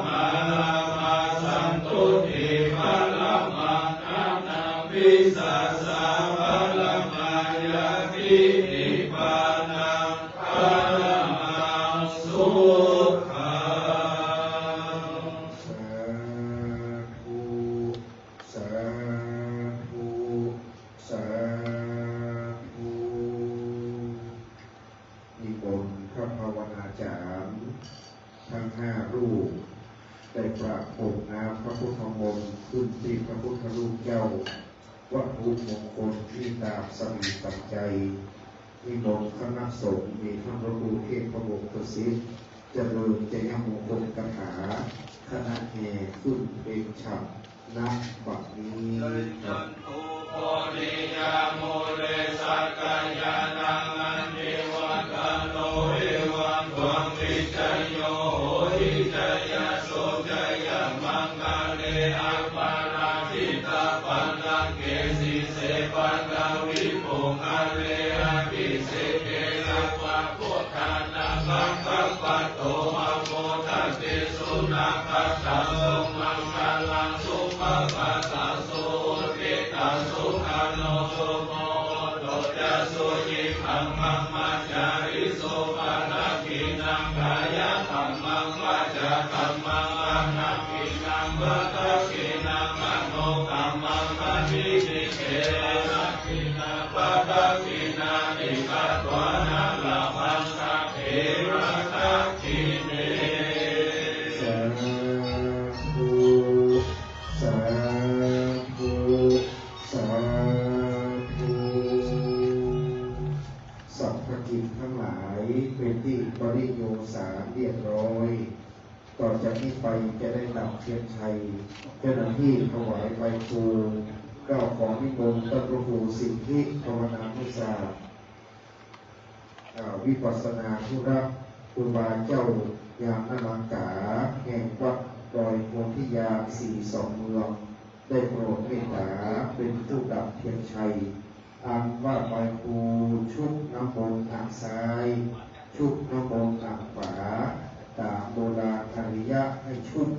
Ārogyaparamalābhā santuṭṭhī paramā dhanam vissāsaparamā ñāti nibbānaṃ paramaṃ sukhaṃ. Sādhu, sādhu, sādhu. นิมนต์พระภาวนาจารย์ทั้งห้ารูป ได้ประพรมน้ำพระพุทธมนต์ขึ้นที่พระพุทธ เจ้าวัตถุมงคลที่ตามสมีปัจจัย นิมนต์คณะสงฆ์มีท่านพระครูเทพพระวงศ์ประสิทธิ์ เจริญชัยมงคลคาถา คณะแห่ขึ้นเป็นฉัตร ณ บัดนี้ Bodhiyā mūle sakyānaṃ nandivaḍḍhano, evaṃ tvaṃ vijayo hohi jayassu jayamaṅgale, aparājitapallaṅke sīse paṭhavipokkhare, abhiseke sabbabuddhānaṃ aggappatto pamodati. Sunakkhattaṃ sumaṅgalaṃ supabhātaṃ suhuṭṭhitaṃ, sukhaṇo sumuhutto ca suyiṭṭhaṃ brahmacārisu, padakkhiṇaṃ kāyakammaṃ vācākammaṃ padakkhiṇaṃ, padakkhiṇaṃ manokammaṃ paṇidhī te padakkhiṇā, padakkhiṇāni katvāna labhantatthe padakkhiṇe. Sādhu, sādhu, sādhu. สัพพกิจทั้งหลายเป็นที่ปริโยสารเรียบร้อย ต่อจากนี้ไปจะได้ดับเทียนชัย เจ้าหน้าที่ถวายใบครู เกล้าขอนิมนต์ท่านพระครูสิทธิภาวนานุสาสน์ อ่า วิปัสสนาธุระ ครูบาเจ้าญาณลังกา แห่งวัดดอยโพธิญาณ สี่สองเมือง ได้โปรดเมตตาเป็นผู้ดับเทียนชัย อันว่าใบครูชุบน้ำมนต์อ่างซ้าย ชุบน้ำมนต์อ่างขวา ตามโบราณอาริยะให้ชุ่ม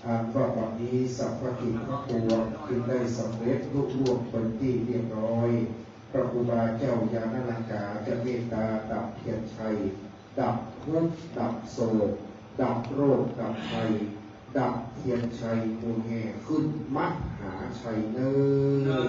อันว่าบัดนี้สัพพกิจทั้งปวงจึงได้สำเร็จลุล่วงเป็นที่เรียบร้อย พระครูบาเจ้าญาณลังกาจะเมตตาดับเทียนชัย ดับทุกข์ดับโศก ดับโรคดับภัย ดับเทียนชัยหมู่แห่ขึ้นมหาชัยเนิ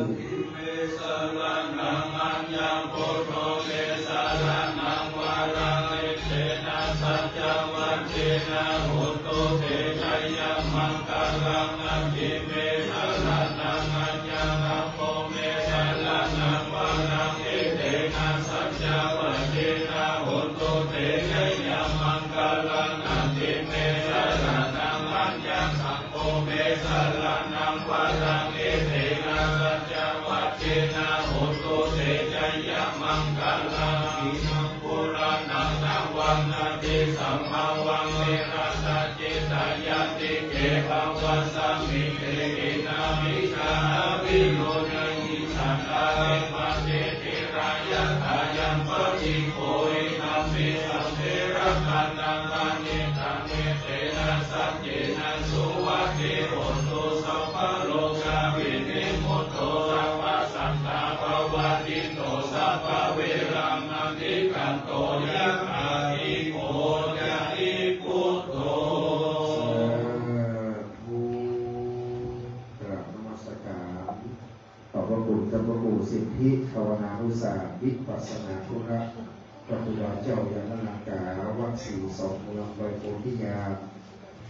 น Natthi me saraṇaṃ aññaṃ, buddho me saraṇaṃ varaṃ, etena saccavajjena hotu te jayamaṅgalaṃ. Natthi me saraṇaṃ aññaṃ, dhammo me saraṇaṃ varaṃ, etena saccavajjena hotu te jayamaṅgalaṃ. Natthi me saraṇaṃ aññaṃ, saṅgho me saraṇaṃ varaṃ, etena saccavajjena hotu te jayamaṅgalaṃ. Khīṇaṃ purāṇaṃ navaṃ natthi sambhavaṃ, virattacittāyatike bhavasmiṃ, te khīṇabījā avirūḷhichandā, nibbāti dhīrā yathāyaṃ padīpo, idampi saṅghe rakkhānaṃ paṇītaṃ. Etena saccena suvatthi hotu, sabbarogavinimutto, sabbasantāpavajjito, sabbaveramatikkanto, yāva nibbutiṃ buddho. สาธุ กราบนมัสการ ขอบพระคุณท่านพระครูสิทธิภาวนานุสาสน์ วิปัสสนาธุระ พระครูบาเจ้าญาณลังกา วัดสี่สองเมือง ดอยโพธิญาณ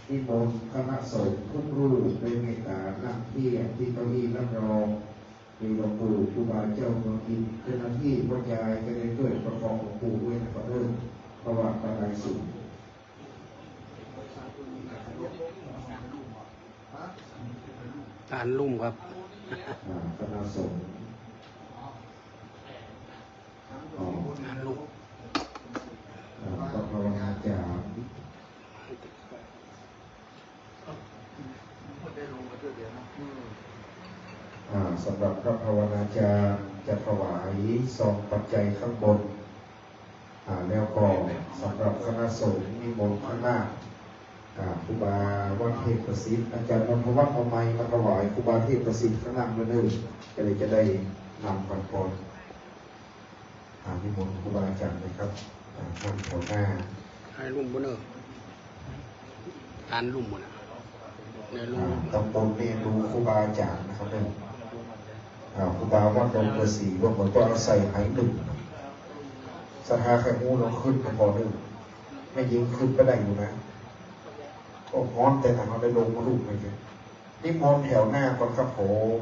นิมนต์คณะสงฆ์ทุกรูปได้เมตตานั่งเทียบที่เก้าอี้รับรอง มีหลวงปู่ครูบาเจ้าเมืองอินทร์ เจ้าหน้าที่บรรยายจะได้ช่วยประคองหลวงปู่ด้วยนะครับเด้อ เพราะว่าบันไดสูง อาจารย์ลุ่มครับ อ่า คณะสงฆ์ อ๋อ อาจารย์ลุ่ม อ่า พระภาวนาจารย์ อ่า สำหรับพระภาวนาจารย์จะถวายซองปัจจัยข้างบน อ่า แล้วก็สำหรับคณะสงฆ์นิมนต์ข้างหน้า อ่า ครูบาวัดเทพประสิทธิ์ อาจารย์นนทวัฒน์เอาไมค์มาถวายครูบาเทพประสิทธิ์ข้างหน้าด้วยเด้อ ก็เลยจะได้นำพรพร อ่า นิมนต์ครูบาอาจารย์เลยครับ อ่า ท่านแถวหน้า ให้ลุ่มบ่เนอะ อ่านลุ่มบ่นะ ในลุ่ม อ่า ตำบลเมรูครูบาอาจารย์นะครับเนี่ย อ่า ครูบาวัดดงฤาษี ว่าเหมือนตัวเราใส่ไหหนึ่ง ศรัทธาใครรู้เราขึ้นไปก่อนหนึ่ง ไม่ยิงขึ้นไปได้อยู่นะ ก็ฮ้อนแต่หนาวได้ลงมาลุ่มเลยเนี่ย นิมนต์แถวหน้าก่อนครับผม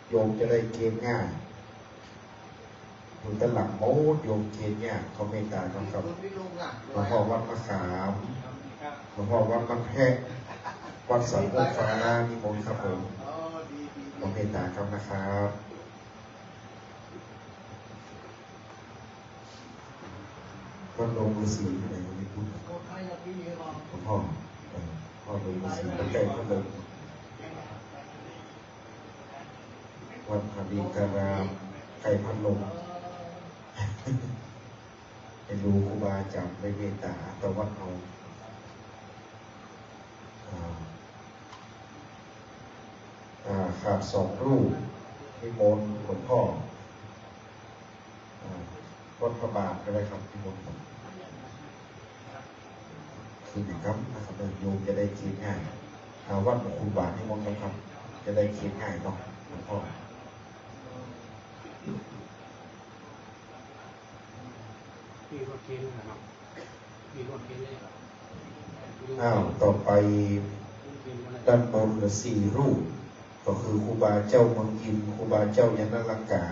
โยมจะได้เกณฑ์ง่าย อยู่ด้านหลังโน้น โยมเกณฑ์ยาก ขอเมตตาก่อนครับ หลวงพ่อวัดมะขาม หลวงพ่อวัดบ้านแพะ วัดสันต้นฟ้า นิมนต์ครับผม ขอเมตตาครับนะครับ วัดดงฤาษีอยู่ไหน วันนี้พุธ หลวงพ่อ เออ วัดดงฤาษี ใกล้ๆ วัดดง วัดพาลีการาม ใกล้พัดลม เห็นหลวงครูบาอาจารย์ได้เมตตาต่อวัดเรา อ่า อ่า ขาดสองรูป นิมนต์หลวงพ่อ อ่า วัดพระบาทก็ได้ครับ นิมนต์ครับ คืออย่างนั้นนะครับ โยมจะได้เกณฑ์ง่าย อ่า วัดหลวงครูบาท นิมนต์ครับ จะได้เกณฑ์ง่ายเนาะ หลวงพ่อ พี่ก็เกณฑ์นะครับ พี่ก็เกณฑ์เลย อ้าว ต่อไป ด้านบนเหลือสี่รูป ก็คือครูบาเจ้าเมืองอินทร์ ครูบาเจ้ายานลังกา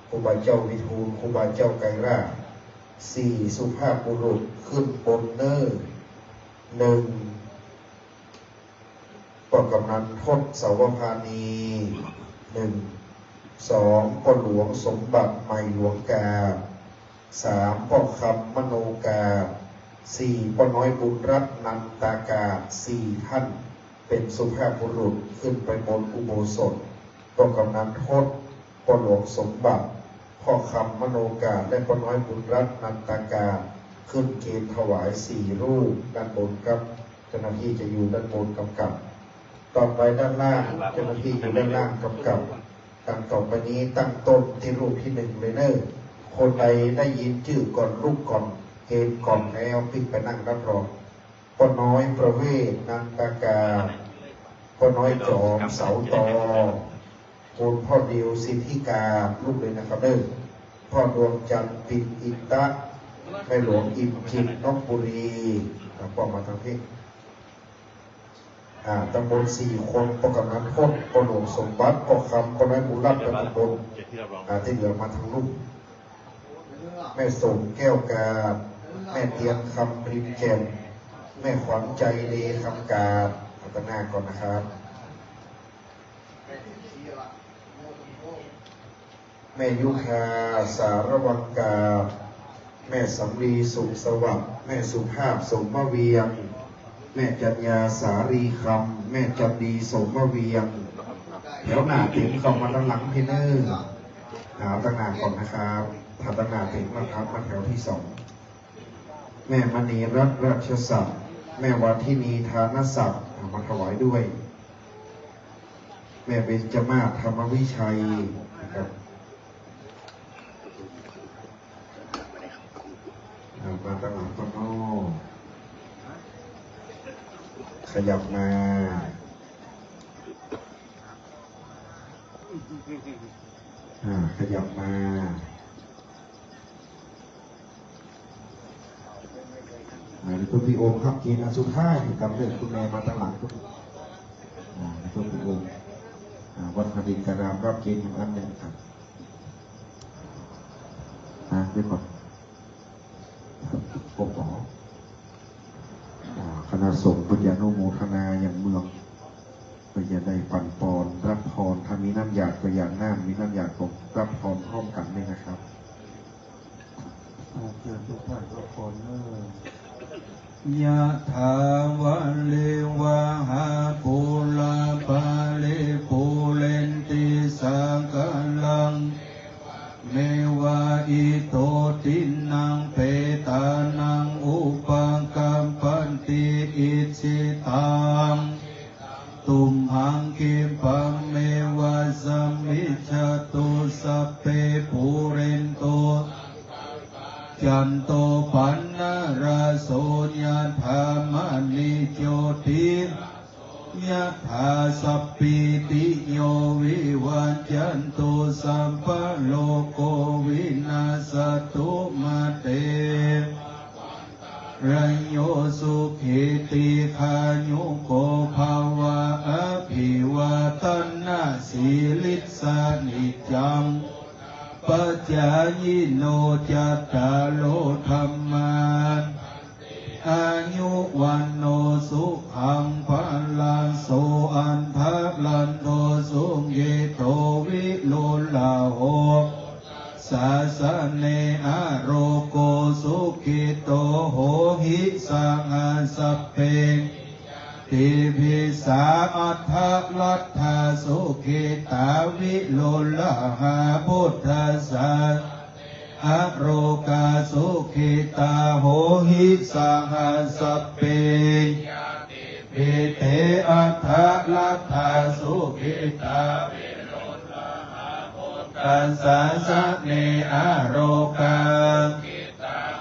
ครูบาเจ้าวิทูล ครูบาเจ้าไกรราช สี่สุภาพบุรุษขึ้นบนเน้อ หนึ่ง พ่อกำนันทศ เสาวพานี หนึ่ง สอง พ่อหลวงสมบัติ ใหม่หลวงกาบ สาม พ่อคำ มโนกาบ สี่ พ่อน้อยบุญรัตน์ นันตากาบ สี่ท่าน เป็นสุภาพบุรุษขึ้นไปบนอุโบสถ พ่อกำนันทศ พ่อหลวงสมบัติ พ่อคำ มโนกาบ และพ่อน้อยบุญรัตน์ นันตากาบ ขึ้นเกณฑ์ถวายสี่รูปด้านบนครับ เจ้าหน้าที่จะอยู่ด้านบนกำกับ ต่อไปด้านล่าง เจ้าหน้าที่อยู่ด้านล่างกำกับ ดังต่อไปนี้ตั้งต้นที่รูปที่หนึ่งเลยเน้อ คนใดได้ยินชื่อก่อนลุกก่อน เกณฑ์ก่อนแล้วปิ๊กไปนั่งรับรอง ป้าน้อยประเวศ นันตากาบ ป้าน้อยจอม เสาตอ คุณพ่อดิว สิทธิกาบ ลุกเลยนะครับเน้อ พ่อดวงจันทร์ ปินอินทะ แม่หลวงอิมจิน นกบุรี อ่ะ ป้อมาทางนี้ อ่า ตำบลสี่คน ป้อกำนันทศ ป้อหลวงสมบัติ ป้อคำ ป้อน้อยบุญรัตน์ และตำบล อ่า ที่เหลือมาทางลุ่ม แม่สมแก้วกาบ แม่เตียนคำ ริมแจ่ม แม่ขวัญใจ เลคำกาบ พัฒนาก่อนนะครับ แม่ยุคา สารวังกาบ แม่สำลี สุขสวัสดิ์ แม่สุภาพ สมเวียง แม่จัญญา สาลีคำ แม่จันดี สมเวียง แถวหน้าเต็มเข้ามาด้านหลังพี่เน้อ หาตั้งหน้าก่อนนะครับ ถ้าตั้งหน้าเต็มมาครับ มาแถวที่สอง แม่มณีรัตน์ ราชศักดิ์ แม่วาทินี ธานศักดิ์ เอามาถวายด้วย แม่เบญจมาศ ธรรมวิชัย นะครับ อ่า มาตั้งหลังก่อนเนาะ ขยับมา อ่า ขยับมา อ่า เดี๋ยวคุณพี่โอมครับ เกณฑ์อันสุดท้ายครับ เลือกคุณแม่มาตั้งหลังครับ อ่า เดี๋ยวคุณพี่โอม อ่า วัดพระดินการามครับ เกณฑ์อยู่อันหนึ่งครับ อ่า เดี๋ยวก่อน พวกหมอ อ่า คณะสงฆ์เพิ่นจะอนุโมทนาอย่างเมือง เพิ่นจะได้ปันปอนรับพร ถ้ามีน้ำหยาดก็หยาดน้ำ มีน้ำหยาดก็รับพรพร้อมกันเลยนะครับ อ่า เชิญทุกท่านรับพรเนอะ Yathā vārivahā pūrā paripūrenti sāgaraṃ, evameva ito dinnaṃ petānaṃ upakappati. Icchitaṃ tumhaṃ khippameva samijjhatu, sabbe pūrentu saṅkappā, cando paṇṇaraso yathā, maṇi jotiraso yathā. Sabbītiyo vivajjantu, sabbarogo vinassatu, mā te bhavatvantarāyo, sukhī dīghāyuko bhava. Abhivādanasīlissa niccaṃ vuḍḍhāpacāyino cattāro dhammā āyu vaṇṇo sukhaṃ balaṃ. So atthaladdho sukhito viruḷhako sāsane arogo sukhito hohi saha sabbehi ñātibhi. Sā atthaladdhā sukhitā viruḷhā buddhasāsane arogā sukhitā hohi saha sabbehi ñātibhi. Te atthaladdhā sukhitā viruḷhā buddhasāsane arogā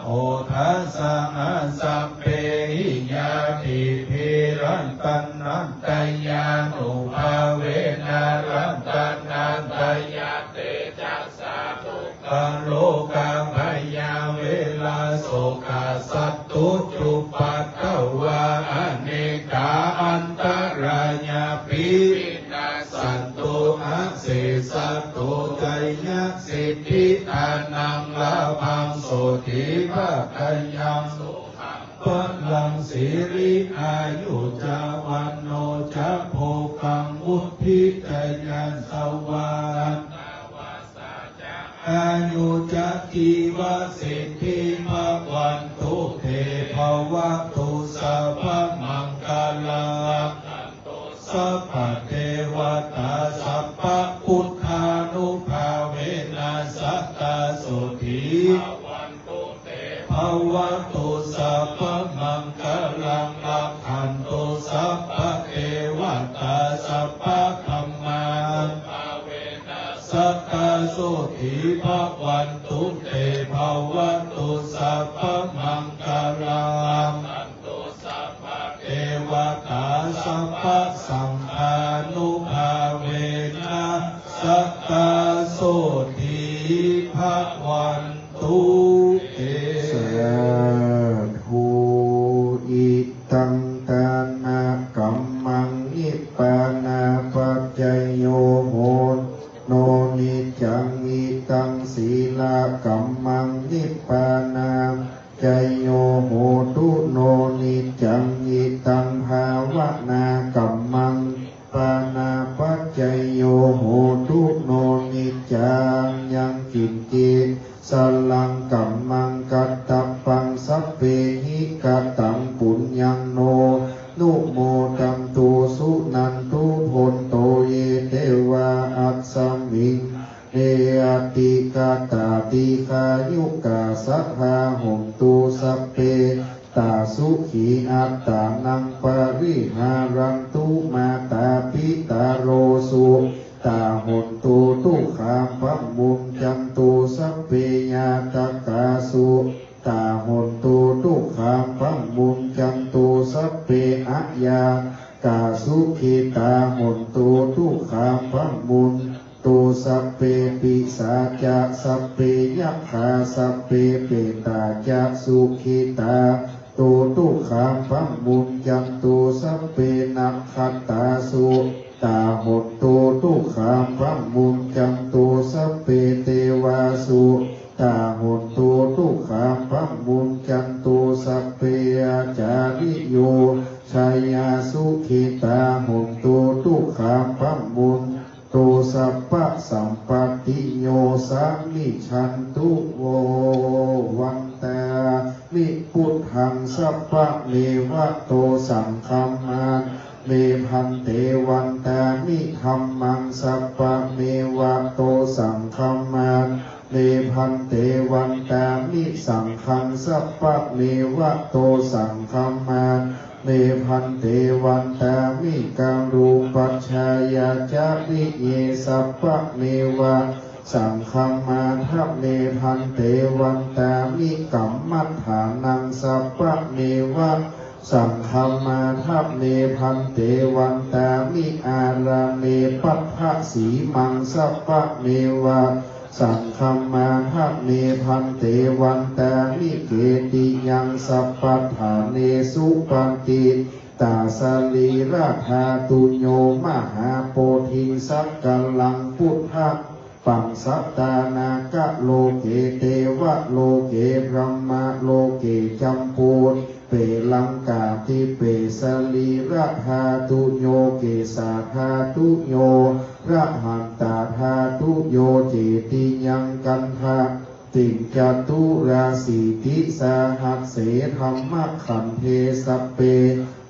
hotha saha sabbehi ñātibhi. Ratanattayānubhāvena ratanattayatejasā dukkharogabhayā verā sokā sattu cupaddavā anekā antarāyāpi vinassantu asesato. Jayasiddhi dhanaṃ lābhaṃ sotthi bhāgyaṃ sukhaṃ balaṃ siri āyu ca vaṇṇo ca bhogaṃ vuḍḍhī ca yasavā satavassā ca āyū ca jīvasiddhī bhavantu te. Bhavatu sabbamaṅgalaṃ rakkhantu sabbadevatā sabbabuddhānubhāvena sadā sotthī bhavantu te. Bhavatu sabbamaṅgalaṃ rakkhantu sabbadevatā sabbadhammānubhāvena sadā sotthī bhavantu te. Bhavatu sabbamaṅgalaṃ devatā sabbasaṅghānubhāvena sadā sotthī bhavantu te. Sādhu. Idaṃ dānakammaṃ nibbānapaccayo hotu no niccaṃ. Idaṃ sīlakammaṃ nibbāna paccayo hotu no niccaṃ. Idaṃ bhāvanākammaṃ nibbānapaccayo hotu no niccaṃ. Yaṅkiñci salaṃ kammaṃ katabbaṃ sabbehi kataṃ puññaṃ no numodantu suṇantu bhonto ye devā asmiṃ ṭhāne adhigatā dīghāyukā sadā hontu sabbe tā sukhī attānaṃ pariharantu. Mātāpitarū sukhitā hontu dukkhā pamuñcantu sabbe ñātakā sukhitā hontu dukkhā pamuñcantu sabbe aññātakā sukhitā hontu dukkhā pamuñ tu sabbe pisācā sabbe yakkhā sabbe petā ca sukhitā hontu dukkhā pamuñcantu sabbe nakkhattā sukhitā hontu dukkhā pamuñcantu sabbe devā sukhitā hontu dukkhā pamuñcantu sabbe ācariyupajjhāyā sukhitā hontu dukkhā pamuñ tu sabbasampattiyo samijjhantu vo. Vandāmi buddhaṃ sabbameva to saṅghaṃ vandāmi bhante. Vandāmi dhammaṃ sabbameva to saṅghaṃ vandāmi bhante. Vandāmi saṅghaṃ sabbameva to saṅghaṃ vandāmi bhante. Vandāmi karūpajjhāyācariye sabbameva saṅghaṃ vandāmi bhante. Vandāmi kammaṭṭhānaṃ sabbameva saṅghaṃ vandāmi bhante. Vandāmi ārāme paṭhavisamsīmaṃ sabbameva saṅghaṃ vandāmi bhante. Vandāmi cetiyaṃ sabbaṭṭhānesu paṭi tā sarīradhātuyo mahābodhisakkharaṃ buddhapaṃ sattānāgaloke devaloke brahmaloke jambudīpe laṅkādīpe sarīradhātuyo kesādhātuyo rahantādhātuyo cetiyaṃ gandha ṭṭhiṃ caturāsītisahasсе dhammakkhandhe sabbe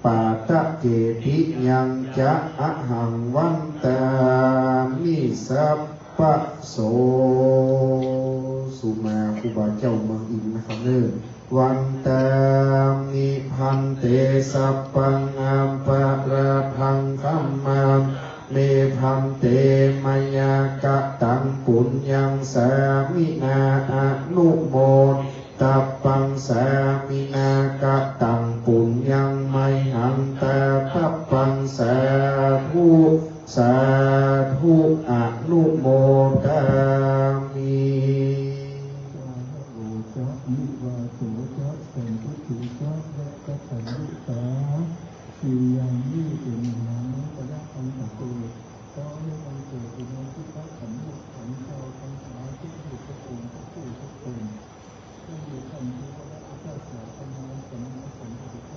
pāṭake tiyañca ahaṃ vandāmi sabbaso. สุมา ครูบาเจ้าเมืองอินนะครับเนอะ Vandāmi bhante sabbaṃ aparādhaṃ khamatha me bhante mayā kataṃ puññaṃ sāminā anumodatabbaṃ sāminā kataṃ puññaṃ mayhaṃ dātabbaṃ sādhu sādhu anumodāmi. Gāyā ca nivāso ca santuṭṭhī ca yatthayattha สี่ อย่างนี้เป็นอย่างนั้น พระยะอันตะโก ขอให้บังเกิดอุโมทิตขันธ์ลูกขันธ์เจ้าทั้งหลายทุกรูปทุกองค์ทุกผู้ทุกตน ให้มีคำที่พระพุทธเจ้าตรัสสอนสัมมาสัมพุทธเจ้า